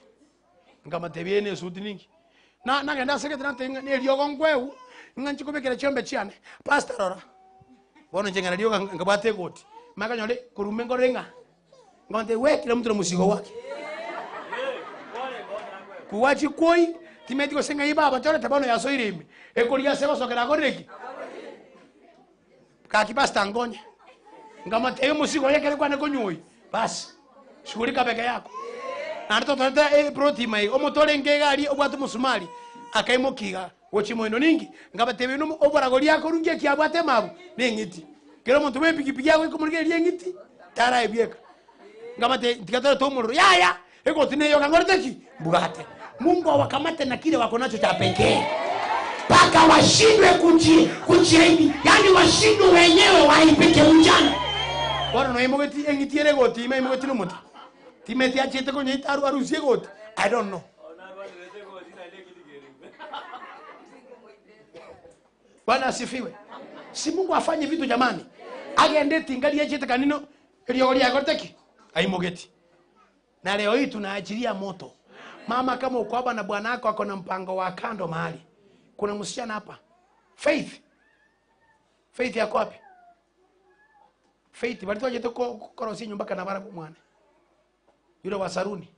Ngamatebie ene suti ningi. Na nagenda sekretary nte ne liogo ngweu nganchikubekera chombe chiane. Pastor rora. Bono njengana lioga ngabate goti. Makanyole kurume ngorenga. Ngonde we kila mtu na musigo wake. Kuwachi koi timetiko senga ibaba chore tabano ya soirimi. Ekolia seba sokera goreki. Kaki pastor ngonye. Ngama teyo musigo yake alikuwa anakonyoi. Basi shughulika peke yako. Na ndio tunaleta protein mai. Omotore ngegari obwatu musumari akaimokiga gochimoino ningi. Ngaba tebe no oboragori yako rungie kiabwate mabu nengiti. Kero muntu we pikipiki yako ikomurigeria ngiti tara ebieka. Ngaba te tikatore tomuriro. Ya ya ego tineyo kangorete mbugate. Mungu awakamate na kile wako nacho cha pekee. Paka washindwe kujiaibia. Yaani washindwe wenyewe waipike ujana. Bwana no imogeti engitiere goti ime imogeti no muta. Timeti achete konye itaru arusie goti. I don't know. Bwana asifiwe. Si Mungu afanye vitu jamani. Agende tingali achete kanino eliori agoteki. Aimogeti. Na leo hii tunaachilia moto. Mama kama uko hapa na bwana wako ako na mpango wa kando mahali. Kuna msichana hapa. Faith. Faith yako wapi? Faith walitoa jeto korosi nyumba kana bara mwana. Yule wa saruni.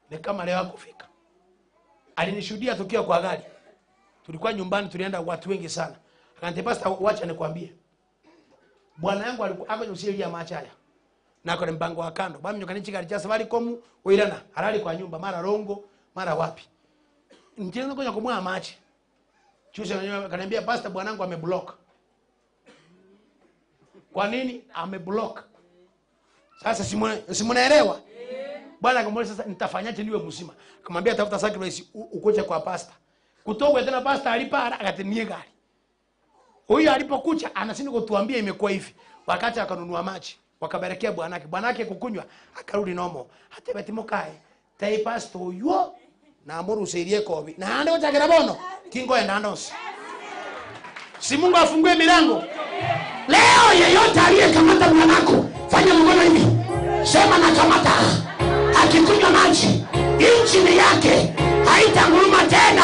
Ni kama leo hakufika. Alinishuhudia tukio kwa gari. Tulikuwa nyumbani tulienda watu wengi sana. Akaniambia pastor wacha nikwambie. Bwana yangu alikuwa akonyosia macha haya. Na kwa mpango wa kando. Bami nyokani chikari cha safari komu oirana halali kwa nyumba mara rongo mara wapi. Njenzo kwa kumwa machi. Chusa akaniambia pastor bwanangu ameblock. Kwa nini ameblock? Sasa simunaelewa? Bwana akamwambia sasa nitafanyaje niwe mzima? Akamwambia tafuta sacrifice ukoje kwa pastor. Kutoka tena pastor alipa akatenie gari. Huyo alipokucha anashinda kutuambia imekuwa hivi. Wakati akanunua maji, wakabarikia bwanake. Bwanake kukunywa akarudi nomo. Hata betimokae. Tai pastor yo na amuru usirie kobi. Na ande otakera bono. Kingo endandos. Si Mungu afungue milango. Leo yeyote aliyekamata mwanako, fanya mkono hivi. Sema nakamata. Akikunywa maji, injini yake haitanguruma tena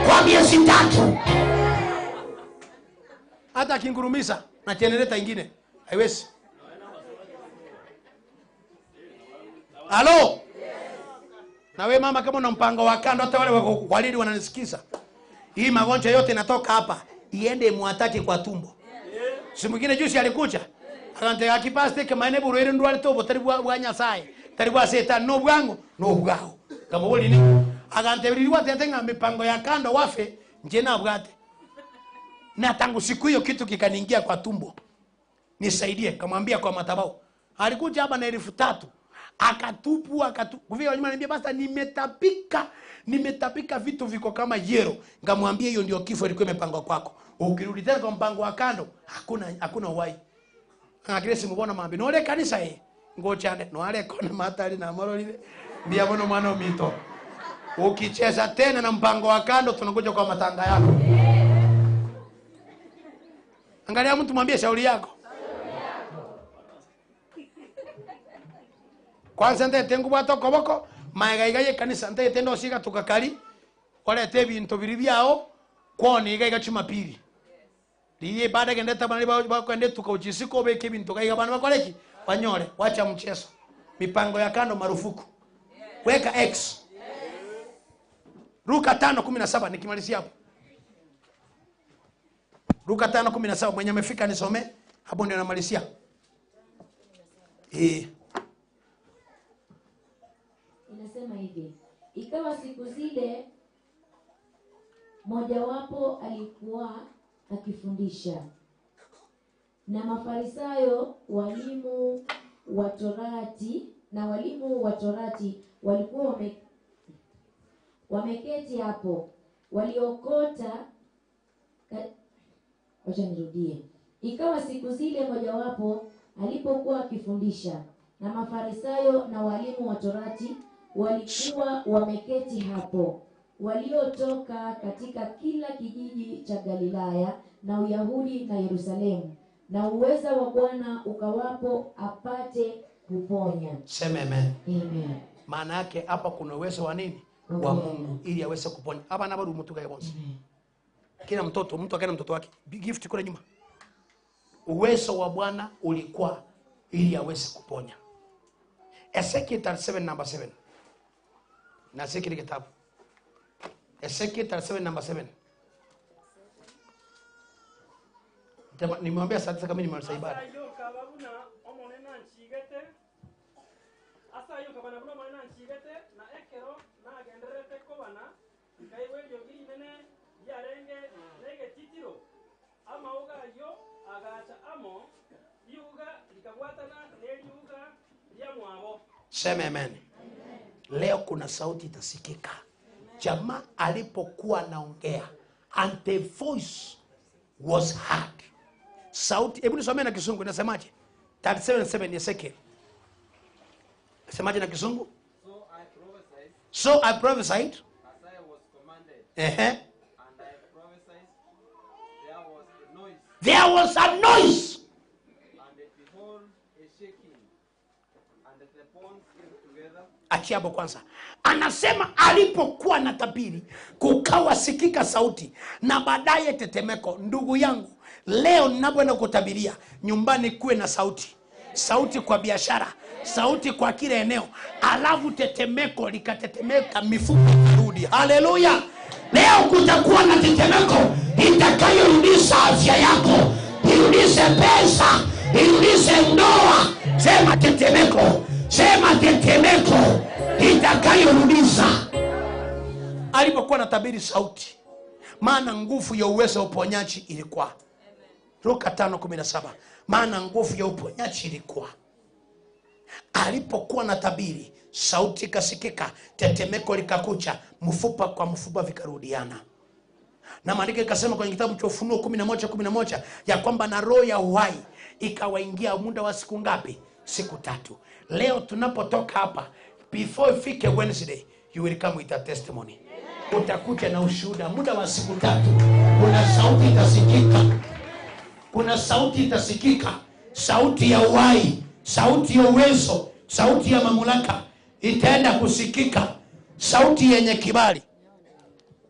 kwa miezi 3. Hata akingurumisa na generator ingine haiwezi. Halo? Na we mama kama una mpango wa kando hata wale wako walidi wananisikiza. Hii magonjwa yote inatoka hapa, iende muataki kwa tumbo. Si mwingine juzi alikuja. Akante akipaste kama ene burwere ndwale tobo tari bwa Nyasaye. Tari bwa Shetani no bwangu no bwao. Kama woli ni akante bilirwa tenga mipango ya kando wafe nje na bwate. Na tangu siku hiyo kitu kikaniingia kwa tumbo. Nisaidie, kamwambia kwa matabao. Alikuja hapa na 3,000. Akatupu kufika nyuma ananiambia pastor nimetapika vitu viko kama yero. Nikamwambia hiyo ndio kifo ilikuwa imepangwa kwako. Ukirudi tena kwa mpango wa kando hakuna uhai. Akile simubona mambi. No le kanisa hii. Ngochane no ale kona matali na morolile. Ndia bono mwana mito. Ukicheza tena na mpango wa kando tunakuja kwa matanga yako. Angalia mtu mwambie shauri yako. Kwanza nte tengu bwato koboko maega kanisa nte tendo siga tukakali olete bintu biri byao kwoni iga Jumapili. Liye baada kendeta bana ba kwende tukauchisiko beke bintu kaiga bana bakoleki wanyore wacha mchezo. Mipango ya kando marufuku. Weka X. Luka 5:17 nikimalizia hapo. Luka 5:17 mwenye amefika nisome hapo ndio namalizia. Inasema hivi, ikawa siku zile mojawapo alikuwa akifundisha na Mafarisayo walimu wa Torati na walimu wa Torati walikuwa wameketi hapo waliokota. Wacha nirudie. Ikawa siku zile mojawapo alipokuwa akifundisha na Mafarisayo na walimu wa Torati walikuwa wameketi hapo, waliotoka katika kila kijiji cha Galilaya na Uyahudi na Yerusalemu, na uweza wa Bwana ukawapo apate kuponya. Sema amen. Amen. Maana yake hapa kuna uwezo wa nini? Wa Mungu ili aweze kuponya. Hapa na bado mtu kae bonsi. Kila mtoto, mtu akae na mtoto wake. Big gift kule nyuma. Uwezo wa Bwana ulikuwa ili aweze kuponya. Ezekiel 37 number 7. Na sikili kitabu. Ezekiel 37 number 7. Nimwambia saa 9 kamili nimaliza ibada. Sema amen. Leo kuna sauti itasikika. Jamaa alipokuwa anaongea, and the voice was heard. Sauti, hebu nisomee na Kizungu inasemaje? 37:7 Ezekiel. Nasemaje na Kizungu? So I prophesied as I was commanded. And I prophesied, there was a noise. There was a noise. And behold, a shaking, and the bones came together. Achia hapo kwanza. Anasema alipokuwa na tabiri kukawa sikika sauti na baadaye tetemeko. Ndugu yangu, leo ninapoenda kutabiria, nyumbani kuwe na sauti. Sauti kwa biashara, sauti kwa kila eneo, alafu tetemeko likatetemeka, mifupa irudi. Haleluya! Leo kutakuwa na tetemeko itakayorudisha afya yako, irudishe pesa, irudishe ndoa. Sema tetemeko, sema tetemeko itakayorudisha. Alipokuwa na tabiri sauti, maana nguvu ya uwezo wa uponyaji ilikuwa. Luka 5:17. Maana nguvu ya uponyaji ilikuwa. Alipokuwa na tabiri, sauti ikasikika, tetemeko likakucha, mfupa kwa mfupa vikarudiana. Na maandiko ikasema kwenye kitabu cha Ufunuo 11:11 ya kwamba na roho ya uhai ikawaingia muda wa siku ngapi? Siku 3. Leo tunapotoka hapa, before ifike Wednesday, you will come with a testimony. Utakuja na ushuhuda muda wa siku 3. Kuna sauti itasikika. Kuna sauti itasikika, sauti ya uhai, sauti ya uwezo, sauti ya mamlaka itaenda kusikika, sauti yenye kibali.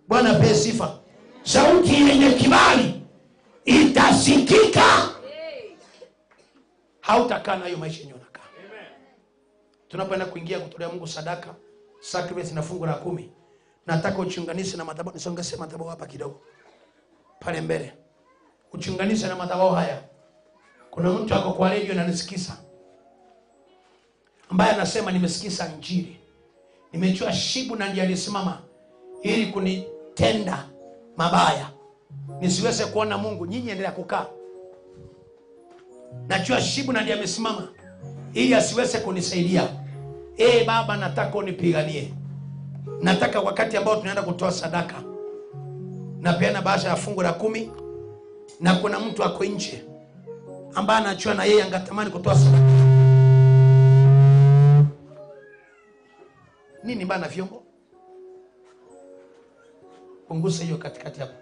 Bwana apewe sifa. Sauti yenye kibali itasikika. Hautakaa na hiyo maisha yenye unakaa. Tunapoenda kuingia kutolea Mungu sadaka, sacrifice na fungu la 10, nataka uchunganishe na madhabahu. Nisongeze madhabahu hapa kidogo, pale mbele. Uchunganishe na madhabahu haya. Kuna mtu ako kwa radio ananisikiza, ambaye anasema nimesikiza injili, nimejua Shibu na ndiye alisimama ili kunitenda mabaya nisiweze kuona Mungu. Nyinyi endelea kukaa. Najua Shibu na ndiye amesimama ili asiweze kunisaidia. Baba, nataka unipiganie. Nataka wakati ambao tunaenda kutoa sadaka na peana bahasha ya fungu la 10, na kuna mtu ako nje ambaye anajua na yeye angatamani kutoa sadaka. Nini bana vyombo? Punguza hiyo katikati hapo.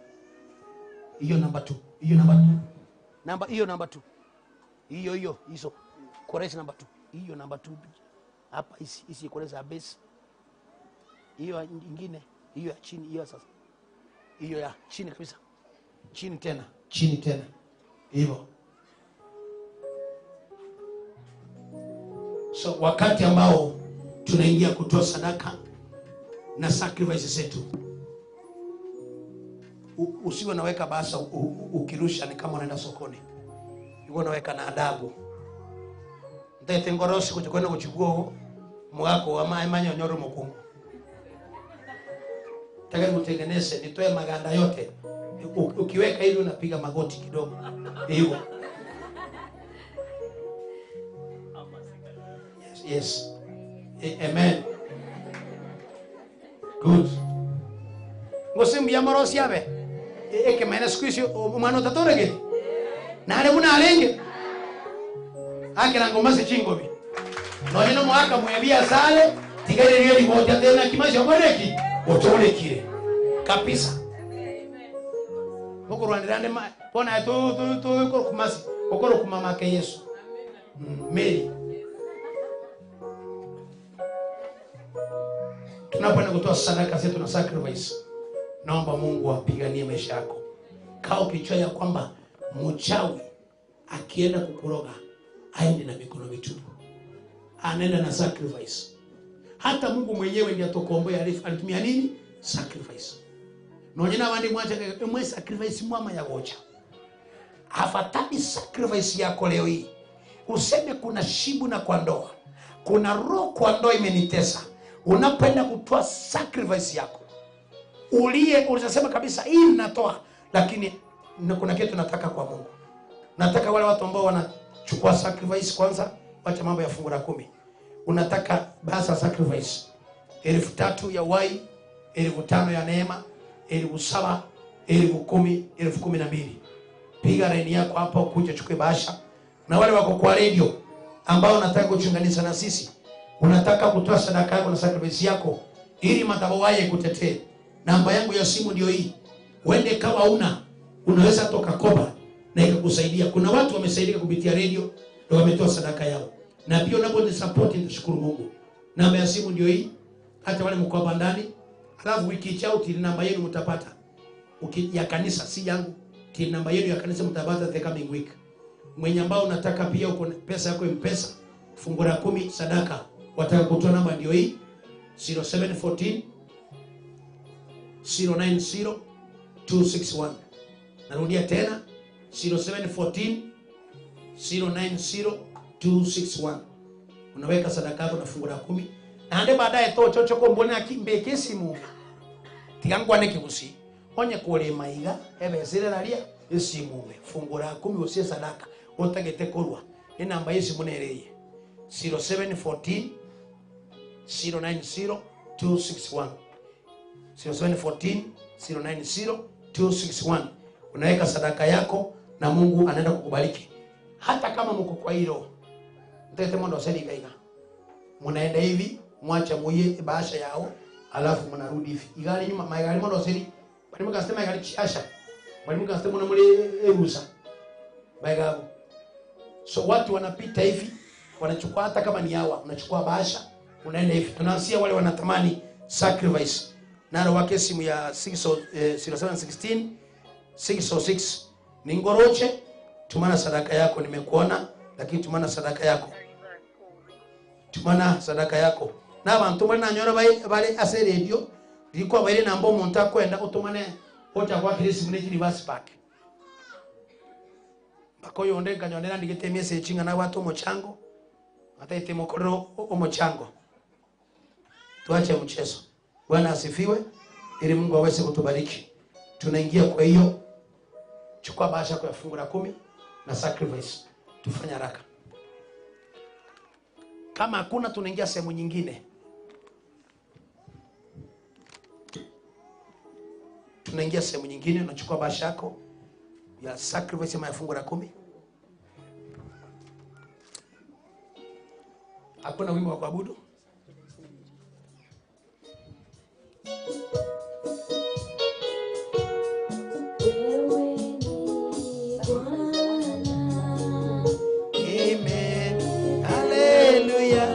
Hiyo namba 2. Hiyo namba 2. Namba hiyo namba 2. Hiyo hiyo hizo. Koresi namba 2. Hiyo namba 2. Hapa hizi koresi ya base. Hiyo nyingine, hiyo ya chini, hiyo sasa. Hiyo ya chini kabisa. Chini tena, chini tena. Hivyo. So wakati ambao tunaingia kutoa sadaka na sacrifice zetu, usiwe naweka basa ukirusha ni kama unaenda sokoni. Yuko unaweka na adabu. Ndete ngorosi kujikwenda kuchukua mwako wa maemanya nyoro mkungu. Nataka nikutengeneze nitoe maganda yote. Ukiweka hivi unapiga magoti kidogo. Hivyo. Yes, yes. Amen. Good. Ngosimbi ya morosi yabe. Eke maana siku hizi umwana utatorege. Na ale muna alenge. Akira ngoma se chingobi. No eno mwaka mwebia sale tigere riyo libota tena kimasha mwereki. Otolekire. Kabisa. Moko rwandirande pona tu tu tu ko kumasi okoro kumama ke Yesu. Mary. Tunapoenda kutoa sadaka zetu na sacrifice, naomba Mungu apiganie maisha yako. Kaa ukichwa ya kwamba mchawi akienda kukuroga aende na mikono mitupu, anaenda na sacrifice. Hata Mungu mwenyewe ndiye atokomboa, alitumia nini? Sacrifice. Nonyena wandi mwacha mwe sacrifice mwama ya gocha. Afadhali sacrifice yako leo hii useme kuna shibu na kwa ndoa, kuna roho kwa ndoa imenitesa. Unapenda kutoa sacrifice yako, ulie, ulisema kabisa hii ninatoa, lakini kuna kitu nataka kwa Mungu. Nataka wale watu ambao wanachukua sacrifice kwanza, wacha mambo ya fungu la 10. Unataka basa sacrifice 3,000 ya wai, 5,000 ya neema, 7,000, 10,000, 12,000. Piga laini yako hapa ukuje chukue bahasha. Na wale wako kwa radio ambao unataka kuchunganisha na sisi, unataka kutoa sadaka yako na sacrifice yako ili madhabahu haya ikutetee, namba yangu ya simu ndio hii. Uende kama unaweza toka kopa na ikakusaidia. Kuna watu wamesaidika kupitia radio na wametoa sadaka yao. Na pia unaponisupport nitashukuru Mungu. Namba ya simu ndio hii. Hata wale mko hapa ndani, alafu wiki ijayo till namba yenu mtapata. Ya kanisa si yangu. Till namba yenu ya kanisa mtapata the coming week. Mwenye ambao unataka pia uko pesa yako M-Pesa, fungu la 10 sadaka, wataka kutoa namba ndio hii 0714 090 261. Narudia tena 0714 090 261. Unaweka sadaka yako na fungu la 10. Na ande baadaye to chocho ko mbona akimbeke simu. Tigangwa nekigusi. Onye kore maiga ebesire raria esimu me fungu la 10 usie sadaka utagete korwa. Ni namba yesimu nereye 0714 090 261. 0714 090 261. Unaweka sadaka yako na Mungu anaenda kukubariki. Hata kama mko kwa hilo mtete mondo seli kaiga. Munaenda hivi, mwacha muye bahasha yao, alafu mnarudi hivi. Igali nyuma maigali mondo seli. Bali mkasema igali chiasha. Bali mkasema mna mule erusa. Baigabu. So watu wanapita hivi, wanachukua hata kama ni hawa, unachukua bahasha, unaenda hivi. Tunaanzia wale wanatamani sacrifice. Naro wake simu ya 0716 606 Ningoroche, tumana sadaka yako, nimekuona, lakini tumana sadaka yako. Tumana sadaka yako. Na abantu bali nanyora bali ase radio, liko bali na mbo muntu akwenda utumane hoja kwa Kristo mune chiri basi park. Bakoyo onde kanyonera ndigete message ngana watu mochango. Ataite mokoro omochango. Tuache mchezo. Bwana asifiwe ili Mungu aweze kutubariki. Tunaingia kwa hiyo, chukua bahasha kwa fungu la 10 na sacrifice. Tufanye haraka. Kama hakuna tunaingia sehemu nyingine. Tunaingia sehemu nyingine, unachukua bahasha yako ya sacrifice ya fungu la 10. Hakuna wimbo wa kuabudu. Amen. Hallelujah.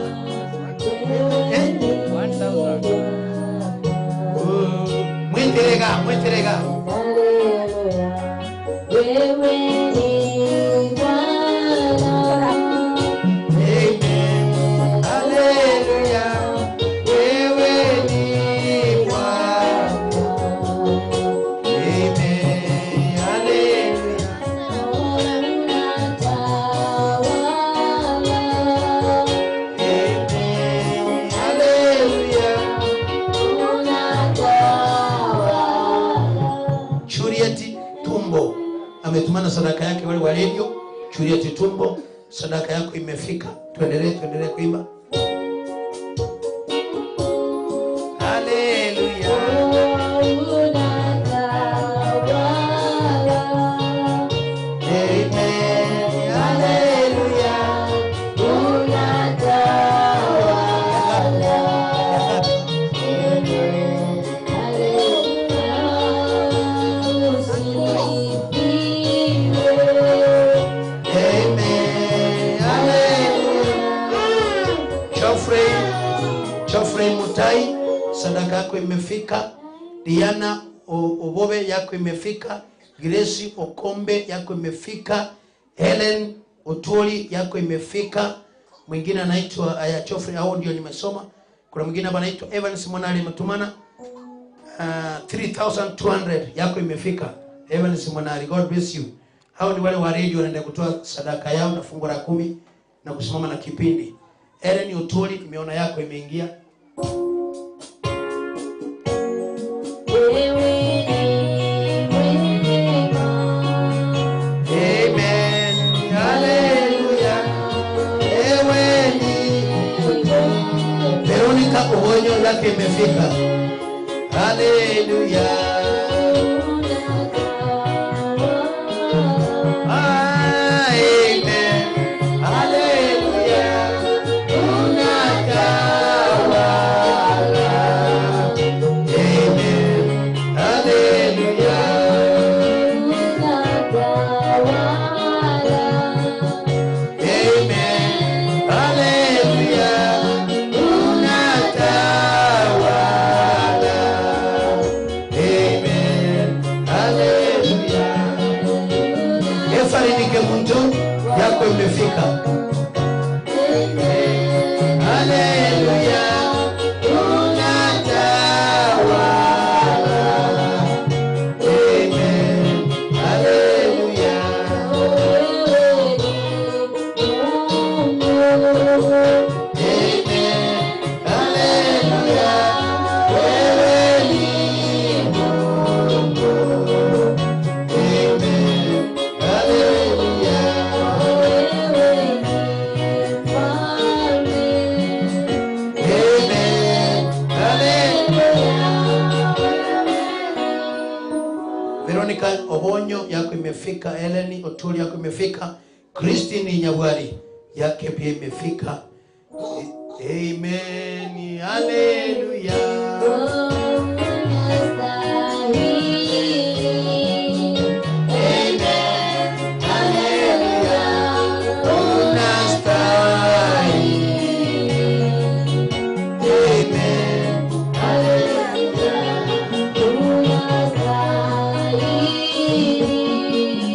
1000. Mwenterega, mwenterega. Wewe ni Bwana. Amen. Hallelujah. Wewe ni Bwana. Amen. Hallelujah. Amen. Hallelujah. Juliet Tumbo ametumana sadaka yake, wale wa radio. Juliet Tumbo, sadaka yako imefika. Tuendelee, tuendelee kuimba. Hallelujah. Amen. Hallelujah. Amen. Hallelujah. Geoffrey Mutai, sadaka yako imefika. Diana Obobe yako imefika. Grace Okombe yako imefika. Helen Otoli yako imefika. Mwingine anaitwa Geoffrey, hao ndio nimesoma. Kuna mwingine hapa anaitwa Evans Monali Mtumana. 3200 yako imefika. Evans Monali, God bless you. Hao ni wale wa redio wanaenda kutoa sadaka yao na fungu la 10 na kusimama na kipindi. Ellen Otuli, nimeona yako imeingia. Amen. Hallelujah. Ewe ni Veronica Obonyo yake imefika. Hallelujah. Amen. Hallelujah. Unatawala. Amen. Hallelujah. Amen. Hallelujah. Unatawala. Amen. Hallelujah. Efarinike muntu yako imefika. Hallelujah. Unatawala. Amen. Hallelujah. Amen. Hallelujah. Wewe ni Mungu. Amen. Hallelujah. Amen. Hallelujah. Veronica Obonyo yako imefika, Eleni Otuli yako imefika, Christine Nyawari yake pia imefika. Amen. Hallelujah. Amen. Hallelujah. Unastahili. Amen.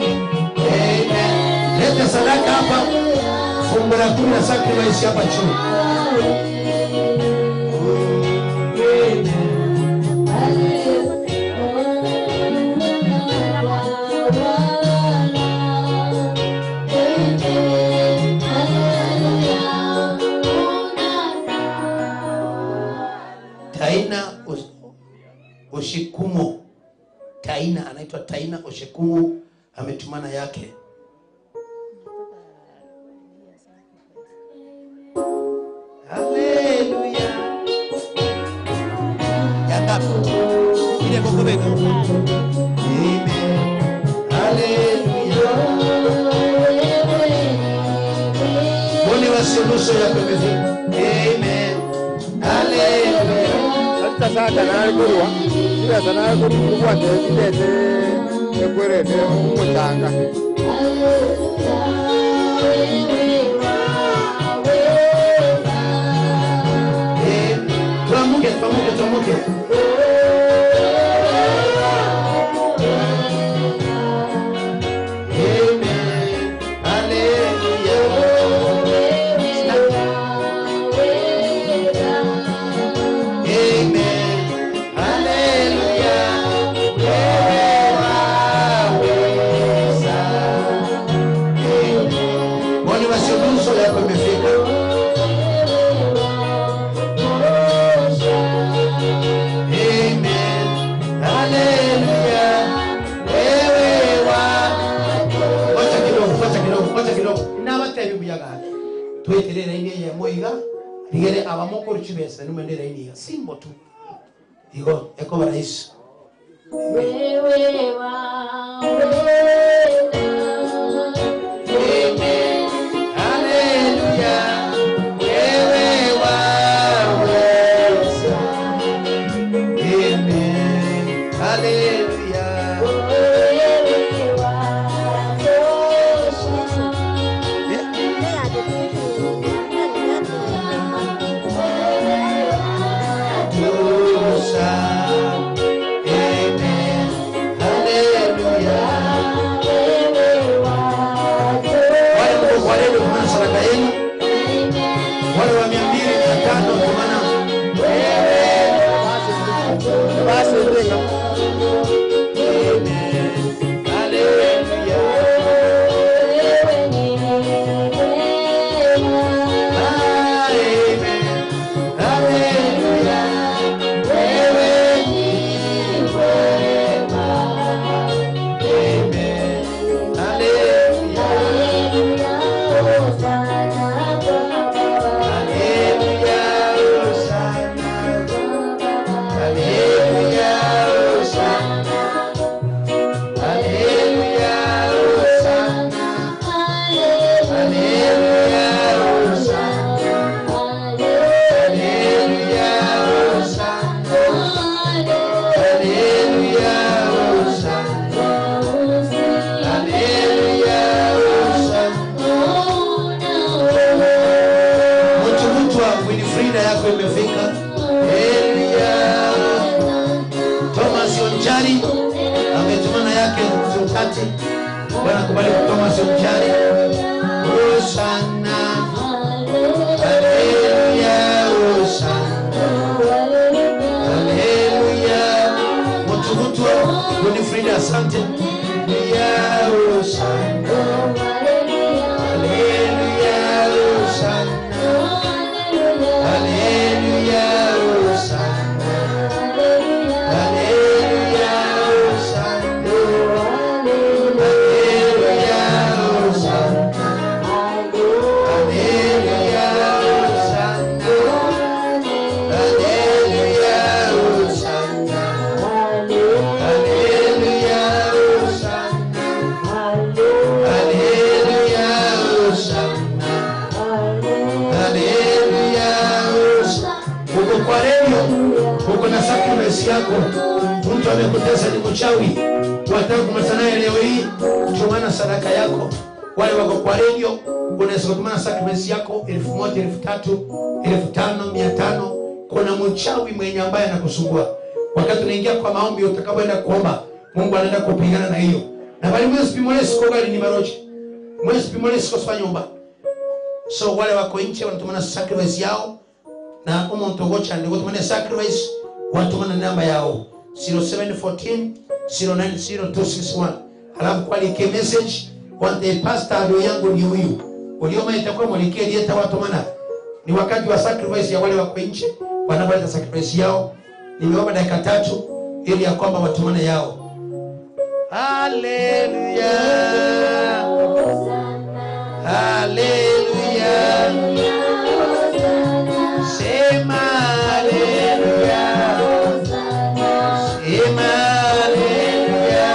Amen. Leta sadaka hapa. Fungu la 10 na sacrifice hapa chini. Taina Oshikumo. Taina anaitwa Taina Oshikumo, ametumana yake. Hallelujah. Yangapi? Ile kokobeka. Amen. Hallelujah. Boni wasinuso yako imefika. Amen. Hallelujah. Sasa nalikulwa ila nalikulwa ndete ekwerete omutanga. Tuamuke, tuamuke, tuamuke. Amen. Hallelujah. Amen. Hallelujah. Wewe waweza. Amen. Mwani wasiunuso yako imefika. Amen. Hallelujah. Wewe wa Wacha kidogo, wacha kidogo, wacha kidogo. Inabatebi buyaga. Tweterera ine ya moiga. Rigere abamoko ruchibesa numendera ine ya simbo tu. Igo eko barahisi. Wewe waweza. Amen. Hallelujah. Wewe waweza. Amen. Hallelujah. Wewe watosha. Tosha. Amen. Hallelujah. Matati. Bwana akubariki Thomas Mchari. Hosanna. Haleluya, Hosanna. Haleluya. Mutugutwa Winifrida, asante. Haleluya, Hosanna. Haleluya, Hosanna. Haleluya, Hosanna. Haleluya, Hosanna. Haleluya, Hosanna. Haleluya, Hosanna. Haleluya, Hosanna. Haleluya, Hosanna. Haleluya, Hosanna. Haleluya, Hosanna. Uko kwa redio, uko na sacrifice yako. Mtu amekutesa ni mchawi, wataka kumaliza naye leo hii, tumana sadaka yako. Wale wako kwa redio, unaweza kutumana sacrifice yako 1000, 3000, 5000, 500. Kuna mchawi mwenye ambaye anakusumbua. Wakati unaingia kwa maombi, utakapoenda kuomba, Mungu anaenda kupigana na hiyo. Na bali mwezi pimolesi kwa gari ni maroche. Mwezi pimolesi kwa nyumba. So wale wako nje wanatumana sacrifice yao, na umuntu gocha ndio kutumana sacrifice, watumana namba yao 0714 090261. Halafu kwa like message wante pastor adui yangu ni huyu. Ulioma itakuwa mwalikie dieta watumana. Ni wakati wa sacrifice ya wale wako nje, wanapoleta sacrifice yao. Nimeomba dakika 3 ili ya kwamba watumane yao. Haleluya. Haleluya. Sema haleluya. Sema haleluya.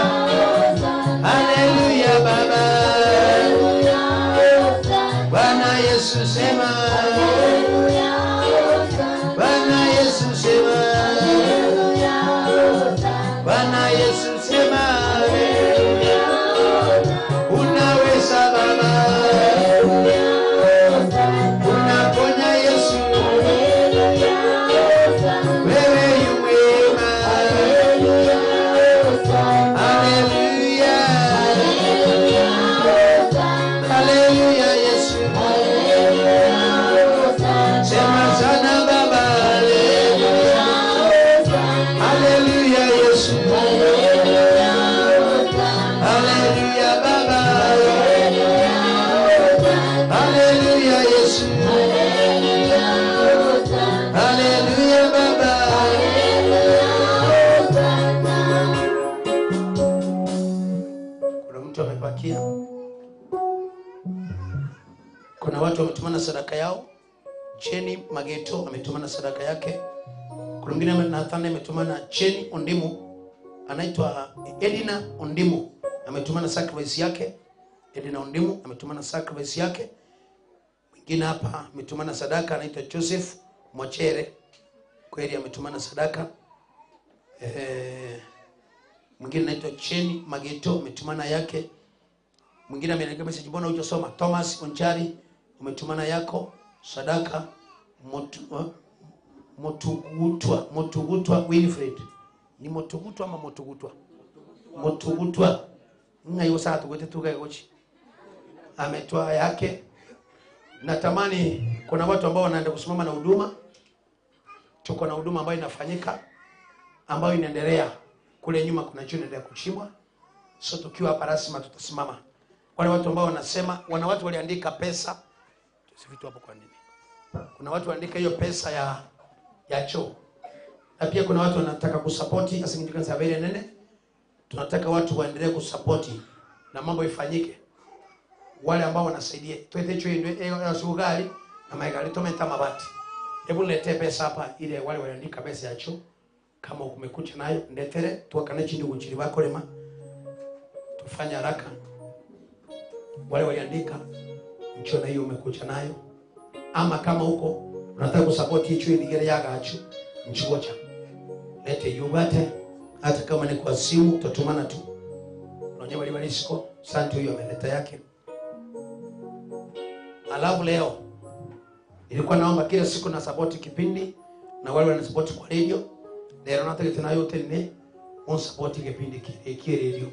Haleluya Baba. Bwana Yesu sema. Bwana Yesu sema. Bwana Yesu sema. Unaweza Baba. Unaponya Yesu. Wewe yu mwema. Haleluya. Haleluya Yesu. Sema sana Baba. Haleluya. Haleluya Yesu. Haleluya Baba. Haleluya Yesu. Haleluya Baba. Kuna mtu amepakia. Kuna watu wametumana sadaka yao. Jenny Mageto ametumana sadaka yake. Kuna mwingine Nathan ametumana, Jenny Ondimu, anaitwa Edina Ondimu ametumana sacrifice yake. Edina Ondimu ametumana sacrifice yake. Mwingine hapa ametumana sadaka, anaitwa Joseph Mwachere, kweli ametumana sadaka. Mwingine anaitwa Jenny Mageto ametumana yake. Mwingine ameniandikia message, mbona hujasoma? Thomas Onchari umetumana yako sadaka. Motugutwa Winfred. Ni Motugutwa ama Motugutwa? Motugutwa. Nga saa tugwete tukae gochi. Ametoa yake. Natamani kuna watu ambao wanaenda kusimama na huduma. Tuko na huduma ambayo inafanyika, ambayo inaendelea. Kule nyuma kuna choo inaendelea kuchimbwa. So tukiwa hapa rasmi tutasimama. Wale watu ambao wanasema, wana watu waliandika pesa. Tusivitu hapo kwa nini? Kuna watu waandika hiyo pesa ya choo. Na pia kuna watu wanataka kusapoti asingijuka sabere nene. Tunataka watu waendelee kusapoti na mambo ifanyike. Wale ambao wanasaidia, tuete choo ndio sugari na maigari tumeta mabati. Hebu niletee pesa hapa ile wale waliandika pesa ya choo. Kama umekucha nayo ndetere tuakane chini uchiri wako lema. Tufanye haraka. Wale waliandika mchona hiyo umekucha nayo. Ama kama huko unataka kusupport hicho ile yagacho mchuocha. Lete yubate hata kama ni kwa simu tutatumana tu. Unaona wale walisiko santi huyo ameleta yake. Alafu leo nilikuwa naomba kila siku na support kipindi na wale wana support kwa radio. Leo nataka tena yote ni on support kipindi kile radio.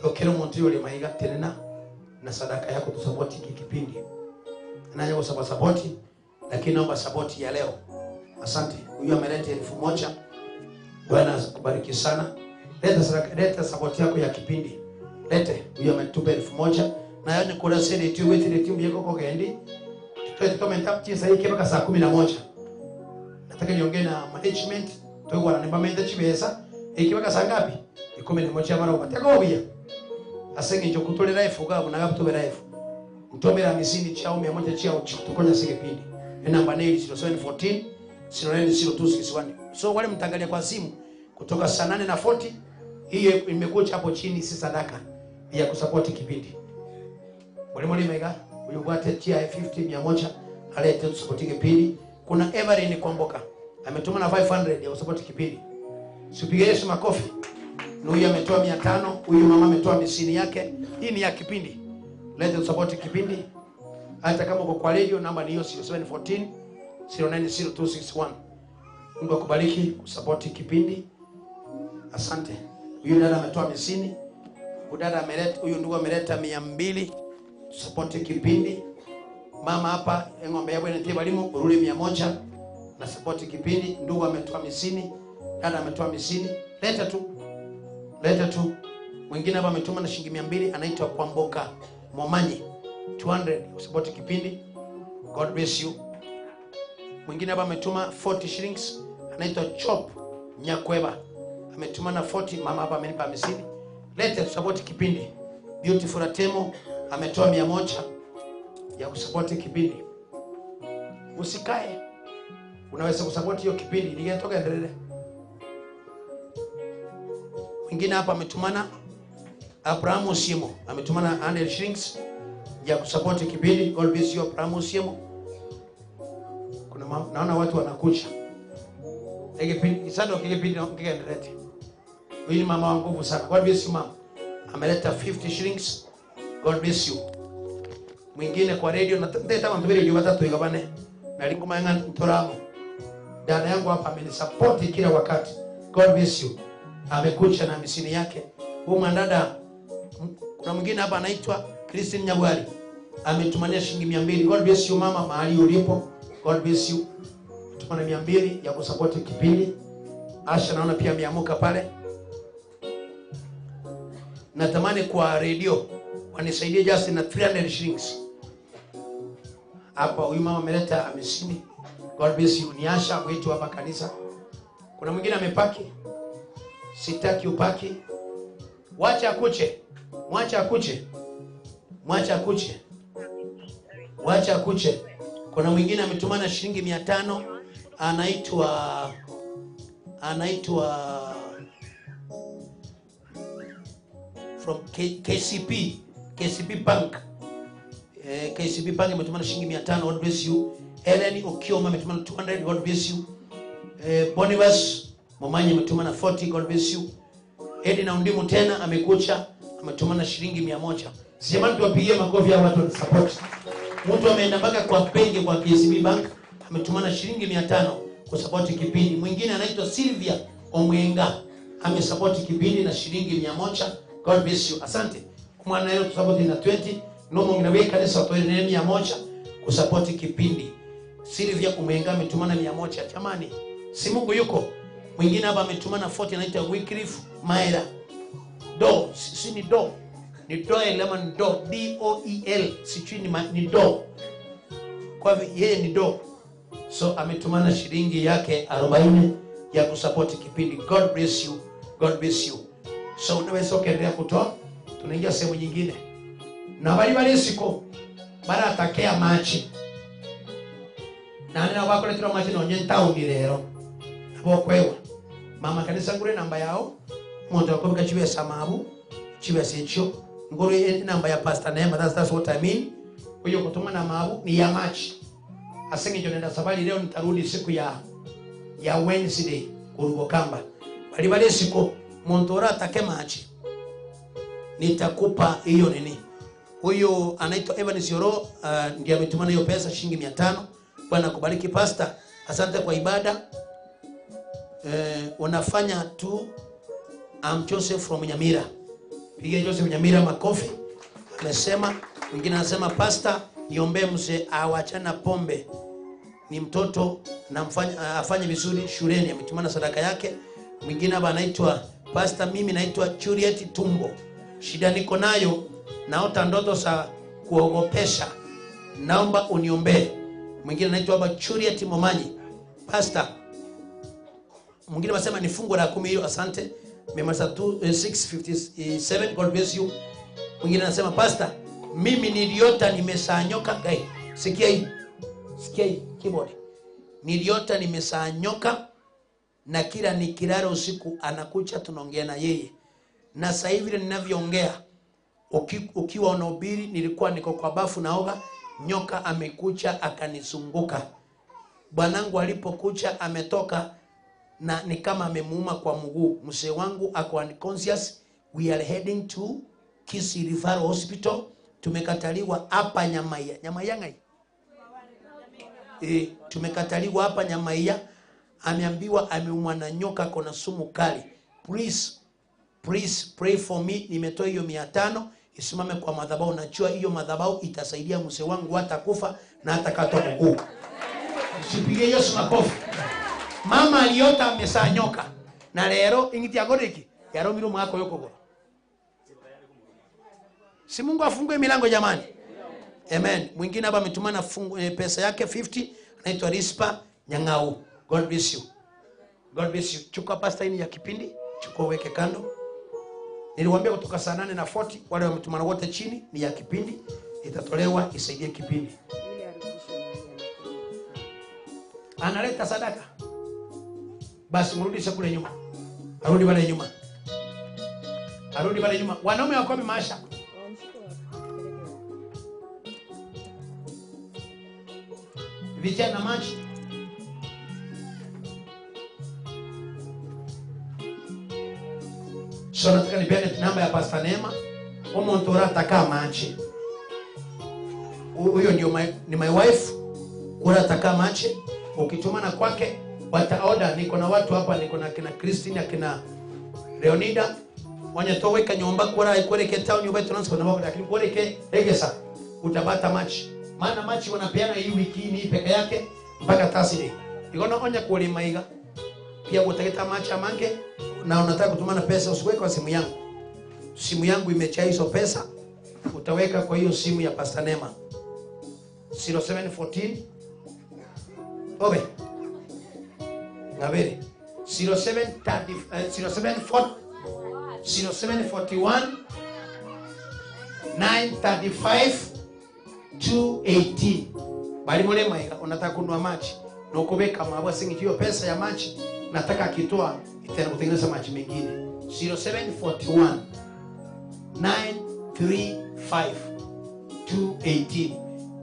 Okero muntu yule maiga tena na sadaka yako tusapoti hiki kipindi. Naje kwa sapoti, lakini naomba sapoti ya leo. Asante. Huyu ameleta 1000. Bwana akubariki sana. Leta sadaka, leta sapoti yako ya kipindi. Lete. Huyu ametupa 1000. Na yeye ni kula sele tu wetire timu yako kwa gendi. Tutamenta chisa hiki mpaka saa 11. Nataka niongee na management, tuwe wananipa chibesa. Ikiweka saa ngapi? 11 mara ubateka obia. Asenge njo kutole life ugabu na gabu tuwe life. Mtomera 50 chao 100 chao tukonya sikipindi. Namba ni 0714 090261. So wale mtangalia kwa simu kutoka saa 8:40 hiyo imekuja hapo chini, si sadaka ya kusupport kipindi. Wale mlimega uyubwate chia 50 100 alete tusupport kipindi. Kuna Everin Kwamboka ametuma na 500 ya kusupport kipindi. Sipige Yesu makofi. Na huyu ametoa 500, huyu mama ametoa 50 yake. Hii ni ya kipindi. Lete support kipindi. Hata kama uko kwa radio namba ni hiyo 0714 090261. Mungu akubariki kusupport kipindi. Asante. Huyu dada ametoa 50. Huyu dada ameleta, huyu ndugu ameleta 200 support kipindi. Mama hapa ng'ombe yao inatia balimu urudi 100 na support kipindi. Ndugu ametoa 50, dada ametoa 50. Leta tu. Leta tu. Mwingine hapa ametuma na shilingi 200, anaitwa Kwamboka Momanyi 200 support kipindi. God bless you. Mwingine hapa ametuma 40 shillings, anaitwa Chop Nyakweba. Ametuma na 40, mama hapa amenipa 50. Leta support kipindi. Beautiful Atemo ametoa 100 ya kusupport kipindi. Usikae. Unaweza kusupport hiyo kipindi. Ningetoka endelee. Mwingine hapa ametumana Abrahamu Simo, ametumana 100 shillings ya kusupport kipindi. God bless you Abrahamu Simo. Kuna naona watu wanakucha. Kipindi sasa kipindi kikaendelea. Huyu ni mama wa nguvu sana. God bless you mama. Ameleta 50 shillings. God bless you. Mwingine kwa radio na ndeta mtu radio watatu igabane. Na lingo mayanga ntoramo. Dada yangu hapa amenisupport kila wakati. God bless you. Amekucha na 50 yake. Huyu mwanadada, kuna mwingine hapa anaitwa Christine Nyagwari. Ametumania shilingi 200. God bless you mama mahali ulipo. God bless you. Tumana 200 ya kusupport kipindi. Asha naona pia ameamuka pale. Natamani kwa radio wanisaidie just na 300 shillings. Hapa huyu mama ameleta 50. God bless you. Ni Asha wetu hapa kanisa. Kuna mwingine amepaki. Sitaki upaki. Wacha akuche. Mwacha akuche. Mwacha akuche. Wacha akuche. Kuna mwingine ametumana shilingi 500, anaitwa from KCP, KCB Bank. KCB Bank ametumana shilingi 500. God bless you. Ellen Okioma ametumana 200. God bless you. Bonivas Momanyi ametumana 40. God bless you. Edina Undimu tena amekucha ametumana shilingi 100. Sijamani tuwapigie makofi hao watu wa support. Mtu ameenda mpaka kwa benki kwa KCB Bank ametumana shilingi 500 kusupport kipindi. Mwingine anaitwa Sylvia Omwenga amesupport kipindi na shilingi 100. God bless you. Asante. Mwana leo tusupport na 20. No mwingine wewe kanisa watoe 100 kusupport kipindi. Sylvia Omwenga ametumana 100. Jamani, si Mungu yuko. Mwingine hapa ametumana 40 anaitwa Wycliffe Maera. Do, si ni do. Ni doel ama ni do, D O E L, sijui ni do. Kwa hivyo yeye ni do. So ametumana shilingi yake 40 ya kusupport kipindi. God bless you. God bless you. So unaweza kuendelea kutoa. Tunaingia sehemu nyingine. Na bali bali siko bara atakea machi. Na nina wako letra machi na onye town lero. Nabo kwewa. Mama kanisa ngure namba yao. Mtu akobika chiwe samabu, chiwe secho. Ngure namba ya Pastor Neema, that's what I mean. Kwa hiyo kutuma na mabu ni ya machi. Asenge ndio nenda safari leo, nitarudi siku ya Wednesday kurubokamba. Bali bali siko montora atake machi. Nitakupa hiyo nini. Huyo anaitwa Evans Yoro, ndiye ametumana hiyo pesa shilingi 500. Bwana kubariki pastor. Asante kwa ibada. Unafanya tu. I'm Joseph from Nyamira. Piga Joseph Nyamira makofi. Amesema, mwingine anasema pastor, niombee mzee awachana pombe. Ni mtoto na afanye vizuri shuleni, ametumana sadaka yake. Mwingine hapa anaitwa pastor, mimi naitwa Juliet Tumbo. Shida niko nayo, naota ndoto za kuogopesha. Naomba uniombee. Mwingine anaitwa hapa Juliet Momanyi. Pastor, mwingine anasema ni fungu la 10 hiyo, asante. Memasa 657, God bless you. Mwingine anasema pastor, mimi niliota nimesanyoka. Hey, sikia hii. Sikia hii keyboard. Niliota nimesanyoka na kila nikilala usiku anakucha tunaongea na yeye. Na sasa hivi ninavyoongea ukiwa unahubiri nilikuwa niko kwa bafu naoga, nyoka amekucha akanizunguka. Bwanangu alipokucha ametoka na ni kama amemuuma kwa mguu. Mzee wangu ako unconscious. We are heading to Kisii Referral Hospital. Tumekataliwa hapa Nyamaiya. Nyamaiya ngai? Tumekataliwa hapa Nyamaiya. Ameambiwa ameumwa na nyoka, kona sumu kali. Please, please pray for me. Nimetoa hiyo 500 isimame kwa madhabahu. Najua hiyo madhabahu itasaidia mzee wangu hatakufa na hatakatwa mguu. Usipige Yesu makofi. Mama aliota amesaa nyoka. Na lero ingiti agoreki yaromiro mwako yokogoro. Si Mungu afungue milango jamani. Amen. Mwingine hapa ametumana pesa yake 50, anaitwa Rispa Nyang'au. God bless you. God bless you. Chukua pasta hii ya kipindi, chukua weke kando. Niliwaambia kutoka saa 8:40 wale wametumana wote chini ni ya kipindi, itatolewa isaidie kipindi. Analeta sadaka. Basi mrudishe kule nyuma. Arudi pale nyuma. Arudi pale nyuma. Wanaume wako maasha. Vijana maji. So nataka nipeane namba ya Pastor Neema. Omontora ataka maji. Huyo ndio ni my wife. Kura ataka maji. Ukitumana kwake wataoda. Niko na watu hapa, niko na kina Christine, kina Leonida. Wanyatoweka nyumba kura ikoreke town nyumba transport na lakini koreke egesa utabata machi. Maana machi wanapeana hii wiki hii peke yake mpaka Thursday. Ikono onya kulima iga. Pia utaketa machi amange na unataka kutumana pesa usiweke kwa simu yangu. Simu yangu imejaa hizo pesa. Utaweka kwa hiyo simu ya Pastor Neema. 0714 Obe. Ngabere. 0730 074 0741 935 218. Bali mole maika unataka kununua maji na ukobeka mabwa singi hiyo pesa ya maji nataka akitoa itaenda kutengeneza maji mengine. 0741 935 218.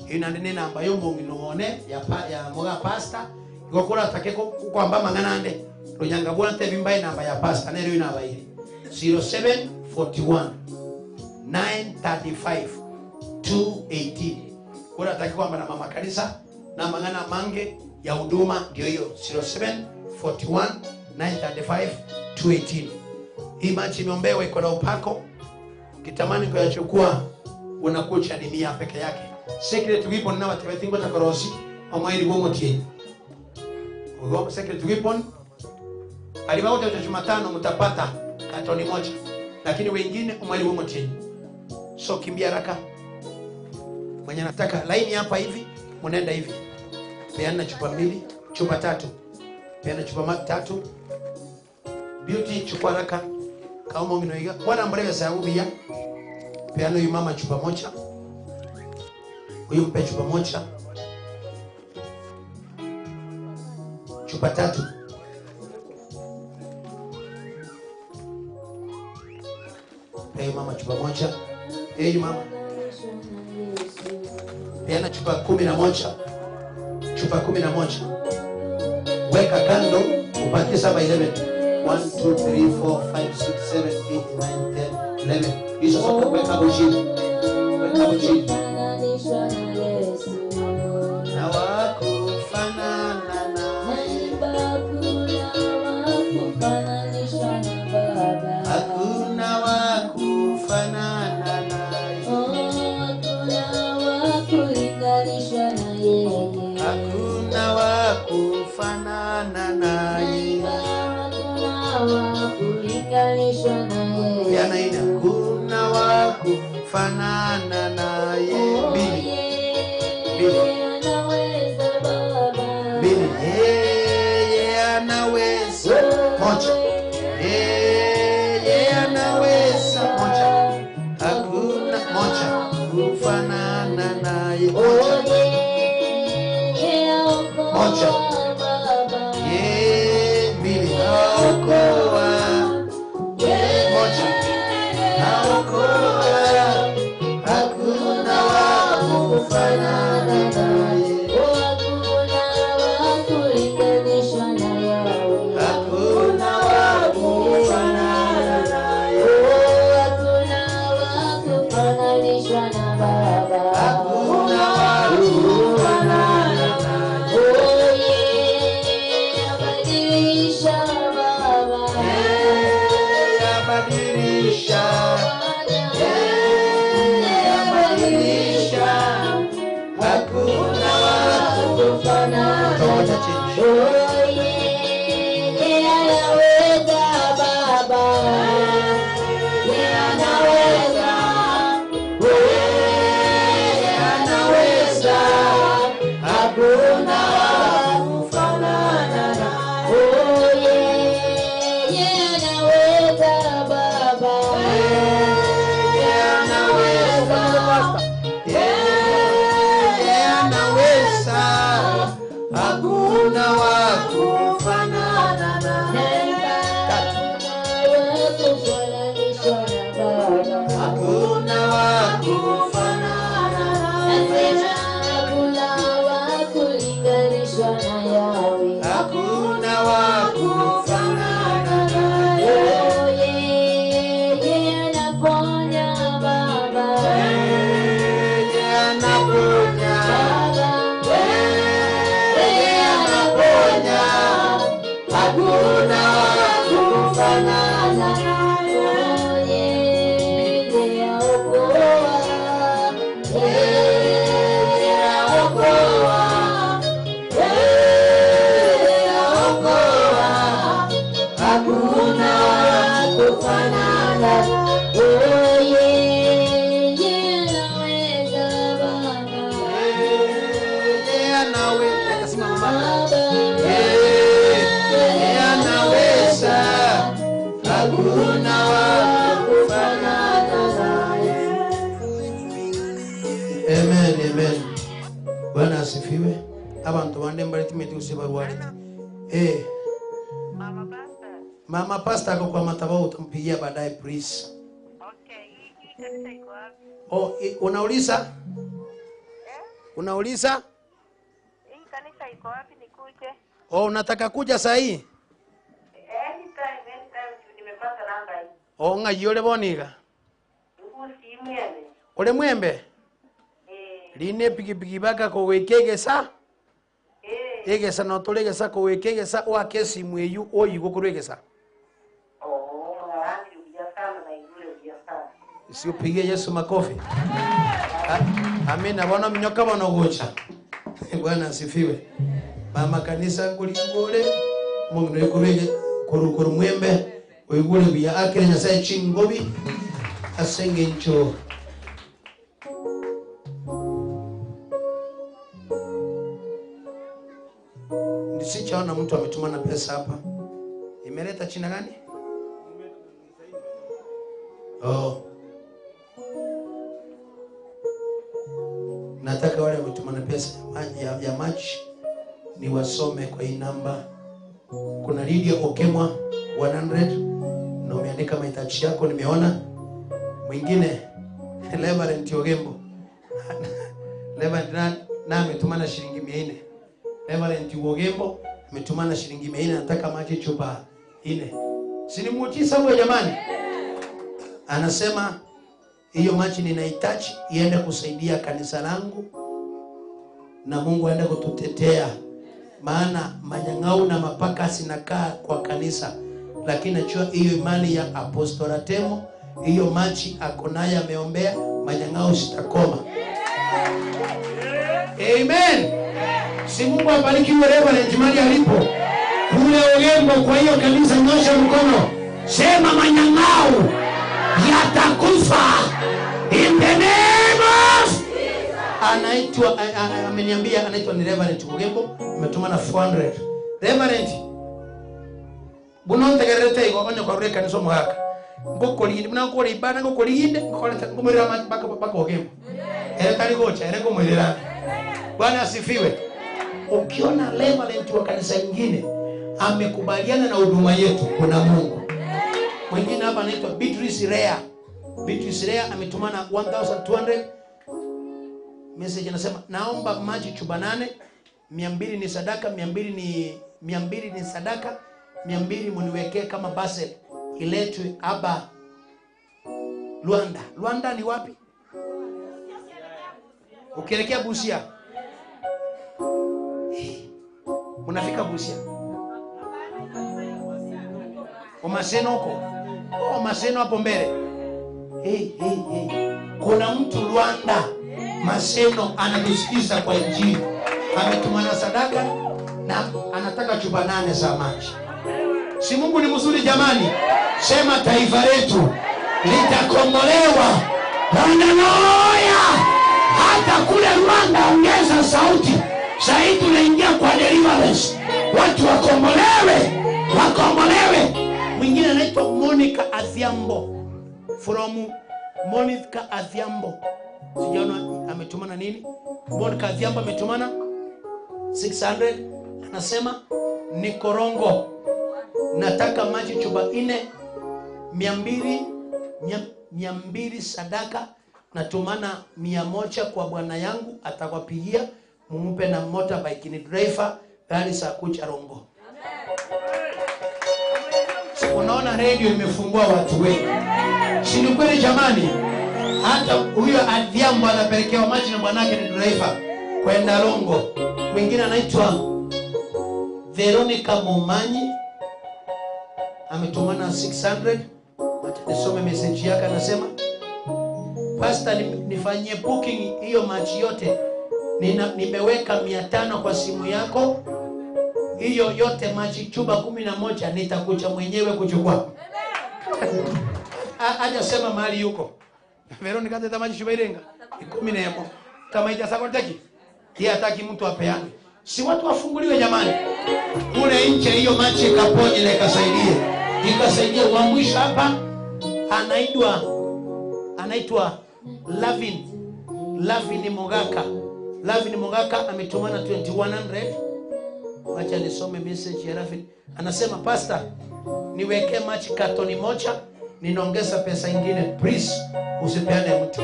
Ina nene namba yombo nginoone ya moga pasta igokora takeko kwamba manganande ronyanga bwana tebimbaye namba ya pasta nero ina baire 0741 935 218. Kura taki kwamba na mama kanisa na mangana mange ya huduma ndio hiyo 0741 935 218. Hii maji imeombewa iko na upako. Kitamani kuyachukua unakucha ni 100 peke yake. Secret weapon na watu takorosi omwairi gomotie. Ugo secret weapon alibaote Jumatano mtapata katoni moja. Lakini wengine omwairi gomotie. So kimbia haraka. Mwenye nataka laini hapa hivi, mnaenda hivi. Peana chupa 2, chupa 3. Peana chupa 3. Beauty chukua haraka. Kaomo nginoiga. Bwana mbreve sababu ya. Peana huyu mama chupa moja. Huyu mpe chupa moja. Chupa 3. Hey mama chupa moja. Hey mama. Peana chupa 11. Chupa 11. Weka kando upatie 7 11. 1 2 3 4 5 6 7 8 9 10 11. Hizo zote weka hapo chini. Weka hapo chini. Na wakufanana naye. Hakuna wakufanana. kufanana naye. Hakuna wa kulinganishwa naye. Yana ine hakuna wa kufanana naye. Mbili. Mbili. Anaweza Baba. Mbili. Yeye anaweza. Moja. Yeye anaweza. Moja. Hakuna moja kufanana naye. Moja. Moja. Yeye mbili. Aokoa. Moja. Aokoa. Hakuna wa kufanana naye. Hakuna wa kulinganishwa naye. Hakuna wa kufanana naye. Hakuna wa kufananishwa na Baba. Hakuna wa kufanana naye. Yeye abadilisha Baba. Yeye abadilisha. Yeye abadilisha. Hakuna wa kufanana. Utawacha chini. Yeye anaweza Baba. Yeye anaweza. Yeye anaweza. Hakuna wa kufanana naye. Yeye anaweza Baba. Yeye anaweza. Yeye anaweza. Hakuna wa kufanana naye. Hakuna wa kufanana naye. Hakuna wa kulinganishwa na Yahweh. Hakuna wa kufanana naye. Yeye anaponya Baba. Yeye anaponya. Yeye anaponya. Hakuna wa kufanana naye. Yeye aokoa. Yeye aokoa. Yeye aokoa. Hakuna wa kufanana. Yeye anaweza Baba. Yeye anaweza. Simama mama. Yeye anaweza. Hakuna wa kufanana naye. Amen, amen. Bwana asifiwe. Abantu bande mbali timeti usibarwalete. Mama pastor ako kwa madhabahu, utampigia baadaye please. Okay, hii kanisa iko wapi? Oh, unauliza? Unauliza? Hii kanisa iko wapi nikuje? Oh, unataka kuja saa hii? Anytime, anytime juu nimepata namba hii. Oh, ng'ayole boniga. Ngusi imwene. Ole mwembe? Line pikipiki baka kowekegesa? Egesa no tolegesa kowekegesa oake simu eyu oyigo kurwegesa. Oh, mwanangu uja sana na igure uja sana. Si upige Yesu makofi. Amina bwana minyoka bwana gocha. Bwana asifiwe. Mama kanisa kuligole mungu yekurege kurukuru mwembe oigule bia akire Nyasaye chingobi asenge ncho. Nisichaona mtu ametuma na pesa hapa. Imeleta china gani? Oh. Nataka wale wametuma na pesa ya maji ni wasome kwa hii namba. Kuna Lydia Okemwa 100 na umeandika mahitaji yako nimeona. Mwingine Reverend Ogembo. Reverend na ametuma na shilingi 400. Reverend Ogembo ametuma na shilingi 400, nataka maji chupa 4. Si ni muujiza huo jamani? Anasema hiyo maji ninahitaji iende kusaidia kanisa langu na Mungu aende kututetea. Maana manyang'au na mapaka sinakaa kwa kanisa, lakini najua hiyo imani ya Apostle Atemo, hiyo maji akonaye ameombea, manyang'au sitakoma. Amen. Si Mungu abariki yule Reverend mali alipo. Kule Ogembo kwa hiyo kanisa, nyosha mkono, sema manyang'au yatakufa in the name of. Anaitwa, ameniambia anaitwa ni Reverend Ogembo, ametuma na 400. Reverend bunontegererete igo onye kwa reka niso muhaka ngokori mnakori ibana ngokori inde ngokoleta ngomurira baka baka Ogembo ere tari gocha ere ngomurira. Bwana asifiwe. Ukiona Reverend wa kanisa nyingine amekubaliana na huduma yetu, kuna Mungu. Mwingine hapa anaitwa Beatrice Rea. Beatrice Rea ametumana 1200 message, anasema naomba maji chupa 8, 200 ni sadaka, 200 ni sadaka, 200 mniwekee kama basel iletwe hapa Luanda. Luanda ni wapi? Ukielekea Busia. Unafika Busia. Omaseno huko. Oh, Maseno hapo mbele. Hey, hey, hey. Kuna mtu Rwanda Maseno anatusikiza kwa injili. Ametumana sadaka na anataka chupa 8 za maji. Si Mungu ni mzuri jamani? Sema taifa letu litakombolewa. Haleluya! Hata kule Rwanda ongeza sauti. Sasa tunaingia kwa deliverance. Watu wakombolewe, wakombolewe. Mwingine anaitwa Monica Adhiambo. From Monica Adhiambo. Sijaona ametumana nini? Monica Adhiambo ametumana 600. Anasema ni korongo. Nataka maji chupa 4, 200 sadaka, natumana 100 kwa bwana yangu atakwapigia, mumpe na motorbike ni driver gari saa kucha Rongo. Unaona radio imefungua watu wengi. Si ni kweli jamani? Hata huyo Adhiambo anapelekewa maji na bwanake ni driver kwenda Rongo. Mwingine anaitwa Veronica Momanyi ametumana 600. Acha nisome message yake. Anasema pastor, nifanyie booking hiyo maji yote. Nimeweka 500 kwa simu yako. Hiyo yote maji chupa 11 nitakuja mwenyewe kuchukua. Hajasema mahali yuko. Veronica teta maji chupa irenga 11. Kama ijasakoteki. Yeye hataki mtu apeane. Si watu wafunguliwe jamani. Kule nje hiyo maji ikaponye na ikasaidie. Ikasaidie. Wa mwisho hapa anaitwa Lavin. Lavin Mogaka. Lavin Mogaka ametumana 2100. Wacha nisome message ya Lavin. Anasema pastor, niweke maji katoni 1, ninaongeza pesa ingine. Please usipeane mtu.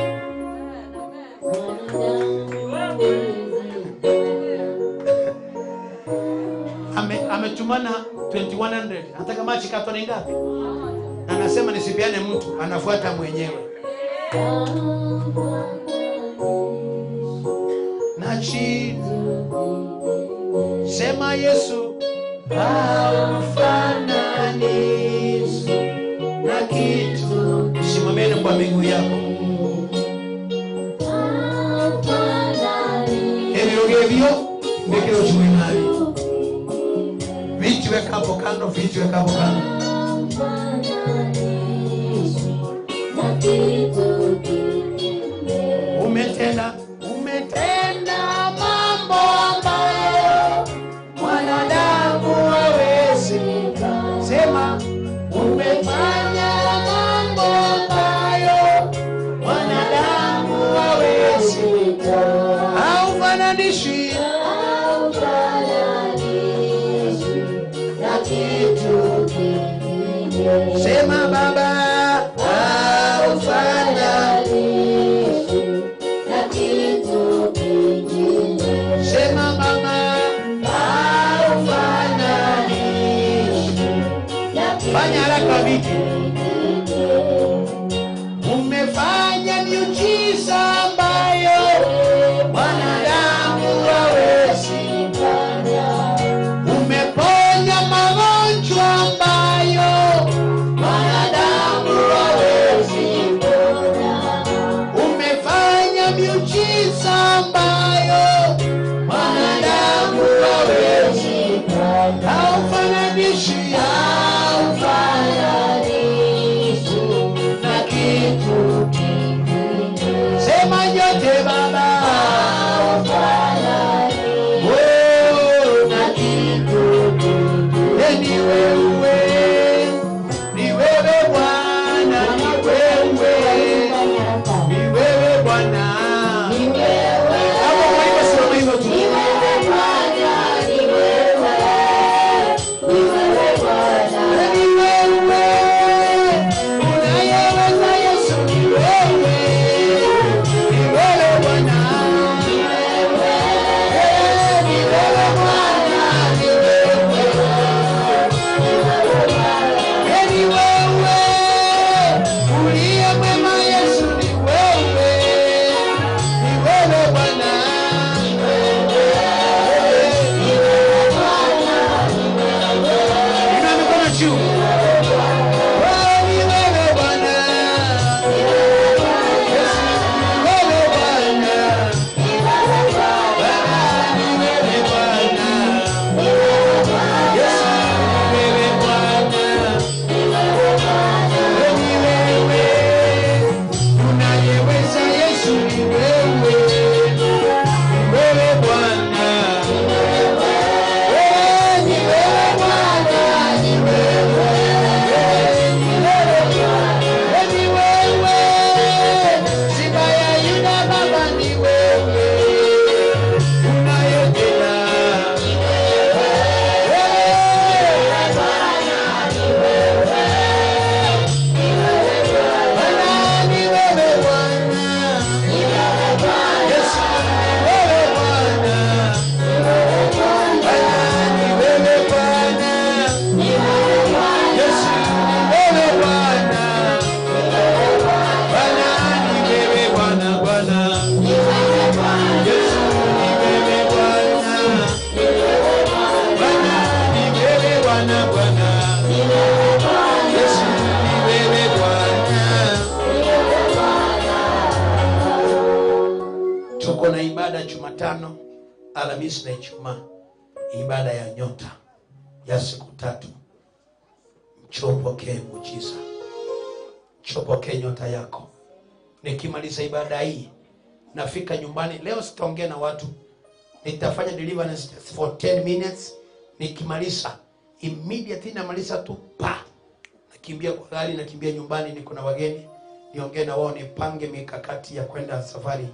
Ametumana 2100. Anataka maji katoni ngapi? Anasema nisipeane mtu, anafuata mwenyewe. Nachi sema Yesu haufananishwi na kitu. Simameni kwa miguu yako. Ebyo mbekero chumwinali. Vitu weka hapo kando, vitu weka hapo kando. Umetenda, umetenda mambo ambayo mwanadamu hawezi. Sema umefanya mambo ambayo mwanadamu hawezi. Haufananishwi, na kitu kingine. Sema Baba, haufananishwi na kitu Tuko na ibada Jumatano, Alhamisi na Ijumaa. Ibada ya nyota ya siku 3. Njoo upokee muujiza. Njoo upokee nyota yako. Nikimaliza ibada hii nafika nyumbani. Leo sitaongea na watu. Nitafanya deliverance for 10 minutes. Nikimaliza immediately namaliza tu pa. Nakimbia kwa gari, nakimbia nyumbani, niko na wageni. Niongee na wao, nipange mikakati ya kwenda safari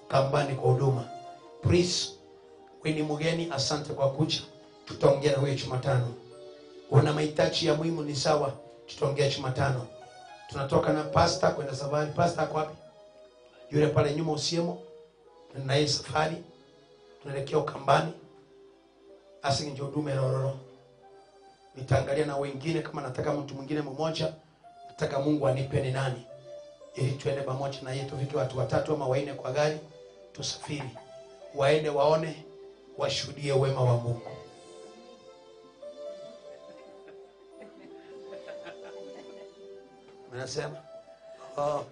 Ukambani kwa huduma. Please, wewe ni mgeni, asante kwa kuja. Tutaongea na wewe Jumatano. Una mahitaji ya muhimu ni sawa, tutaongea Jumatano. Tunatoka na pastor kwenda safari. Pastor ako wapi? Yule pale nyuma usiemo. Na yeye safari. Tunaelekea Ukambani. Asinge huduma rororo. Nitaangalia na wengine kama nataka mtu mwingine mmoja, nataka Mungu anipe ni nani. Ili tuende pamoja na yeye, tufike watu 3 ama 4 kwa gari, tusafiri. Waende waone, washuhudie wema wa Mungu. Mnasema? Oh.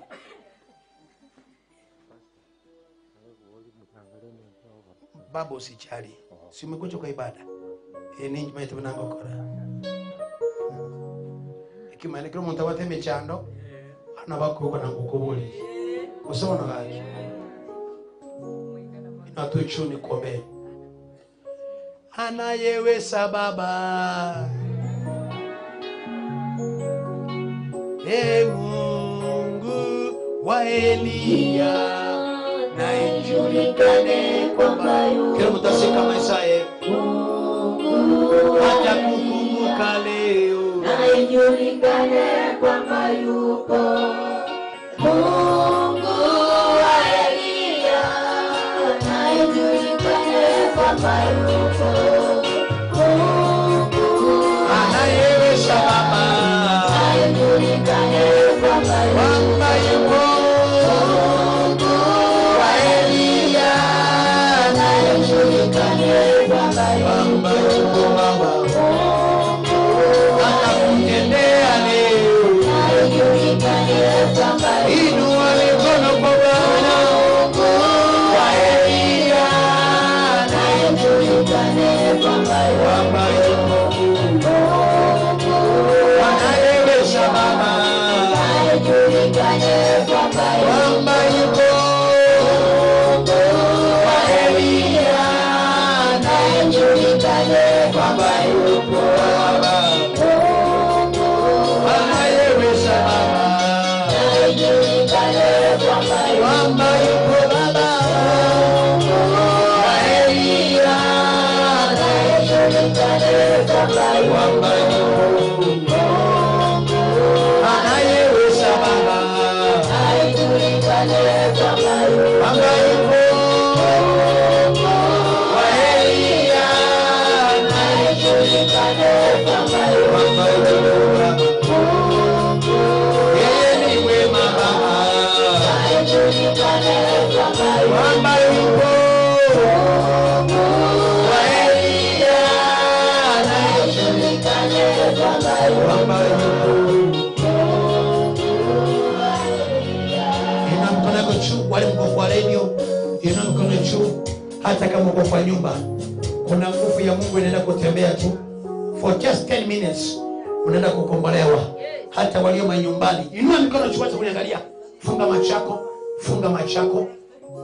Baba usijali. Si umekuja kwa ibada. Ninyi mwe tunango kora. Ikimana kila mtu awate mechando. Ana wako uko na ngukubuli. Usoma na gani? Inatuchuni kuombe. Anayeweza Baba. E Mungu wa Elia, na ijulikane kwamba kila mtu asika maisha hata kukumbuka leo, na ijulikane kwamba yupo Mungu wa Elia, na ijulikane kwamba yupo Mungu anayeweza Baba, na ijulikane kwamba yupo Mungu wa Elia, na ijulikane kwamba yupo Baba, atakutendea leo, na ijulikane kwamba inua mikono kwa Bwana wa Elia, na ijulikane kwamba yupo Mungu anayeweza Baba, na ijulikane kwamba yupo Mungu wa Elia, na ijulikane kwamba yupo Baba, Mungu anayeweza Baba, na ijulikane kwamba yupo Baba wa Elia, na ijulikane kwamba yupo Mungu anayeweza Baba, na ijulikane kwamba yupo wa Elia, na ijulikane kwamba yupo Baba, yeye ni mwema Baba, na ijulikane kwamba yupo wa Elia, na ijulikane kwamba yupo. Inua mkono wako juu, wale mko kwa radio, inua mkono juu, hata kama uko kwa nyumba. Kuna nguvu ya Mungu inaenda kutembea tu. For just 10 minutes unaenda kukombolewa. Hata walio manyumbani, inua mikono juu, acha kuniangalia. Funga macho yako, funga macho yako.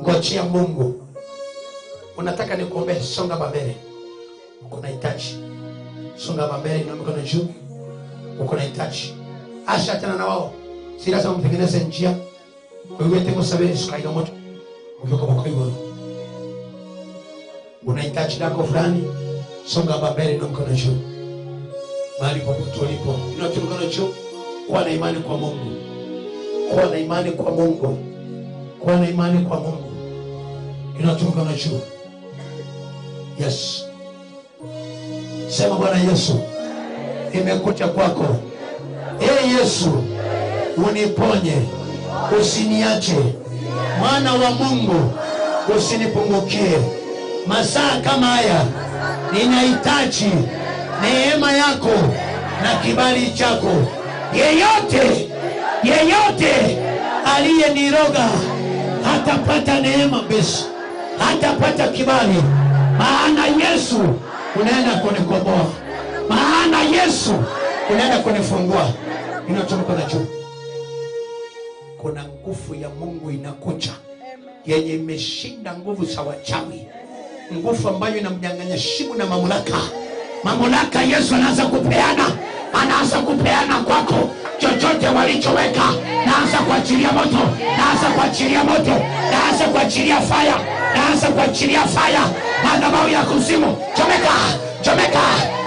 Ngojea Mungu. Unataka nikuombee, songa mbele. Uko na hitaji. Songa mbele, inua mikono juu. Uko na hitaji. Asha tena na wao. Si lazima mtengeneze njia. Wewe teko sabeni sukaida moto. Mkiwa kwa hiyo. Unahitaji lako fulani, songa mbele, inua mkono juu. Mahali popote ulipo, inua mkono juu. Kuwa na imani kwa Mungu. Kuwa na imani kwa Mungu. Kuwa na imani kwa Mungu. Inua mkono juu. Yes. Sema Bwana Yesu, nimekuja kwako. Ee Yesu, uniponye, usiniache. Mwana wa Mungu, usinipungukie. Masaa kama haya ninahitaji neema yako na kibali chako. Yeyote, yeyote aliyeniroga hatapata neema. Basi Hatapata kibali. Maana Yesu unaenda kunikomboa. Maana Yesu unaenda kunifungua. Inatoka na juu. Kuna nguvu ya Mungu inakuja yenye imeshinda nguvu za wachawi, nguvu ambayo inamnyang'anya shimu na mamlaka. Mamlaka Yesu anaanza kupeana, anaanza kupeana kwako chochote walichoweka. Naanza kuachilia moto, naanza kuachilia moto, naanza kuachilia fire, naanza kuachilia fire. Madhabahu ya kuzimu, chomeka, chomeka,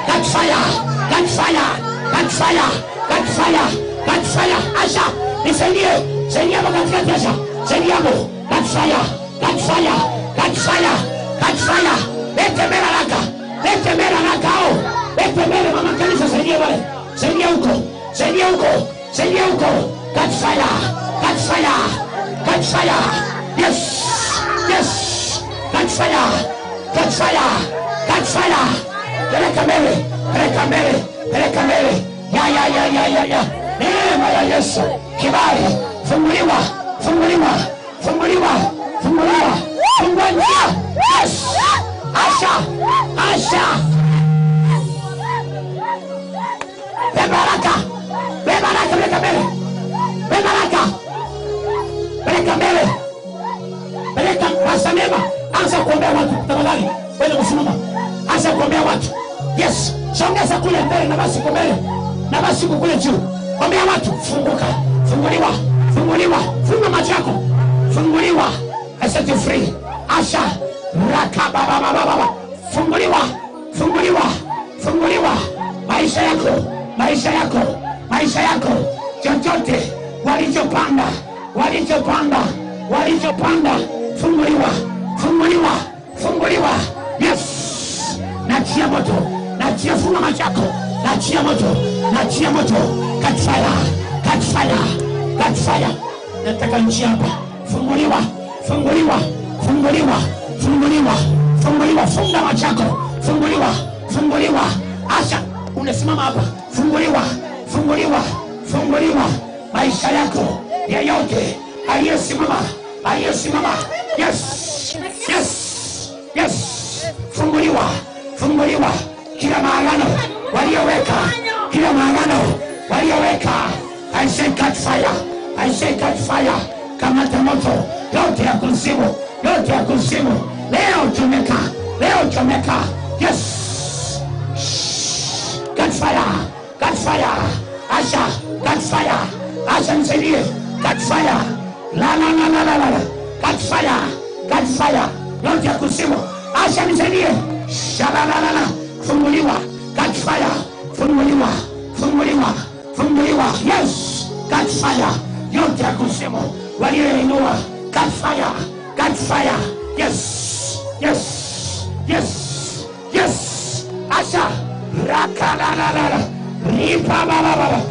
catch fire, catch fire, catch fire, catch fire, catch fire. Asha, nisaidie, saidia hapo katikati Asha, saidia hapo. Catch fire, catch fire, catch fire, catch fire. Lete mbele haraka, lete mbele haraka hao. Lete mbele mama kanisa, saidia pale. Saidia huko, saidia huko, saidia huko. Catch fire, catch fire, catch fire. Yes, yes. Catch fire, catch fire, catch fire. Peleka mbele, peleka mbele, peleka mbele. Ya ya ya ya ya ya. Neema ya Yesu, kibali, funguliwa, funguliwa. Funguliwa, funguliwa, fungua njia. Yes. Asha, Asha. Beba haraka, beba haraka, peleka mbele. Beba haraka. Peleka mbele. Peleka Pastor Neema, anza kuombea watu tafadhali. Wewe kusimama. Anza kuombea watu. Yes, songeza kule mbele na basi mbele. Na basi kule juu. Ombea watu, funguka, funguliwa, funguliwa, funga macho yako. Funguliwa, I set you free. Asha, raka baba baba baba. Funguliwa, funguliwa, funguliwa. Maisha yako, maisha yako, maisha yako. Chochote walichopanda, walichopanda, walichopanda. Funguliwa, funguliwa, funguliwa. Yes. Nachia moto, nachia, funga macho yako. Nachia moto, nachia moto. Catch fire, catch fire, catch fire. Nataka njia hapa. Funguliwa, funguliwa, funguliwa, funguliwa, funguliwa, funga macho yako. Funguliwa, funguliwa. Asha, unasimama hapa. Funguliwa, funguliwa, funguliwa. Maisha yako yeyote aliyesimama, aliyesimama. Yes, yes, yes. Funguliwa, funguliwa. Kila maagano walioweka, kila maagano walioweka. I say catch fire, I say catch fire. Kamata moto yote ya kuzimu, yote ya kuzimu. Leo chomeka, leo chomeka. Yes. Catch fire, catch fire. Asha, catch fire. Asha nisaidie. Catch fire. La la la la la la. Catch fire, catch fire. Yote ya kuzimu. Asha nisaidie. Shala la la la. Funguliwa, catch fire. Funguliwa, funguliwa, funguliwa. Yes, catch fire. Yote ya kuzimu walioinua, catch fire, catch fire. Yes, yes, yes, yes. Asha, raka la la la la, ripa la la la,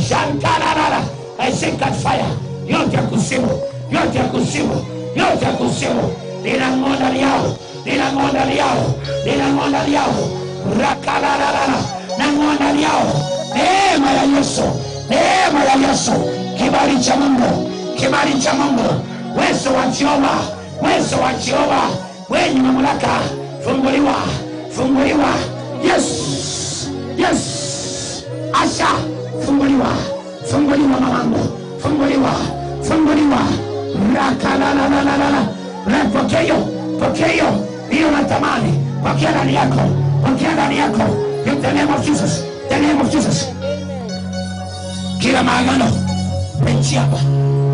janta la la la. I say catch fire. Yote ya kuzimu, yote ya kuzimu, yote ya kuzimu. Ninang'onda liao, ninang'onda liao, ninang'onda liao. Raka la la la la, nang'onda liao. Neema ya Yesu, neema ya Yesu, kibali cha Mungu, kibali cha Mungu, uwezo wa Jehova, uwezo wa Jehova, wenye mamlaka. Funguliwa, funguliwa. Yes, yes. Asha, funguliwa, funguliwa mamangu, funguliwa, funguliwa. Raka la la la la la la. Pokea hiyo, pokea hiyo, hiyo natamani. Pokea ndani yako, pokea ndani yako. In the name of Jesus, the name of Jesus. Kila maagano benchi hapa,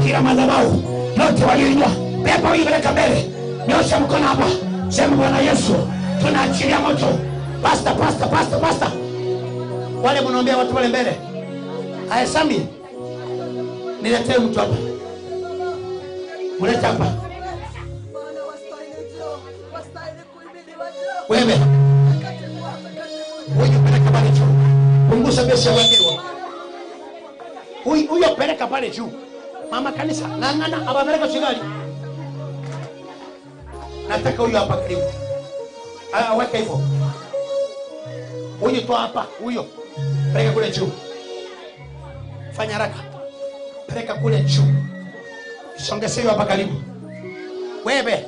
kila madhabahu yote walioinua, pepo hii peleka mbele. Nyosha mkono hapa, sema Bwana Yesu, tunaachilia moto. Pastor, pastor, pastor, pastor. Wale mnaombea watu wale mbele. Haya Sami, niletee mtu hapa. Mlete hapa. Wewe. Huyu peleka pale juu. Punguza pesa ya wageni. Huyu peleka pale juu. Mama kanisa, ng'ang'ana abapeleka chigali. Nataka huyu hapa karibu. Weka hivyo. Huyu toa hapa, huyo. Peleka kule juu. Fanya haraka. Peleka kule juu. Songeza hiyo hapa karibu. Wewe,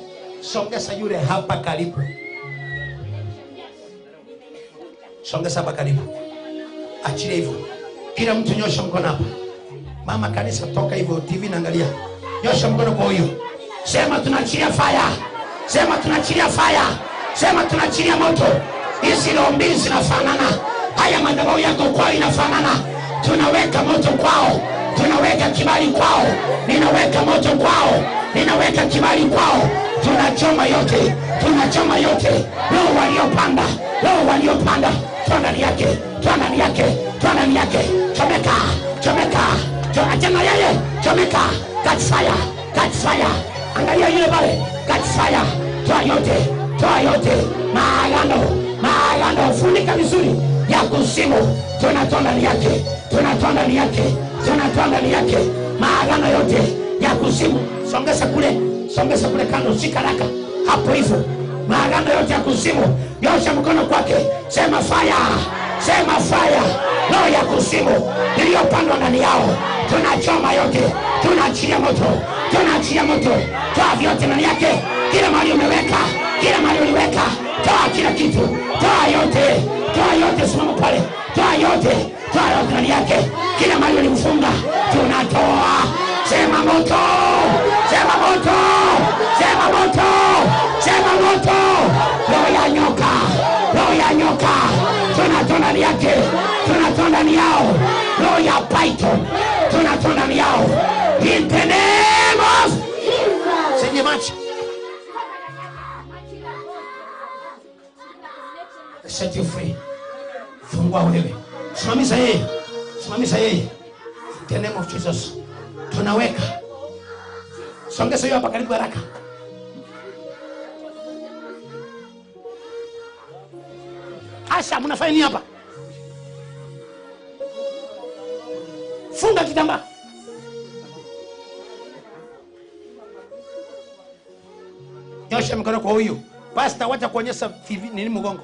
Songesa yule hapa karibu. Songesa hapa karibu. Achilia hivyo. Kila mtu nyosha mkono hapa. Mama kanisa toka hivyo TV naangalia. Nyosha mkono kwa huyo. Sema tunaachilia fire. Sema tunaachilia fire. Sema tunaachilia moto. Hizi roho mbili zinafanana. Haya madhabahu yako kwao inafanana. Tunaweka moto kwao. Tunaweka kibali kwao. Ninaweka moto kwao. Ninaweka kibali kwao. Tunachoma yote. Tunachoma yote. Roho waliopanda. Roho waliopanda. Toa ndani yake. Toa ndani yake. Toa ndani yake. Chomeka. Chomeka. Achana yeye. Chomeka. Catch fire. Catch fire. Angalia yule pale. Catch fire. Toa yote. Toa yote. Maagano. Maagano. Funika vizuri. Ya kuzimu. Tunatoa ndani yake. Tunatoa ndani yake. Tunatoa ndani yake. Maagano yote ya kuzimu. Songeza kule. Songeza kule kando. Shika haraka. Hapo hivyo. Maagano yote ya kuzimu. Nyosha mkono kwake. Sema fire. Sema fire. Roho ya kuzimu iliyopandwa ndani yao. Tunachoma yote. Tunaachilia moto. Tunaachilia moto. Toa vyote ndani yake. Kila mahali umeweka. Kila mahali uliweka. Toa kila kitu. Toa yote. Toa yote. Simama pale. Toa yote. Toa yote ndani yake. Kila mahali ulimfunga. Tunatoa. Sema moto. Sema moto. Sema moto. Sema moto. Roho ya nyoka. Roho ya nyoka. Tunatoa ndani yake. Tunatoa ndani yao. Roho ya python. Tunatoa ndani yao. In the name of Jesus. Sije macho. Set you free. Fungua wewe. Simamisha yeye. Simamisha yeye. In the name of Jesus. Tunaweka. Songeza hiyo hapa karibu haraka. Asha, mnafanya nini hapa? Funga kitambaa. Nyosha mkono kwa huyu. Pastor, wacha kuonyesha TV nini mgongo.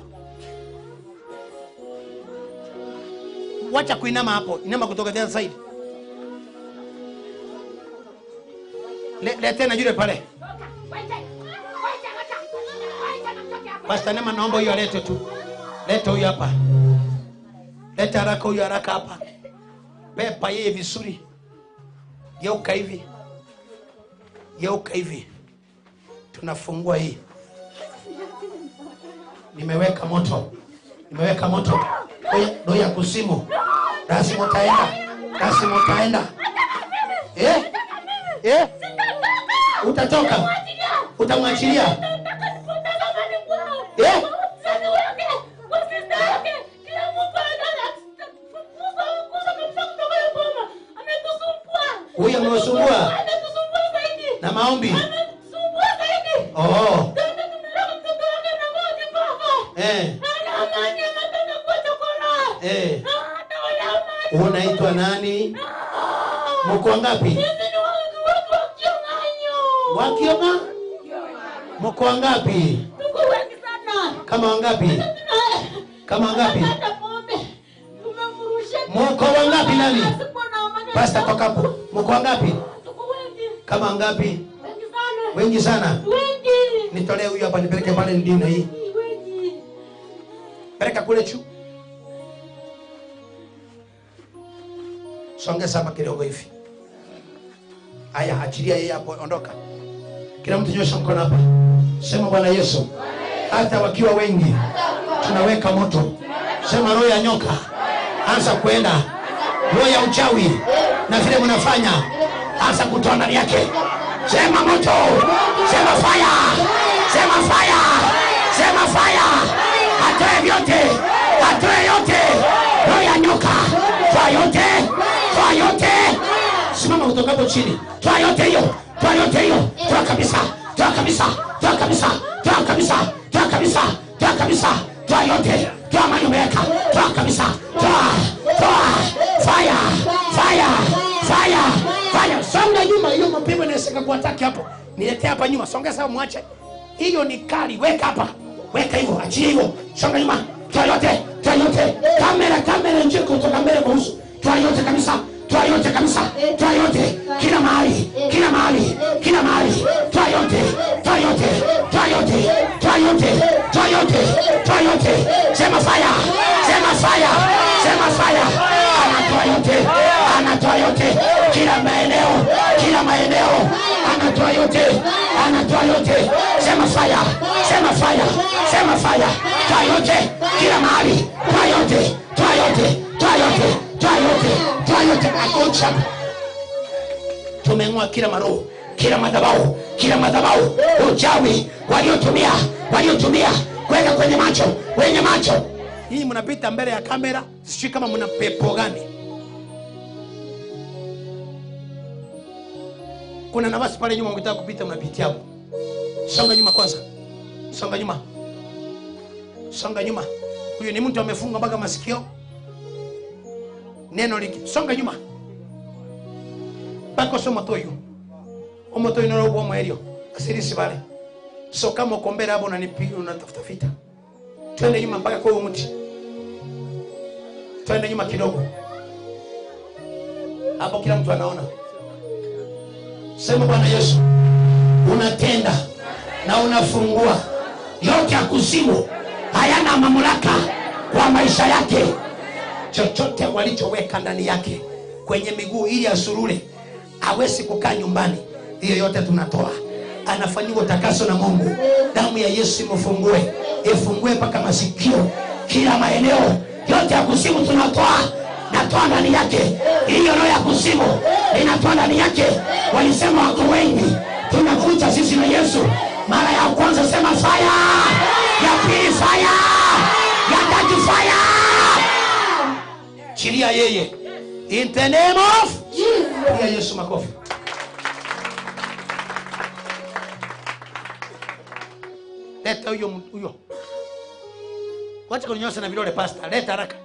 Wacha kuinama hapo. Inama kutoka the other side. Lete na yule pale. Pastor Nema, naomba huyu alete tu. Leta huyu hapa. Leta haraka huyu haraka hapa. Pepa yeye vizuri. Geuka hivi. Geuka hivi. Tunafungua hii. Nimeweka moto. Nimeweka moto. Roho ya kuzimu. Lazima utaenda. Lazima utaenda. Eh? Eh? Utatoka. Utamwachilia. Eh? Huyu amesumbua. Na maombi. Oh. Eh. Eh. Unaitwa nani? Mko wangapi? Wakiona? Mko wangapi? Tuko wengi sana. Kama wangapi? Kama wangapi? Mko wangapi nani? Pastor toka hapo. Mko wangapi? Tuko wengi. Kama wangapi? Wengi sana. Wengi sana. Wengi. Nitolee huyu hapa nipeleke pale ndina hii. Wengi. Peleka kule chu. Songeza hapa kidogo hivi. Haya, achilia yeye hapo, ondoka. Kila mtu nyosha mkono hapa. Sema Bwana Yesu. Hata wakiwa wengi tunaweka moto. Sema roho ya nyoka anza kwenda. Roho ya uchawi na vile mnafanya anza kutoa ndani yake. Sema moto. Sema fire. Sema fire. Sema fire. Atoe vyote. Atoe yote. Roho ya nyoka. Toa yote. Toa yote. Simama kutoka hapo chini. Toa yote hiyo. Toa yote hiyo. Toa kabisa. Toa kabisa. Toa kabisa. Toa kabisa. Toa kabisa. Toa kabisa. Toa yote. Toa mali umeweka. Toa kabisa. Toa. Toa. Fire. Fire. Fire. Fire. Songa nyuma, hiyo mapepo inaweza kuataki hapo. Niletee hapa nyuma. Songeza mwache. Hiyo ni kali. Weka hapa. Weka hivyo. Achia hivyo. Songa nyuma. Toa yote. Toa yote. Kamera, kamera nje kutoka mbele kwa uso. Toa yote kabisa. Toa yote kabisa. Toa yote. Kila mahali. Kila mahali. Kila mahali. Toa yote. Toa yote. Toa yote. Toa yote. Toa yote. Toa yote. Sema fire. Sema fire. Sema fire. Anatoa yote. Anatoa yote. Kila maeneo. Kila maeneo. Anatoa yote. Anatoa yote. Sema fire. Sema fire. Sema fire. Toa yote. Kila mahali. Toa yote. Toa yote. Toa yote. Toa yote. Toa yote. Akocha. Tumeng'oa kila maroho, kila madhabahu, kila madhabahu, uchawi waliotumia kuweka kwenye macho, kwenye macho. Hii mnapita mbele ya kamera, sijui kama mna pepo gani. Kuna nafasi pale nyuma mkitaka kupita mnapitia hapo. Songa nyuma kwanza. Songa nyuma. Songa nyuma. Huyu ni mtu amefunga mpaka masikio. Neno liki. Songa nyuma. Bako soma toyo. Omotoyo noro ubo mwerio. Asirisi bale. So kama uko mbele hapo unanipiga unatafuta vita. Twende nyuma mpaka kwa huo mti. Twende nyuma kidogo. Hapo kila mtu anaona. Sema Bwana Yesu, unatenda na unafungua. Yote ya kuzimu hayana mamlaka kwa maisha yake. Chochote walichoweka ndani yake kwenye miguu ili asurure, hawezi kukaa nyumbani. Hiyo yote tunatoa. Anafanyiwa utakaso na Mungu. Damu ya Yesu imfungue, ifungue mpaka masikio, kila maeneo yote ya kuzimu tunatoa. Natoa ndani yake. Hiyo roho ya kuzimu inatoa ndani yake. Walisema wako wengi, tunakuja sisi na Yesu. Mara ya kwanza sema fire, ya pili fire, ya tatu fire. Chilia yeye. In the name of Jesus. Piga Yesu makofi. Leta huyo huyo. Wacha kunyosha na vidole pastor. Leta haraka.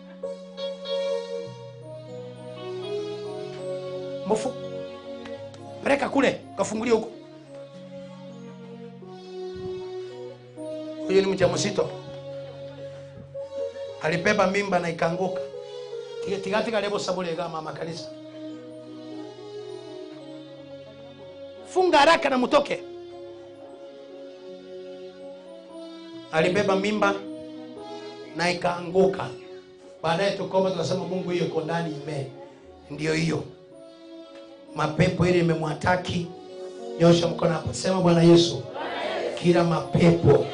Mfu. Peleka kule, kafungulie huko. Huyo ni mjamzito. Alibeba mimba na ikaanguka. Tigatika lebo sabule kama mama kanisa. Funga haraka na mtoke. Alibeba mimba na ikaanguka. Baadaye tukoma tunasema Mungu hiyo iko ndani ime. Ndio hiyo. Mapepo ile imemwataki. Nyosha mkono hapo. Sema Bwana Yesu, kila mapepo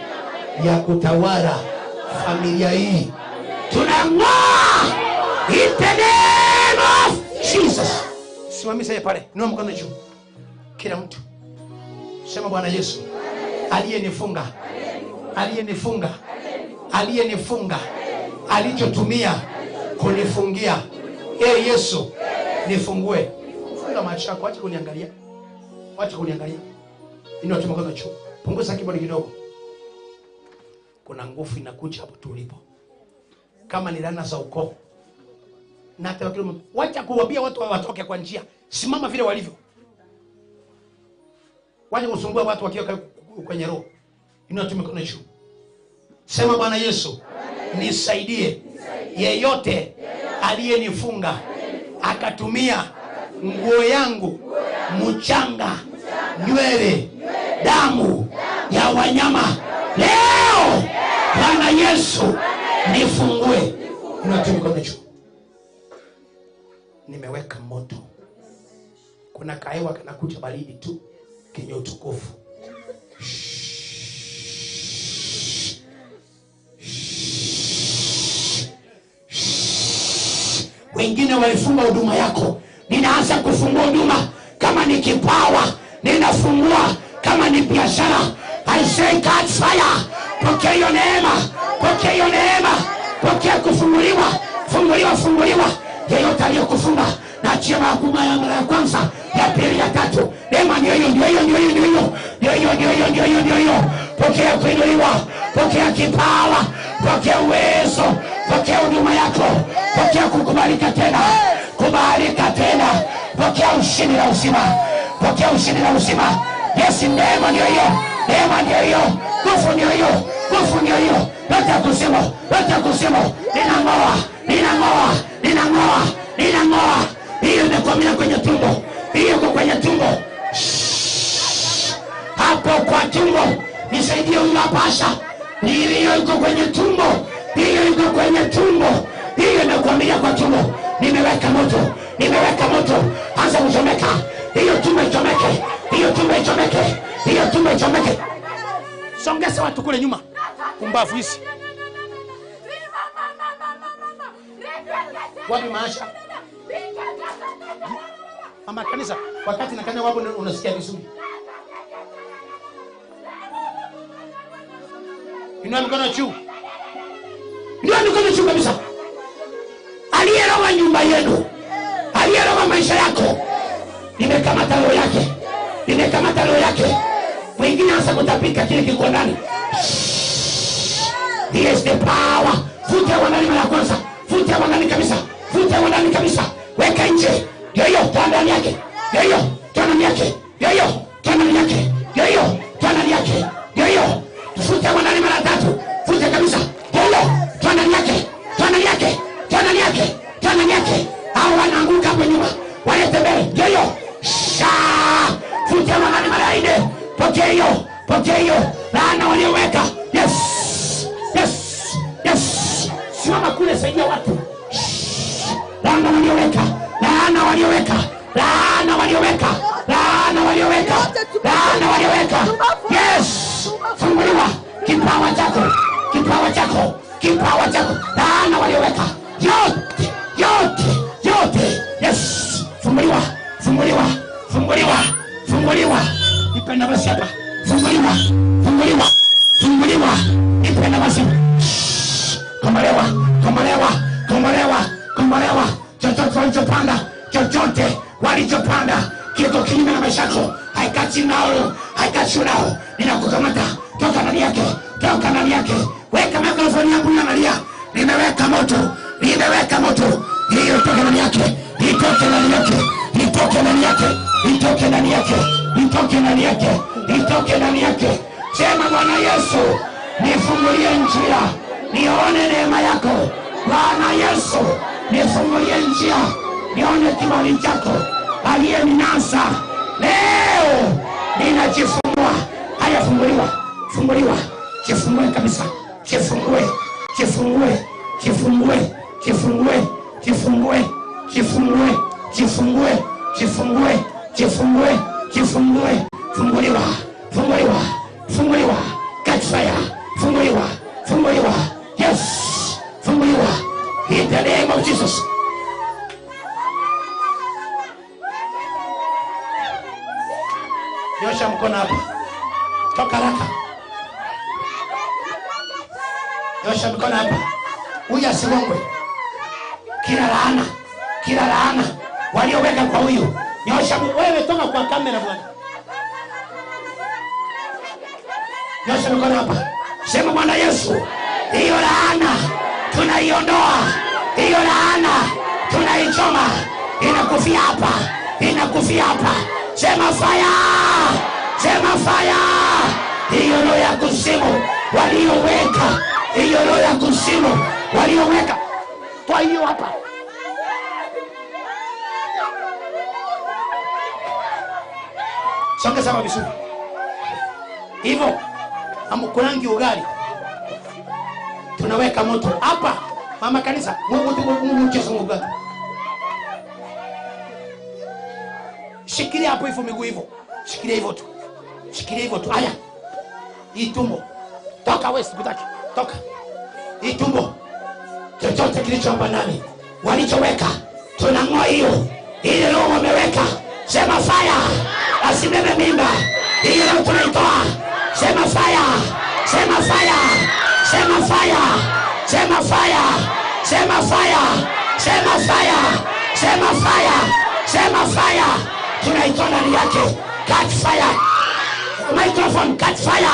ya kutawala familia hii tunang'oa in the name of Jesus. Simamisha pale. Inua mkono juu. Kila mtu. Sema Bwana Yesu, aliyenifunga, aliyenifunga, aliyenifunga, alichotumia kunifungia, ee Yesu, nifungue. Funga macho yako, acha kuniangalia. Acha kuniangalia. Inua tu mkono juu. Punguza kiburi kidogo. Kuna nguvu inakuja hapo tulipo. Kama ni laana za ukoo. Na hata kila mtu, wacha kuwaambia watu watoke kwa njia. Simama vile walivyo. Wacha kusumbua watu wakiwa kwenye roho. Inua tu mikono juu. Sema Bwana Yesu, nisaidie. Yeyote aliyenifunga akatumia nguo yangu, mchanga, nywele, damu ya wanyama, leo Bwana Yesu nifungue. Inua tu mikono juu. Nimeweka moto. Kuna kahewa kanakuja baridi tu kenye utukufu. Wengine walifunga huduma yako. Ninaanza kufungua huduma. Kama ni kipawa ninafungua, kama ni biashara. I say catch fire. Pokea hiyo neema, pokea hiyo neema, pokea kufunguliwa, funguliwa, funguliwa. Yeyote aliyokufunga na achia mahakama ya mara ya kwanza, ya pili, ya tatu. Neema ndio hiyo, ndio hiyo, ndio hiyo, ndio hiyo, ndio hiyo, ndio hiyo, ndio hiyo, ndio hiyo. Pokea kuinuliwa, pokea kipawa, pokea uwezo, pokea huduma yako, pokea kukubalika tena, kubalika tena, pokea ushindi na uzima, pokea ushindi na uzima. Yes, neema ndio hiyo, neema ndio hiyo, nguvu ndio hiyo, nguvu ndio hiyo. Yote ya kuzimu, yote ya kuzimu, ninang'oa, ninang'oa, ninang'oa, ninang'oa, Hiyo imekwamia kwenye tumbo. Hiyo iko kwenye tumbo. Hapo kwa tumbo. Nisaidie huyu hapa Asha. Hiyo iko kwenye tumbo. Hiyo iko kwenye tumbo. Hiyo imekwamia kwa tumbo. Nimeweka moto. Nimeweka moto. Anza kuchomeka. Hiyo tumbo ichomeke. Hiyo tumbo ichomeke. Hiyo tumbo ichomeke. Songeza watu kule nyuma. Kumbavu hizi. Wapi Maasha? Mama kanisa, wakati nakanya wapo unasikia vizuri. Inua mikono juu. Inua mikono juu kabisa. Aliyeroga nyumba yenu, aliyeroga maisha yako, nimekamata roho yake. Nimekamata roho yake. Mwingine anza kutapika kile kiko ndani. Here is the power. Futa wanani mara kwanza. Futa wanani kabisa. Futa wanani kabisa. Weka nje. Ndio hiyo, toa ndani yake. Ndio hiyo, toa ndani yake. Ndio hiyo, toa ndani yake. Ndio hiyo, toa ndani yake. Ndio hiyo. Futa wanani mara tatu. Futa kabisa. Ndio hiyo, toa ndani yake. Toa ndani yake. Toa ndani yake. Toa ndani yake. Hao wanaanguka hapo nyuma. Walete mbele. Ndio hiyo. Sha. Futa wanani mara nne. Pokea hiyo. Pokea hiyo. Laana walioweka. Yes. Yes. Yes. Simama kule, saidia watu. Laana walioweka. Laana walioweka. Laana walioweka. Laana walioweka. Laana walioweka. Yes. Funguliwa kipawa chako. Kipawa chako. Kipawa chako. Laana walioweka. Yote. Yote. Yote. Yes. Funguliwa. Funguliwa. Funguliwa. Funguliwa. Nipe nafasi hapa. Funguliwa. Funguliwa. Funguliwa. Nipe nafasi. Kombolewa. Kombolewa. Kombolewa. Kombolewa. Chochote walichopanda, chochote walichopanda kiko kinyume na maisha yako. I got you now. I got you now. Ninakukamata. Toka ndani yake. Toka ndani yake. Weka mikrofoni yangu na Nimeweka moto. Nimeweka moto. Hiyo toka ndani yake. Itoke ndani yake. Itoke ndani yake. Itoke ndani yake. Itoke ndani yake. Itoke ndani yake. Sema Bwana Yesu, nifungulie njia, nione neema yako. Bwana Yesu, nifungulie njia, nione kibali chako. Aliyeninasa leo ninajifungua. Haya, funguliwa. Funguliwa. Jifungue kabisa. Jifungue. Jifungue. Jifungue. Jifungue. Jifungue. Jifungue. Jifungue. Jifungue. Jifungue. Jifungue. Funguliwa. Funguliwa. Funguliwa. Catch fire. Funguliwa. Funguliwa. Yes. Funguliwa. In the name of Jesus. Nyosha mkono hapa. Toka haraka. Nyosha mkono hapa. Huyu asigongwe. Kila laana, kila laana walioweka kwa huyu. Nyosha wewe, toka kwa kamera bwana. Nyosha mkono hapa. Sema Bwana Yesu, hiyo laana tunaiondoa. Hiyo laana tunaichoma. Inakufia hapa. Inakufia hapa. Sema fire. Sema fire. Hiyo roho ya kuzimu walioweka. Hiyo roho ya kuzimu walioweka. Toa hiyo hapa. Songa sawa vizuri. Hivyo amkulangi ugali. Tunaweka moto hapa. Mama kanisa, Mungu mchezo ugali. Shikilia hapo hivyo miguu hivyo. Shikilia hivyo tu. Shikilia hivyo tu. Haya. Hii tumbo. Toka wewe, sikutaki. Toka. Hii tumbo. Chochote kilicho hapa ndani walichoweka, tunang'oa hiyo. Ile roho wameweka. Sema fire. Asibebe mimba. Hiyo roho tunaitoa. Sema fire. Sema fire. Sema fire. Sema fire. Sema fire. Sema fire. Sema fire. Sema fire. Tunaitoa ndani yake. Catch fire. Microphone, catch fire.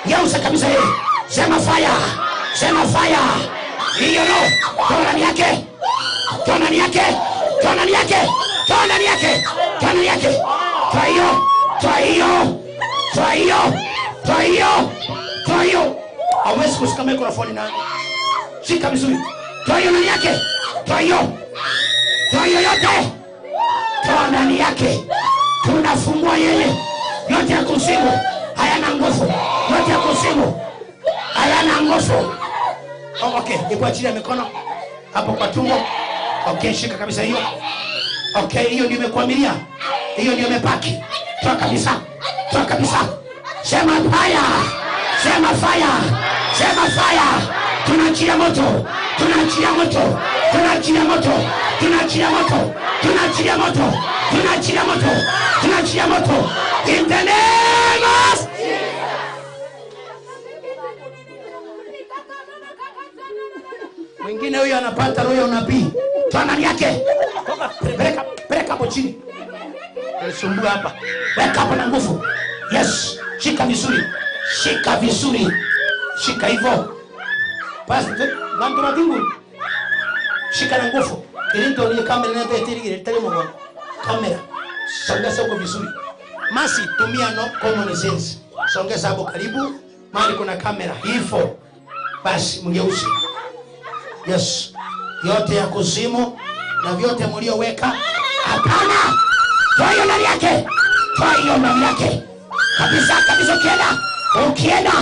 Yeusa kabisa hii. Sema fire. Sema fire. Hiyo roho toa ndani yake. Toa ndani yake. Toa ndani yake. Toa ndani yake. Toa ndani yake. Toa hiyo. Toa hiyo. Toa hiyo. Toa hiyo. Toa hiyo. Hauwezi kushika microphone na shika vizuri. Toa hiyo ndani yake. Toa hiyo. Toa hiyo yote. Toa ndani yake. Tunafungua yeye. Yote ya kuzimu hayana nguvu. Yote ya kuzimu hayana nguvu. Oh, okay, hebu achilia mikono hapo kwa tumbo. Okay, shika kabisa hiyo. Okay, hiyo ndio imekuamilia. Hiyo ndio imepaki. Toa kabisa. Toa kabisa. Sema fire. Sema fire. Sema fire. Tunaachia moto. Tunaachia moto. Tunaachia moto. Tunaachia moto. Tunaachia moto. Tunaachia moto. Tunaachia moto. In the name of mwingine huyo anapata roho ya unabii. Toa ndani yake. Toka, peleka, peleka hapo chini. Unisumbua hapa. Weka hapo na nguvu. Yes, shika vizuri. Shika vizuri. Shika hivyo. Pastor, bantu matingu. Shika na nguvu. Kilinto ni kamera na tetiri ile tele mwa. Kamera. Songeza huko vizuri. Masi tumia no common sense. Songeza hapo karibu. Mahali kuna kamera hivyo. Basi mgeuze. Yes. Yote ya kuzimu na vyote mlioweka hapana. Toa hiyo ndani yake. Toa hiyo ndani yake. Kabisa kabisa, ukienda. Ukienda.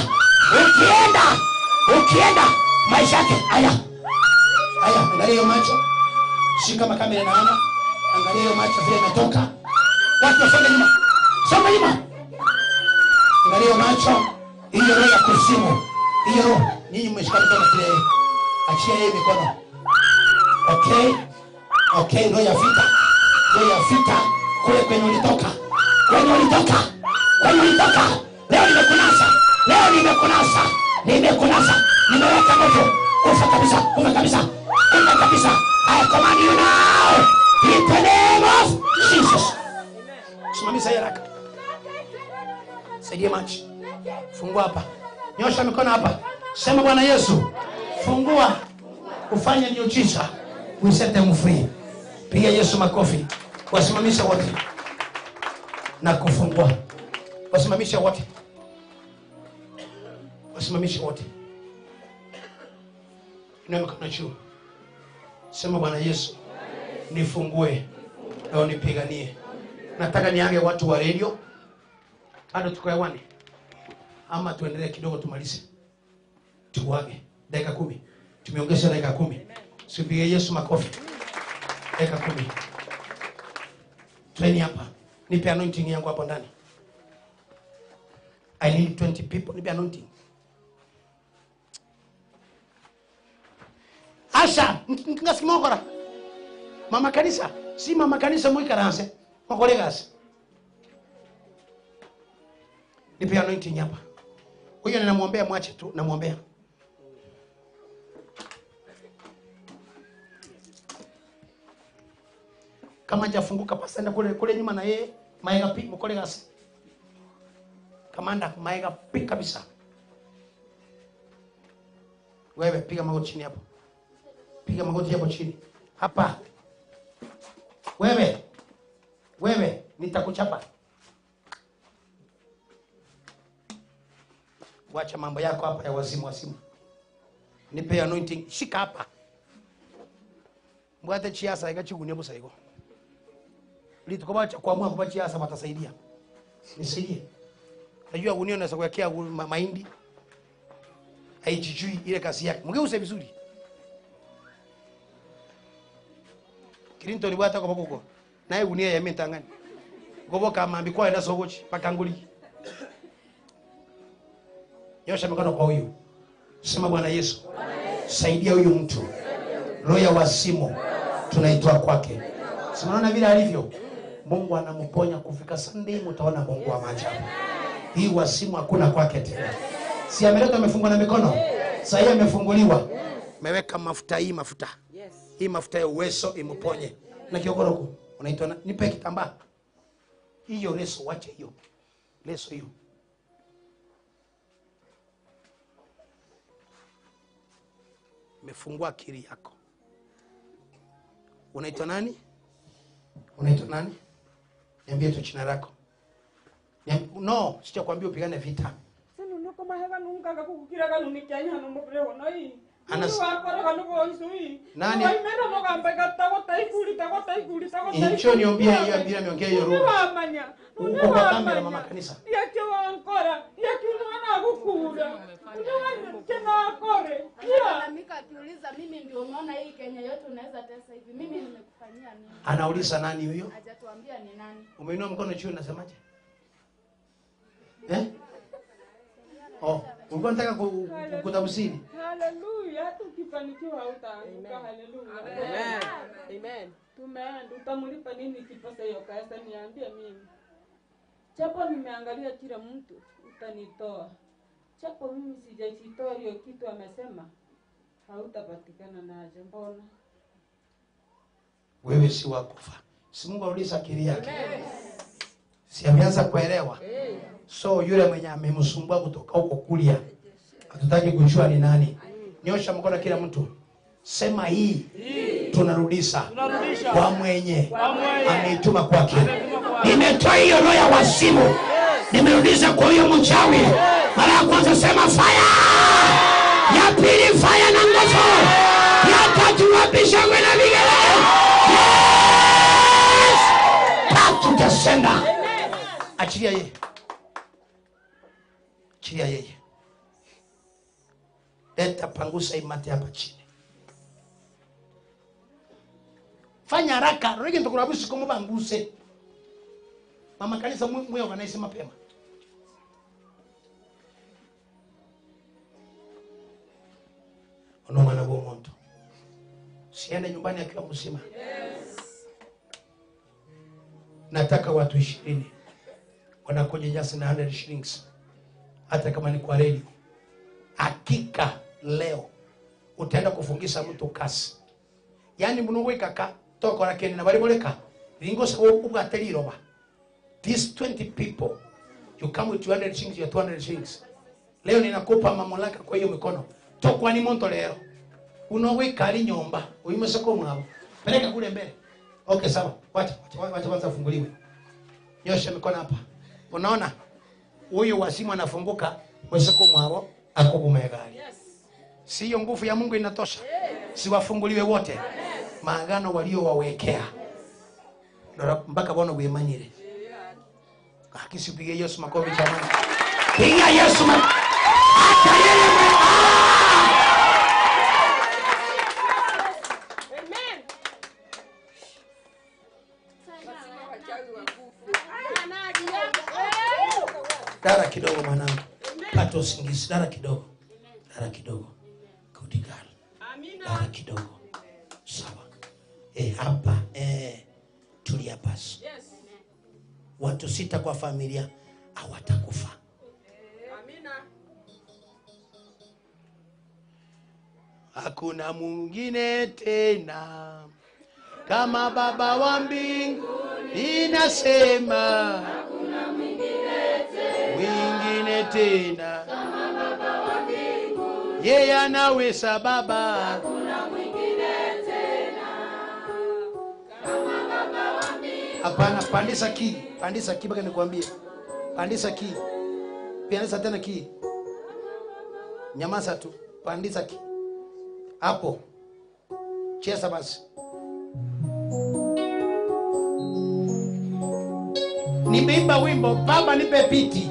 Ukienda. Ukienda maisha yake. Haya. Haya, angalia hiyo macho. Shika kama kamera naona. Angalia hiyo macho vile imetoka. Watu wasonge nyuma. Songa nyuma. Angalia hiyo macho. Hiyo roho ya kuzimu. Hiyo roho. Ninyi mmeshika mikono kile. Achia yeye mikono. Okay. Okay, roho ya vita. Roho ya vita kule kwenye ulitoka. Kwenye ulitoka. Kwenye ulitoka. Leo nimekunasa. Leo nimekunasa. Nimekunasa. Nimeweka moto. Kufa kabisa. Kufa kabisa. Kufa kabisa. I command you now. In the name of Jesus. Simamisha haraka. Saidia machi. Fungua hapa. Nyosha mikono hapa. Sema Bwana Yesu. Fungua. Ufanye miujiza. We set them free. Piga Yesu makofi. Wasimamisha wote. Na kufungua. Wasimamisha wote. Wasimamisha wote. Inua mikono juu. Sema Bwana Yesu, nifungue na unipiganie. Nataka niange watu wa radio. Bado tuko hewani. Ama tuendelee kidogo tumalize. Tuage dakika 10. Tumeongeza dakika 10. Sipige Yesu makofi. Dakika 10. Treni hapa. Nipe anointing yangu hapo ndani. I need 20 people. Nipe anointing. Asha, ngasimokora. Mama kanisa, si mama kanisa mwikaranse. Makolegas. Nipe anointing hapa. Huyo ninamwombea, mwache tu, namwombea. Kama hajafunguka pasa enda kule kule nyuma na yeye, maega pi mkolegas. Kamanda maega pi kabisa. Wewe piga magoti chini hapo. Piga magoti hapo chini. Hapa. Wewe. Wewe nitakuchapa. Wacha mambo yako hapa ya wazimu wazimu. Nipe anointing. Shika hapa. Mbwate chiasa ikachigunia busaigo. Litukobacha kuamua kupa chiasa watasaidia. Nisaidie. Najua gunia unaweza kuwekea mahindi. Haijijui ile kazi yake. Mgeuze vizuri. Kirinto ni bwata kwa kuko. Naye gunia ya mentangani. Goboka mambi kwa enda sogochi pakanguli. Nyosha mikono kwa huyu. Sema Bwana Yesu, saidia huyu mtu. Roho ya wazimu tunaitoa kwake. Simunaona vile alivyo. Mungu anamponya kufika Sunday mtaona Mungu wa maajabu. Hii wazimu hakuna kwake tena. Si ameletwa amefungwa na mikono. Sasa amefunguliwa. Meweka mafuta hii mafuta. Hii mafuta ya uwezo imponye. Na kiogoroko unaitwa nipe kitambaa. Hiyo leso wache hiyo. Leso hiyo. Nimefungua akili yako. Unaitwa nani? Unaitwa nani? Niambie tu jina lako. No, sijakwambia upigane vita. Nani? Incho niombia hiyo bila miongea hiyo roho. Uko kwa kamera mama kanisa. Mimi ndio umeona hii Kenya yote unaweza tesa hivi. Mimi nimekufanyia nini? Anauliza nani huyo? Hajatuambia ni nani. Umeinua mkono juu unasemaje? Eh? Oh, ulikuwa unataka kutafsiri. Haleluya, hata ukifanikiwa hautaanguka. Haleluya. Amen. Amen. Tumeenda utamlipa nini kipasa hiyo kaesa niambie mimi. Chapo nimeangalia kila mtu utanitoa. Chapo mimi sijajitoa hiyo kitu amesema. Hautapatikana naje mbona? Wewe si wa kufa. Si Mungu auliza akili yake. Si ameanza kuelewa. So yule mwenye amemsumbua kutoka huko kulia, hatutaki kujua ni nani. Nyosha mkono kila mtu. Sema hii tunarudisha kwa mwenye ameituma kwake. Nimetoa hiyo roho ya wazimu. Nimerudisha kwa huyo mchawi. Mara ya kwanza sema fire. Ya pili fire na nguvu. Ya tatu wapisha na vigele. Yes! Tatu tasenda. Achilia yeye. Achilia yeye. Leta pangusa imate hapa chini. Fanya haraka, rege ndokurabusi komo banguse. Mama kanisa mwe organize mapema. Ono mwana wa muntu. Siende nyumbani akiwa mzima. Yes. Nataka watu 20 wanakuja just na 100 shillings. Hata kama ni kwa radio. Hakika leo utaenda kufungisha mtu kasi. Yani munungu ikaka toko lakini na baliboleka. Ringo sa ubwateliroba. These 20 people you come with 200 shillings, you 200 shillings. Leo ninakupa mamlaka kwa hiyo mikono. Tokwa ni monto leo. Unoweka nyomba, uimesoko mwao. Peleka kule mbele. Okay sawa. Wacha wacha funguliwe. Nyosha mikono hapa. Unaona? Huyu wazimu anafunguka, mwesoko mwao akugumegari. Yes. Siyo nguvu ya Mungu inatosha. Yes. Siwafunguliwe wote. Maagano walio wawekea. Yes. Mpaka bona uimanyire. Akisipige Yesu makofi jamani. Piga Yesu makofi. Hata yeye Dara kidogo mwanangu. Pata usingizi. Dara kidogo. Dara kidogo. Good girl. Dara kidogo. Sawa. Hapa tulia basi. Watu 6 kwa familia hawatakufa. Amina. Hakuna mwingine tena kama Baba wa mbinguni, nasema hakuna mwingine tena, mwingine tena kama Baba wa mbinguni. Yeye anaweza Baba, hakuna mwingine tena kama Baba wa mbinguni. Hapana, pandisha key, pandisha key mpaka nikwambie. Pandisha key. Pandisha tena key. Nyamaza tu, pandisha key. Hapo. Cheza basi. Nimeimba wimbo Baba nipe piti.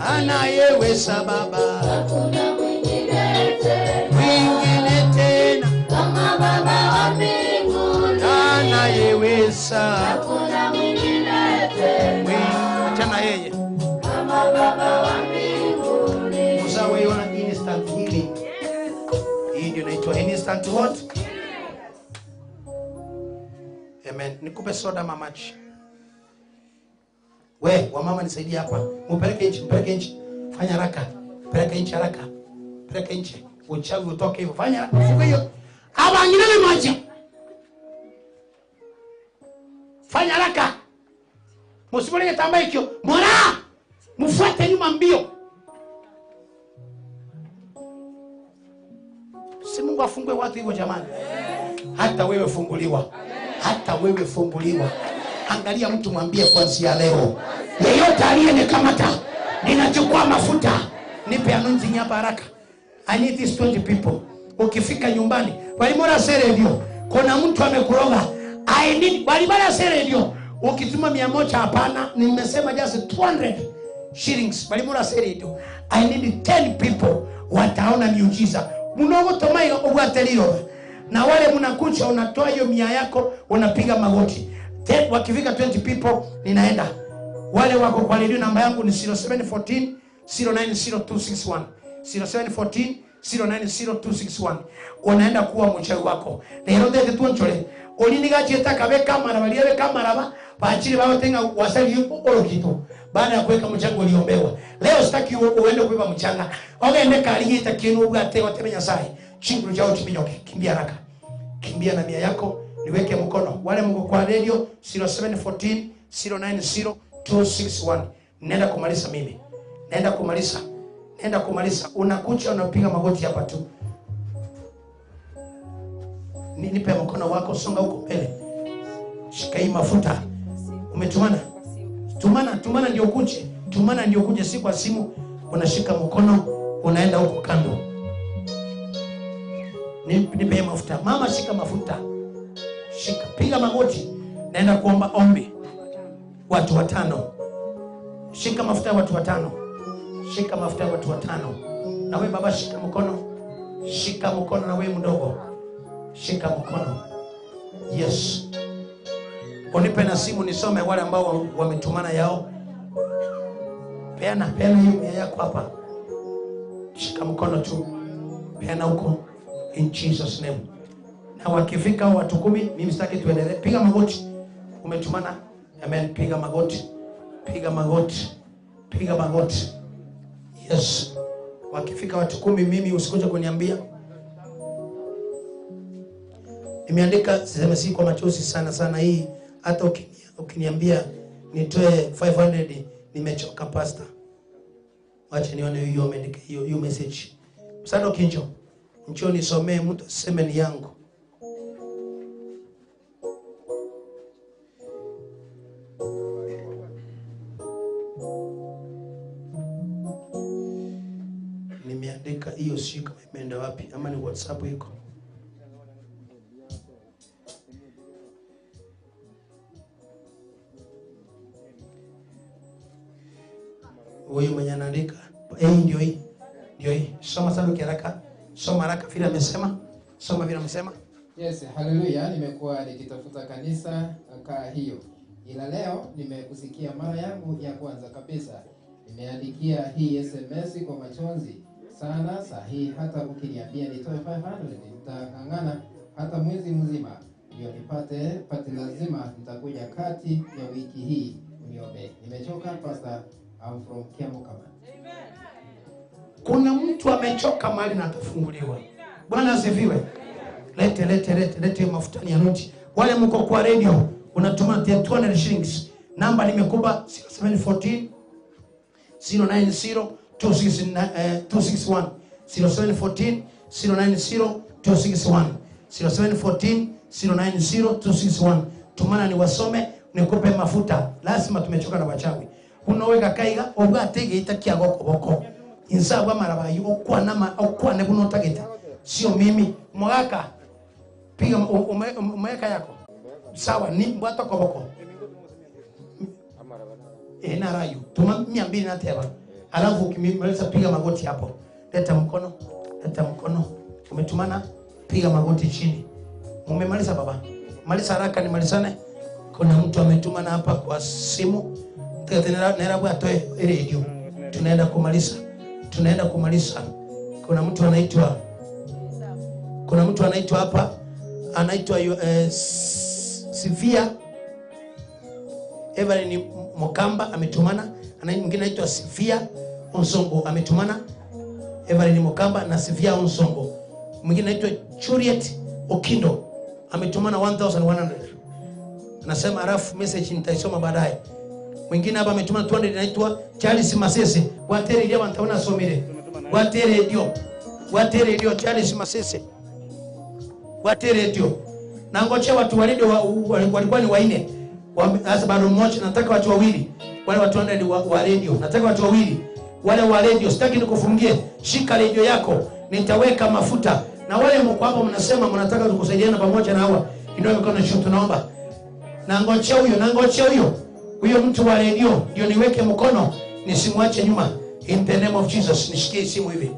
Anayeweza Baba, hakuna mwingine tena, mwingine tena kama Baba wa mbinguni. Anayeweza, hakuna mwingine tena, achana yeye kama Baba wa mbinguni. Usawe ona instant healing. Hii ndio inaitwa instant what? Amen. Nikupe soda mamachi. We, wamama nisaidie hapa. Mpeleke nchi, mpeleke nchi. Fanya haraka. Peleka nchi haraka. Peleka nchi. Uchawi utoke hivyo. Fanya haraka. Funga hiyo. Abangine maji. Fanya haraka. Msipeleke tamba hicho. Mbona? Mfuate nyuma mbio. Si Mungu afungue watu hivyo jamani. Hata wewe funguliwa. Hata wewe funguliwa. Angalia mtu mwambie, kuanzia leo yeyote aliyenikamata ninachukua mafuta. Nipe anointing hapa haraka. I need these 20 people. Ukifika nyumbani, walimora se radio. Kuna mtu amekuroga. I need walimora se radio. Ukituma 100 hapana, nimesema just 200 shillings. Walimora se radio. I need 10 people wataona miujiza. Mnogo tomai ubwateliro. Na wale mnakucha unatoa hiyo 100 yako unapiga magoti. Wakifika 20 people ninaenda. Wale wako kwa radio, namba yangu ni 0714 090261. 0714 090261. Unaenda kuwa mchawi wako. Lero ndete tuonchole. Oliniga cheta kabe kamara baliye kamara ba bachiri baotenga wasali orokito. Baada ya kuweka mchanga uliombewa. Leo sitaki uende kubeba mchanga. Ogende kaligita kinu ubwate watemenya sai. Chinguru chao chiminyoke. Kimbia haraka. Kimbia na 100 yako. Niweke mkono. Wale mko kwa radio 0714 090 261. Nenda kumaliza mimi. Nenda kumaliza. Nenda kumaliza. Unakucha unapiga magoti hapa tu. Nipe mkono wako, songa huko mbele. Shika hii mafuta. Umetumana? Tumana, tumana ndio kuche. Tumana ndio kuche, si kwa simu. Unashika mkono, unaenda huko kando. Nipe mafuta. Mama shika mafuta. Shika, piga magoti. Naenda kuomba ombi. Watu watano. Shika mafuta ya watu watano. Shika mafuta ya watu watano. Na wewe baba shika mkono. Shika mkono na wewe mdogo. Shika mkono. Yes. Unipe na simu nisome wale ambao wametumana yao. Peana, peana hiyo 100 yako hapa. Shika mkono tu. Peana huko in Jesus name. Na wakifika watu 10, mimi sitaki tuendelee. Piga magoti. Umetumana. Amen. Piga magoti. Piga magoti. Piga magoti. Yes. Wakifika watu 10, mimi usikuje kuniambia. Nimeandika siseme si kwa machozi sana sana hii. Hata ukiniambia nitoe 500 nimechoka pastor. Wacha nione hiyo ameandika hiyo message. Msado kinjo. Njoo nisomee mtu aseme ni yangu. Nimeandika hiyo sio kama imeenda wapi ama ni WhatsApp iko. Huyu mwenye anaandika, ndio hii. Ndio hii. Soma sana haraka. Soma haraka vile amesema. Soma vile amesema. Yes, haleluya, nimekuwa nikitafuta kanisa kaa hiyo. Ila leo nimekusikia mara yangu ya kwanza kabisa. Nimeandikia hii SMS kwa machozi sana sahihi, hata ukiniambia nitoe 500 nitang'ang'ana hata mwezi mzima ndio nipate pati, lazima nitakuja kati ya wiki hii uniombe. Nimechoka pastor, I'm from Kiamukama. Kuna mtu amechoka mahali na atafunguliwa. Bwana asifiwe. Lete lete lete lete mafuta ya noti. Wale mko kwa radio unatuma 200 shillings. Namba nimekupa 0714 090 261 0714 090 261 0714 090 261. Tumana ni wasome nikupe mafuta. Lazima tumechoka na wachawi. Unoweka kaiga obwatege itakia goko boko. Insabwa marabayi okwa nama okwa nebuno tageta. Sio mimi mwaka piga umeweka yako. Sawa ni mbwato koboko. Narayu tuma 200 na teba. Alafu ukimaliza piga magoti hapo. Leta mkono, leta mkono. Umetumana, piga magoti chini. Umemaliza baba. Maliza haraka nimalizane. Kuna mtu ametumana hapa kwa simu. Tena kwa atoe radio. Tunaenda kumaliza. Tunaenda kumaliza. Kuna mtu anaitwa hapa anaitwa Sivia Evelyn Mokamba ametumana. Mwingine anaitwa Sivia Onsongo ametumana. Evelyn Mokamba na Sivia Onsongo. Mwingine anaitwa Juliet Okindo ametumana 1100. Anasema halafu message nitaisoma baadaye. Mwingine hapa ametumana 200 anaitwa Charles Masese. Watere ndio wataona somire. Watere ndio. Watere ndio Charles Masese. Watere ndio. Na ngoje watu wa radio walikuwa ni wanne. Sasa bado mmoja, nataka watu wawili. Wale watu 100 wa radio. Nataka watu wawili. Wale wa radio, sitaki nikufungie. Shika radio yako, nitaweka mafuta. Na wale mko hapo mnasema mnataka tukusaidiana pamoja na hawa. Inua mikono juu, tunaomba. Na ngojea huyo, na ngojea huyo. Huyo mtu wa radio ndio niweke mkono, nisimwache nyuma. In the name of Jesus, nishikie simu hivi.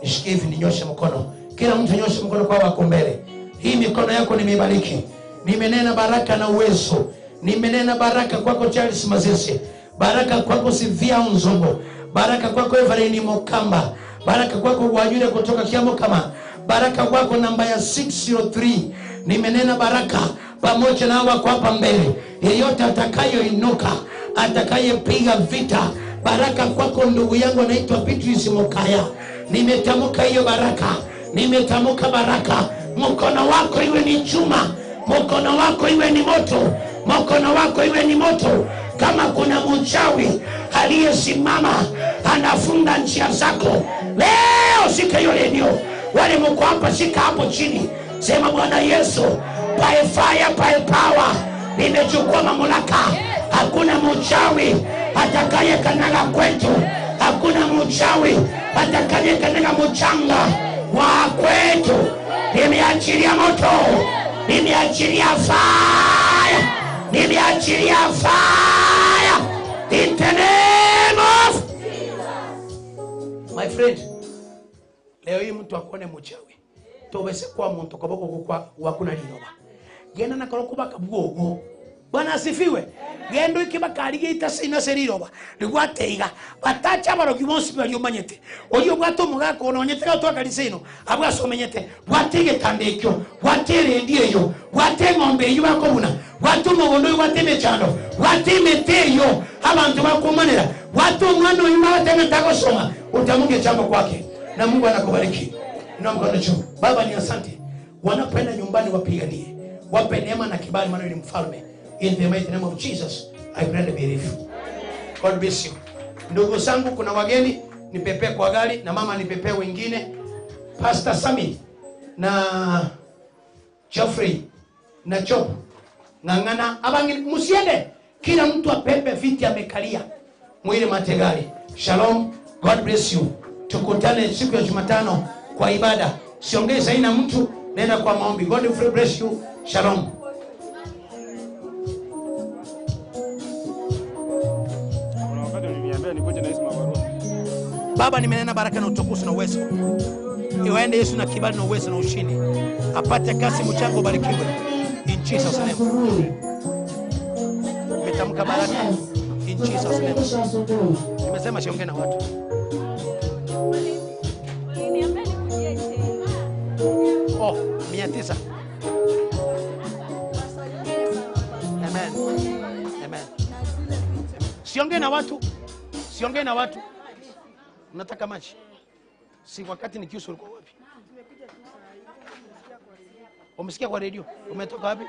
Nishikie hivi, ninyoshe mkono. Kila mtu nyoshe mkono kwa wako mbele. Hii mikono yako nimeibariki. Nimenena baraka na uwezo. Nimenena baraka kwako Charles Mazese. Baraka kwako Sivia Nzongo. Baraka kwako Everine Mokamba. Baraka kwako Wajure kutoka Kiamokama. Baraka kwako namba ya 603. Nimenena baraka pamoja na wako hapa mbele. Yeyote atakayoinuka, atakayepiga vita, baraka kwako ndugu yangu anaitwa Beatrice Mokaya. Nimetamka hiyo baraka. Nimetamka baraka. Mkono wako iwe ni chuma, mkono wako iwe ni moto, mkono wako iwe ni moto. Kama kuna mchawi aliyesimama anafunga njia zako leo, shika hiyo redio. Wale mko hapa, shika hapo chini, sema Bwana Yesu, by fire, by power, nimechukua mamlaka. Hakuna mchawi atakaye kanaga kwetu, hakuna mchawi atakaye kanaga mchanga wa kwetu. Nimeachilia moto, nimeachilia fire, nimeachilia fire in the name of Jesus. My friend, leo hii mtu akone mchawi tobese kwa muntu koboko kwa wakuna liloba genda na korokuba kabwogo. Bwana asifiwe. Gendo ikibakarige itasina seriroba rigwateiga batacha barogi bonsi bali omanyete oyo bwato mugako ononyete gato akalisino abwasomenyete bwatige tandekyo bwatere ndiyo bwate ngombe iyo bakobuna bwato mugondo bwate mechando bwate meteyo abantu bakomanera bwato mwana uyu batena takosoma utamunge chambo kwake na Mungu anakubariki. Na mkono juu. Baba ni asante. Wanapoenda nyumbani wapiganie. Wape neema na kibali, maana ni mfalme. In the mighty name of Jesus, I pray and believe. God bless you. Ndugu zangu, kuna wageni, nipepee kwa gari na mama nipepee wengine. Pastor Sami na Geoffrey na Job ngangana abangi musiende, kila mtu apepe viti amekalia. Mwili mategari. Shalom. God bless you. Tukutane siku ya Jumatano kwa ibada. Siongee zaidi na mtu, nenda kwa maombi. God bless you. Shalom. Baba, nimenena baraka na utukufu na uwezo. Iwaende Yesu na kibali na uwezo na ushindi. Apate kasi, mchango ubarikiwe. In Jesus name. Nimetamka baraka in Jesus name. Nimesema siongee na watu. Oh, 900. Amen. Amen. Siongee na watu. Siongee na watu. Nataka maji. Si wakati nikiusu ulikuwa wapi? Umesikia kwa radio? Umetoka wapi?